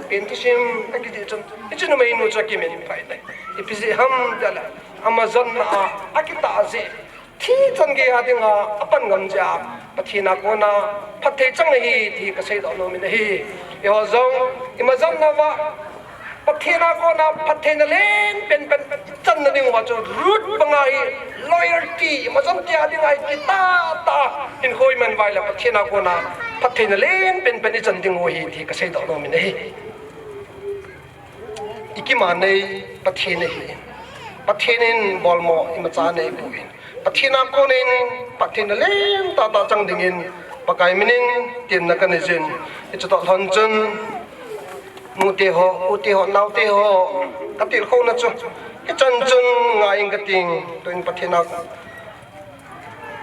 pen thusim akichen chun hiche numeinu chu akiminphah e. Ipi jeh ham tile, ama jonna a akitah jeh, thi chan geiya dinga apan ngam jeh a Pathen a kona phatthei chang ahi ti kaseidoh nomin ahi. Eiho jong ima jonna uva Pathen a kona phattheina lenpen pen ichanna diuva chu Ruth banga hi loyalty, ima jon tia dinga hi kitah tah a hinkho iman uva ahile Pathen a kona phattheina lenpen pen ichan diu ahi ti kaseidoh nomin ahi. Ikiman nei Pathen ahi. Pathen in bolmo imacha neipoi. Pathen a konin phattheina lentah tah chang dingin Pakai minin tin na kanei jin. Hiche toh lhon chun nute ho, ute ho, naote ho, katilkhouna chu hichan chun ngai inge kating. Tuin Pathen a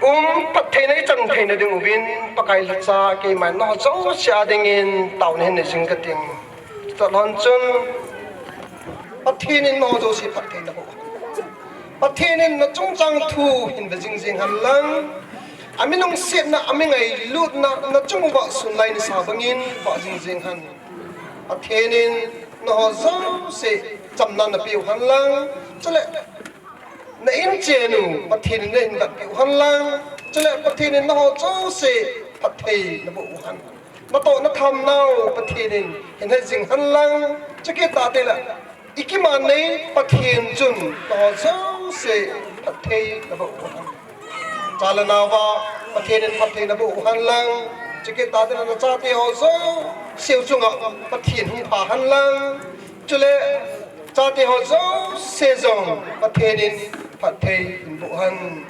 um phattheina ichan theina diuvin Pakai lhacha keiman nangho jouse a dingin taona hin nei jing kating. Toh lhon chun Pathen in nangho jouse phatthei naboh. Pathen in nachungchang thu hin ve jing jing hen lang, ami lungsetna, ami ngailutna nachung uva sunlai nisa bangin vah jing jing hen. Pathen in nangho jouse chamna napeh u hen lang, chule na inchen u Pathen in nahin vetpeh u hen lang, chule Pathen in nangho jouse phatthei naboh u hen. Natoh nathamnau Pathen in hin he jing hen lang, chukit tah tile ikiman nei Pathen chun nangho jouse phatthei naboh u hen. Cha le naova Pathen in phatthei naboh u hen lang, chukit tah tile nachate ho jouse chunga Pathen hung pha hen lang, chule chate ho jouse jong Pathen in phatthei naboh u hen.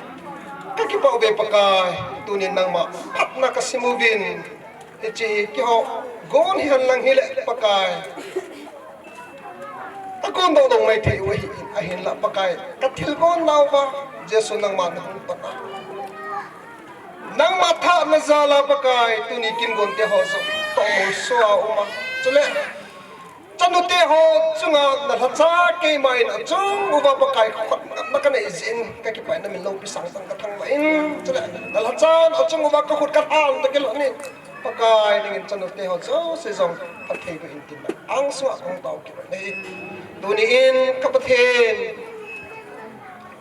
Kakipah uve Pakai, tunin nangma phatna kasim uvin, hiche hi keiho gon hihen lang hile Pakai, kakondoh lou maithei u ahin, ahinla Pakai kathilgon nauva Jesu nangma nahung pat a, nangma thahna jal a Pakai tuni kingonte ho jong tohmolso a um a, chule chanute ho chunga nalhacha keiman achung uva Pakai kakhut ngamna kanei jeh in kakipah in namin loupi sangtah kathangvah in, chule nalhachan achung uva kakhut kalhan toh kilhonin Pakai nangin chanute ho jouse jong phatthei boh in tin angsung a kahung tao kit u ahi. Tunin ka Pathen,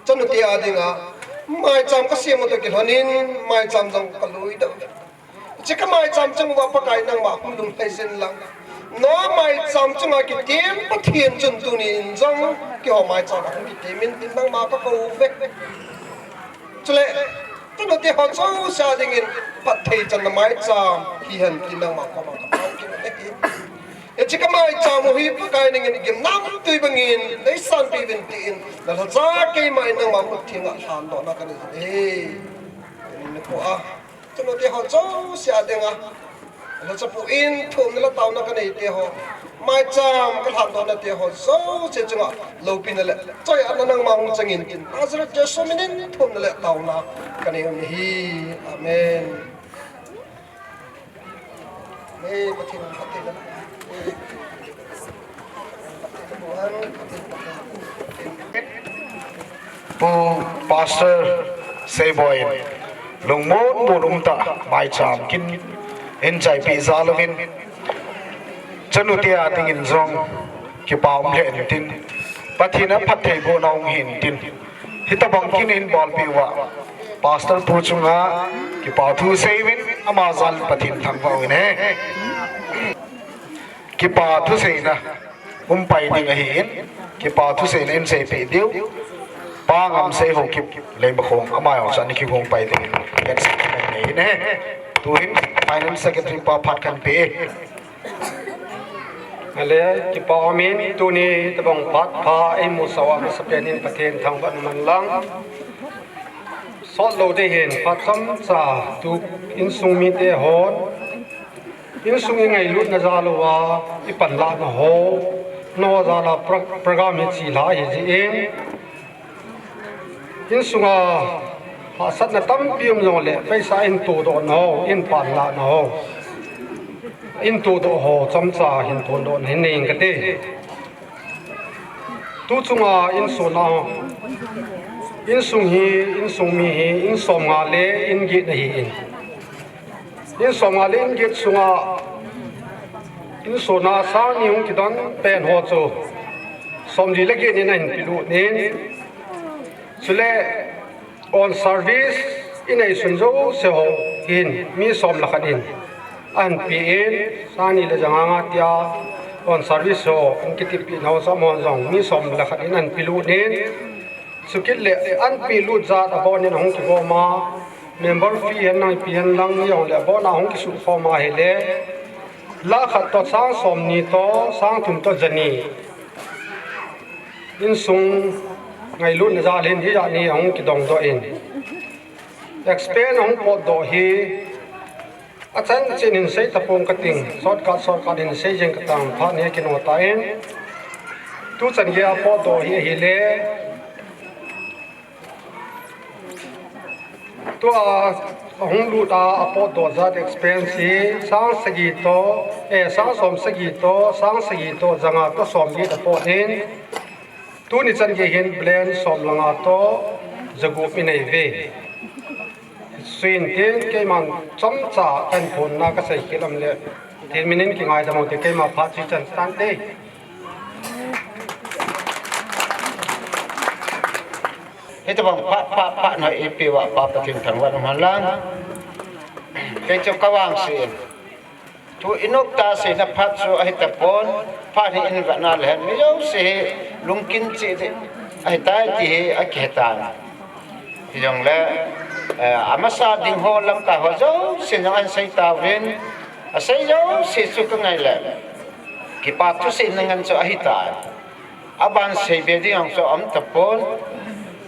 chanute a dinga maicham kasem u toh kilhonin maicham jong kaluidoh. Hiche kamaicham chung uva Pakai nangma hung lunglhai jin lang, na maicham chunga kitem Pathen chun tunin jong keiho maicham a hung kitemin tin nangma kakou uve. Chule chanute ho jouse a dingin phatthei channa maicham hihen tin nangma koma katao kit u ahi. Hiche kamaicham u hi Pakai nangin igim namtui bangin neisanpeh uvin tin nalhacha keiman nangma muttheng a lhandohna kanei jin ahi. Nikho a chanute ho jouse a dinga lhachapu in thumna le taona kaneite ho, maicham kalhandohnate ho jouse chunga loupina le choiatna nangma hung changin tin Nazareth Jesu minin thumna le taona kanei u ahi. Amen. Pu Pastor Seiboi in lungmon mon umtah maicham kin in chaipi jal uvin, chanute a dingin jong kipa um lheh intin, Pathen a phattheibohna hung hintin, hitobang kin in bolpeh uva Pastor pu chunga kipa thu seiyuvin ama jal Pathen thangvah uvin ahi. Kipa thuseina umpai ding ahin, kipa thuseina in seipeh diu Pa Ngamsei Haokip Leimakhong, ama jong chu ana kigong pai dingin kahinsah nei in ahi. Tuhin Finance Secretary pa phat kahin pe e. Ale, kipa umin tuni tabang phat pha eimusah a masapen in Pathen thangvah in um hen lang. Sot lou ding ahin, phat chomcha tu insung mite hon insung ingailutna jal uva ipanlahna ho, nangho jal a pro-, program hi chelha ahi jeh in, insunga hahsatna tampi um jongle, paisa in todohna ho, in panlahna ho, in todoh ho chomcha hin thondohna hin nei inge kati. Tu chunga insung a, insung hi, insung mi hi in somnga le in get ahin, in somnga le in get sunga insung a sang ni hung kidon pen ho chu somli le get in ahin pelut in, chule on service inei sun jouse ho hin mi som le khat in ahin pe in, sang ni le ja nga nga tia on service ho in kitipeh nau sam hon jong mi som le khat in ahin pelut in, chukit le ahin pelut jat abon in ahung kigom a, member fee hen lang ipi hen lang hijongle abon a hung kisukhom a ahile, lakh khat toh sang somni toh sang thum toh jani insung ngailutna jal in hijat ni ahung kidongdoh in, expense ahung potdoh hi achan chan in sei tapong kating, shortcut, shortcut in sei jeng katang, phat ni kino tan. Tuchan geiya potdoh hi ahile, tua ahung lut a apotdoh jat expense hi sang sagi toh, eh, sang som sagi toh, sang sagi toh, ja nga toh somli apot in, tuni chan gei hin balance som le nga toh ja gup inei uve. Suin tin, keiman chomcha kahin phonna kasei khel um le, tin min in kingaidam un tin, keima phat chu chan tante. Hitobang phat, phat, phat na eipeuva Pa Pathen thangvah in um hen lang. Kei chu kavangse in, thu inop tah seina phat chu ahitapon, phat hi in vetna le hen mi jouse hi lungkim cheh ding ahitai ti hi akihetan. Hijongle, eh, amasa ding ho lamkai ho jousen jong ahin sei tauvin, asei jouse chu kangai le, kipa thuseina ngen chu ahitai. Aban seibe ding jong chu aum tapon.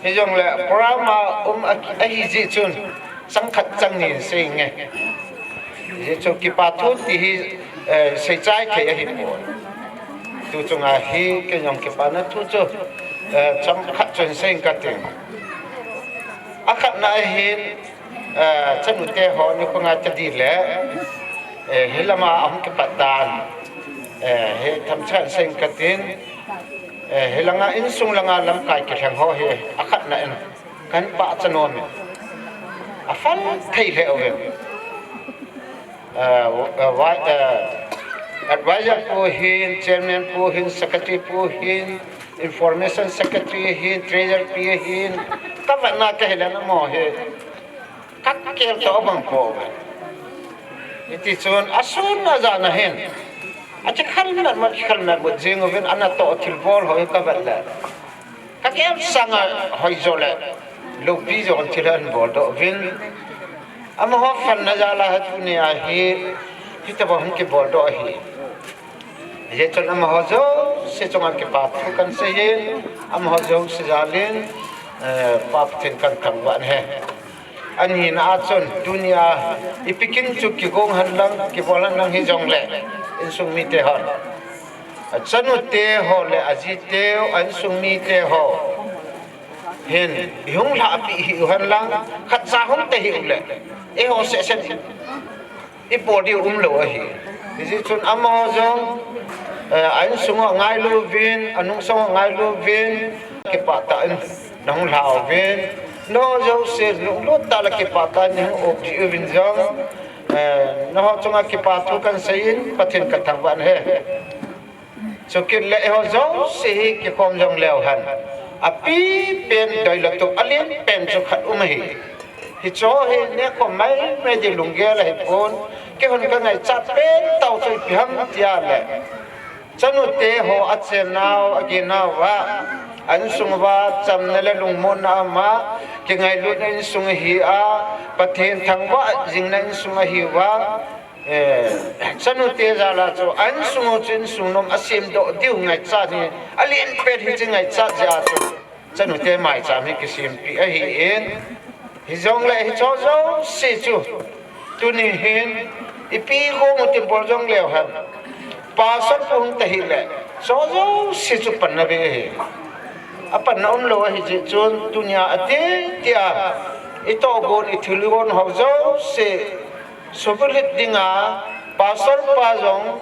Hijongle program a um a, ahi jeh chun chang khat chang ni in sei inge. Hijeh chun kipa thu ti hi, eh, seichai thei ahipon. Tu chunga hi kei jong kipana thu chu, eh, chang khat chun sei inge kating. Akhatna ahin, eh, chanute ho nikho ngai tadih le, eh, hilama ahung kipat dan, eh, hi themcha in sei inge katin, eh, hilanga insung langa lamkai kilheng ho hi akhatna in kahin pachat nom in, aphal thei lheh uvin. Eh, eh, advisor pu hin, chairman pu hin, secretary pu hin, information secretary hin, treasurer pu hin, kavetna kahile amaho hi kakel toh abang pouve. Hitichun asun ajan a hin, akikhelmet mo, kikhelmet mo jing uvin, anatoh thilbol ho hi kavet le, kakel sanga hoijo le loupi jo thil ahin boldoh uvin. Amaho phatna jal a hi tunia hi hitobang hung kiboldoh ahi. Hijeh chun amaho jouse chunga kipa thu kahin seiyin, amaho jouse jal in, eh, Pa Pathen kahin thangvah in ahi. Anina a chun tunia ipi kin chu kigong hen lang, kibol hen lang hijongle, insung mite hon, achanute ho le ajiteu, insung mite ho hin ihung lhahpeh hih u hen lang, khatcha hung tahih u le, eiho sehseh ibol diu umlou ahi. Hijeh chun amaho jong, eh, a insung u angailu uvin, anungsung u angailu uvin, kipah tah in nahung lha uvin, nangho jouse lunglut tah le kipah tah in nahung op jeh uvin jong, eh, nangho chunga kipa thu kahin seiyin, Pathen kathangvah in ahi. Chukit le eiho jouse hi kikhom jong leu hen, apipen doi le tup alen pen chu khat um ahi. Hicheho hi nekhom maimai ding lunggel ahipon, keihon kangaichat pen tah chu ipi ham tia le, chanute ho achennau, agenau va, a insung uva chamna le lungmonna ama, kingailutna insung ahi a, Pathen thangvah jingna insung ahiuva, Eh, chanu te jal a chu, a insung u chu insung nom a semdoh diu ngaichat hi, a lenpen hi chu ngaichat jeh a chu, chanu te maicham hi kisempeh ahin, hijongle hicho jouse chu, tuni hin, ipi gong u ti bol jongleu hen, pastor pu hung ta hile, hicho jouse chu panna be ahi. A panna umlou ahi jeh chun, tunia ati tia, i tohgon, i thilgon ho jouse, subulit dinga, pastor pa jong,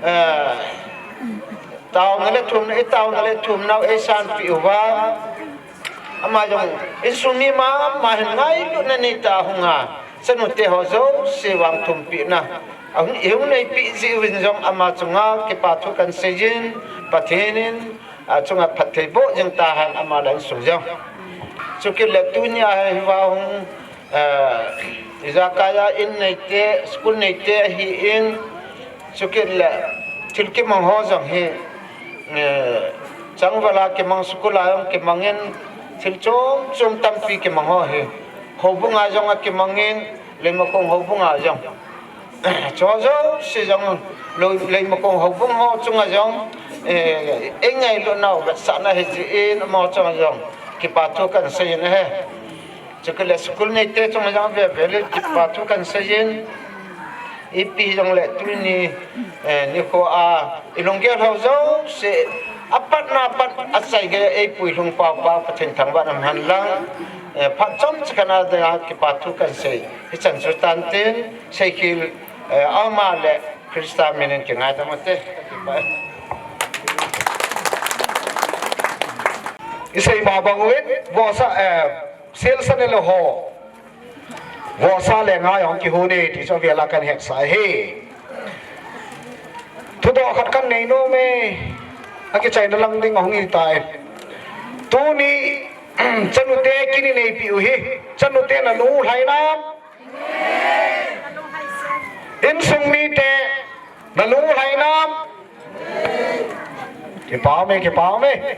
eh, taona le thumna, i taona le thumnau ei sanpeh uva. Ama jong, insung mi mama hin ngailutna neitah a hunga, chanu te ho jouse vang thumpehna ahung, ihung neipeh jeh uvin jong ama chunga kipa thu kahin seiyin, Pathen in, a chunga phatthei boh jing tahen ama le insung jong. Chukit le tunia hi, hiva hung, eh, ijakai a in neite, school neite ahin, chukit le thil kimang ho jong hi, eh, changval a kimang, school a jong kimangin, thil chom chom tampi kimang ho hi, houbung a jong a kimangin, Leimakhong houbung a jong. Hicho jouse jong, lou, Leimakhong houbung ho chunga jong, eh, ei ngailutnau vetsahna ahi jeh in, amaho chunga jong kipa thu kahin seiyin ahi. Chukit le school neite chunga jong veve le kipa thu kahin seiyin. Ipi jongle tuni, eh, nikho a, i lunggel ho jouse, apatna pat, achaigei a eipui lhung pau pa, Pathen thangvahna um hen lang, eh, phat chomcha khat a dinga kipa thu kahin sei. Hichan chu tantin, seikhel, eh, ama le Christa min in kingaidam ute. I sei ma bang uvin, vohsa, eh, sel sa ne le ho. Vohsa le ngai hung kihou e ti chu avel a kahin hetsah ahi. Thudoh khat kahin nei nom e, akichaina lang ding ahung hitai. Tuni, chanute kin i neipeh u hi, chanute na lunglhai nam? Insung mite, na lunglhai nam? Kipa um e, kipa um e.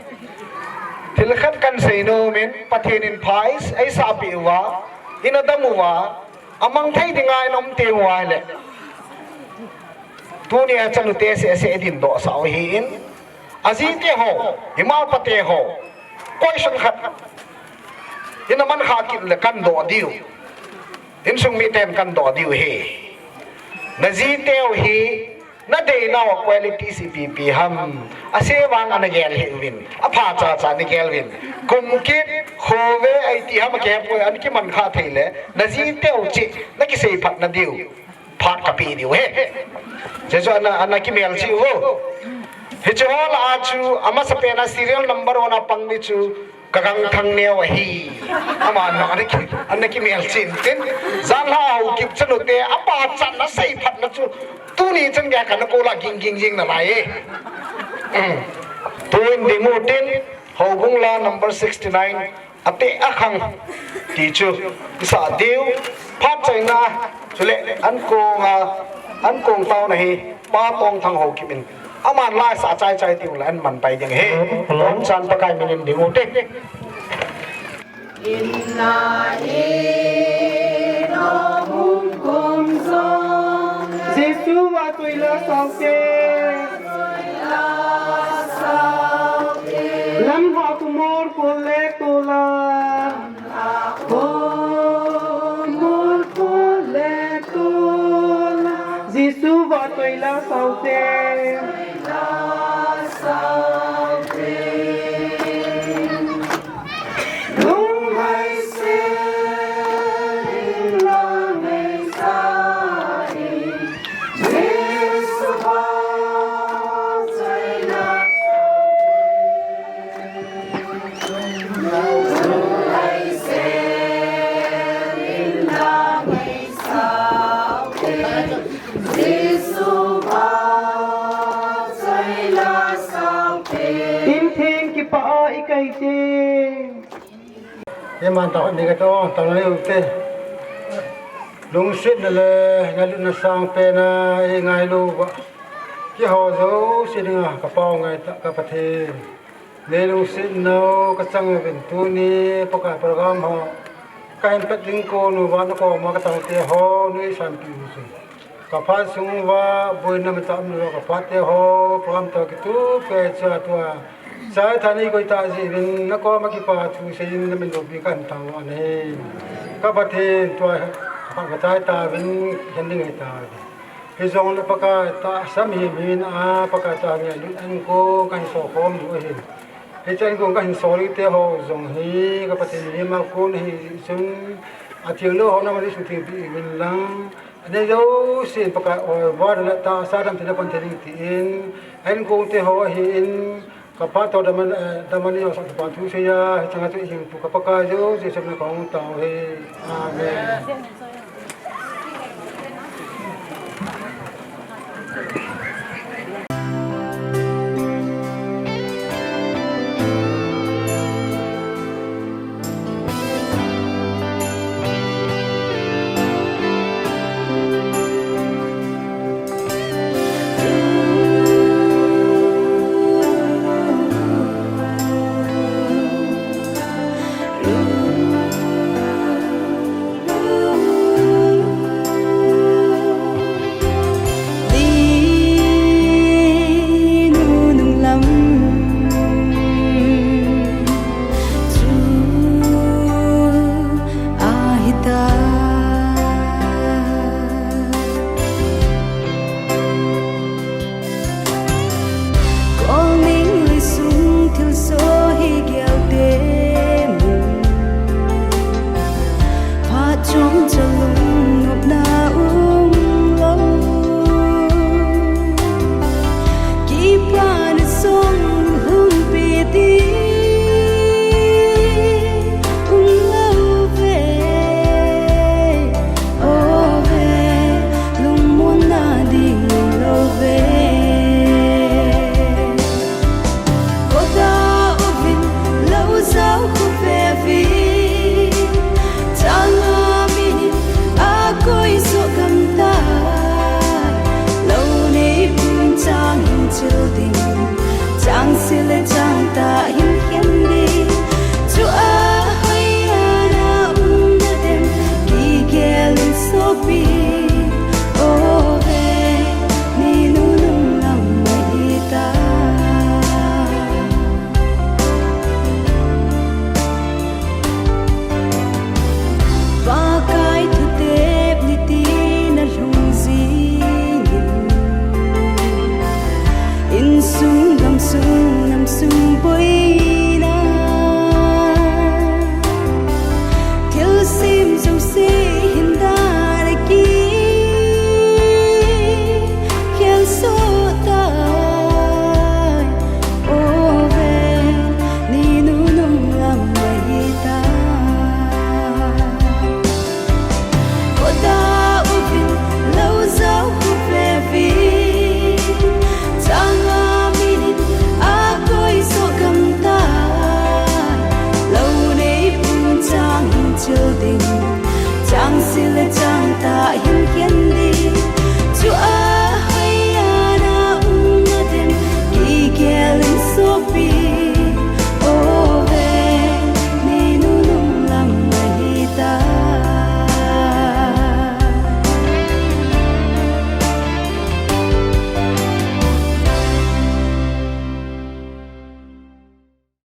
Thil khat kahin sei nom in, Pathen in pha ei, eisahpeh uva, ina dam uva, amang thei dinga ina um teng uva ahile, tunia chanute seh seh i dindoh sah u ahin, ajite ho, imaopa te ho, question khat ina mankhah kit le kahin doh diu. Insung miten kahin doh diu ahi. Na jiteu hi, na deinau a qualities ipi ipi ham? Ase vang ana gel hih uvin, apha chacha ana gel uvin. Kum kit, khovei, iti ham akihepoi, ana kimankhah thei le, na jiteu cheh na kiseiphatna diu phat kapeh diu ahi. Hiche chu ana, ana kimelchih uvo. Hiche ho lah a chu, amasapen a serial number one a pang ni chu, Ka Gangthang neo ahi. Ama ana ki, ana kimelchih intin. Janhi a Haokip chanute apachatna seiphatna chu, tuni chan geiya kana kou la ging ging jing nalai e. Tuin ding utin, Houbung la number sixty-nine, Ateh Akhang ti chu isah diu. Phat chaina, chule ankong a, ankong taona hi Pa Tongthang Haokip in aman la isah chai chai diu le aman pai ding ahi. Hello. Tongchan Pakai min in ding ute. Jesu vahchoi la saute. Lamlhah kumol kol le tola. Jesu vahchoi la saute. Intheng kipah a ikai te. Iman tah ni ka tong, tong ni u te. Lungsetna le ngailutna sangpen a ingailu uva, keiho jouse dinga ka Pau ngaitah ka Pathen, nei lungsetnau ka chang uvin, tuni Pakai program ho kahin pet ding kon uva, na koma ka tangte ho nei sanpeh u chu. Kaphat sung uva boina mita um lou kaphat te ho, program to kitup peh cha tua. Chai tha nei koi ta jeh uvin, nakoma kipa thu seiyin namin loupi kahin tao u ahi. Ka Pathen tua, kaphat kachai tauvin, hin ding ahi tai. Hijongle Pakai tahsa mihem hina, Pakai tahsa ngailut in kon kahin sokhom u ahi. Hiche in kon kahin sol u te ho jong hi, ka Pathen mihem a kon ahi jeh chun, atheng lou ho namin suthengpi uvin lang, anei jousen Pakai oiva le tahsa damtheina pan thei ding tin, a-in kon te ho ahin, kaphat to dam, eh, dam anei ho sah kipa thu seiya, hicheng a chu ihingpu ka Pakai Jesu min a kahung tao u ahi. Amen.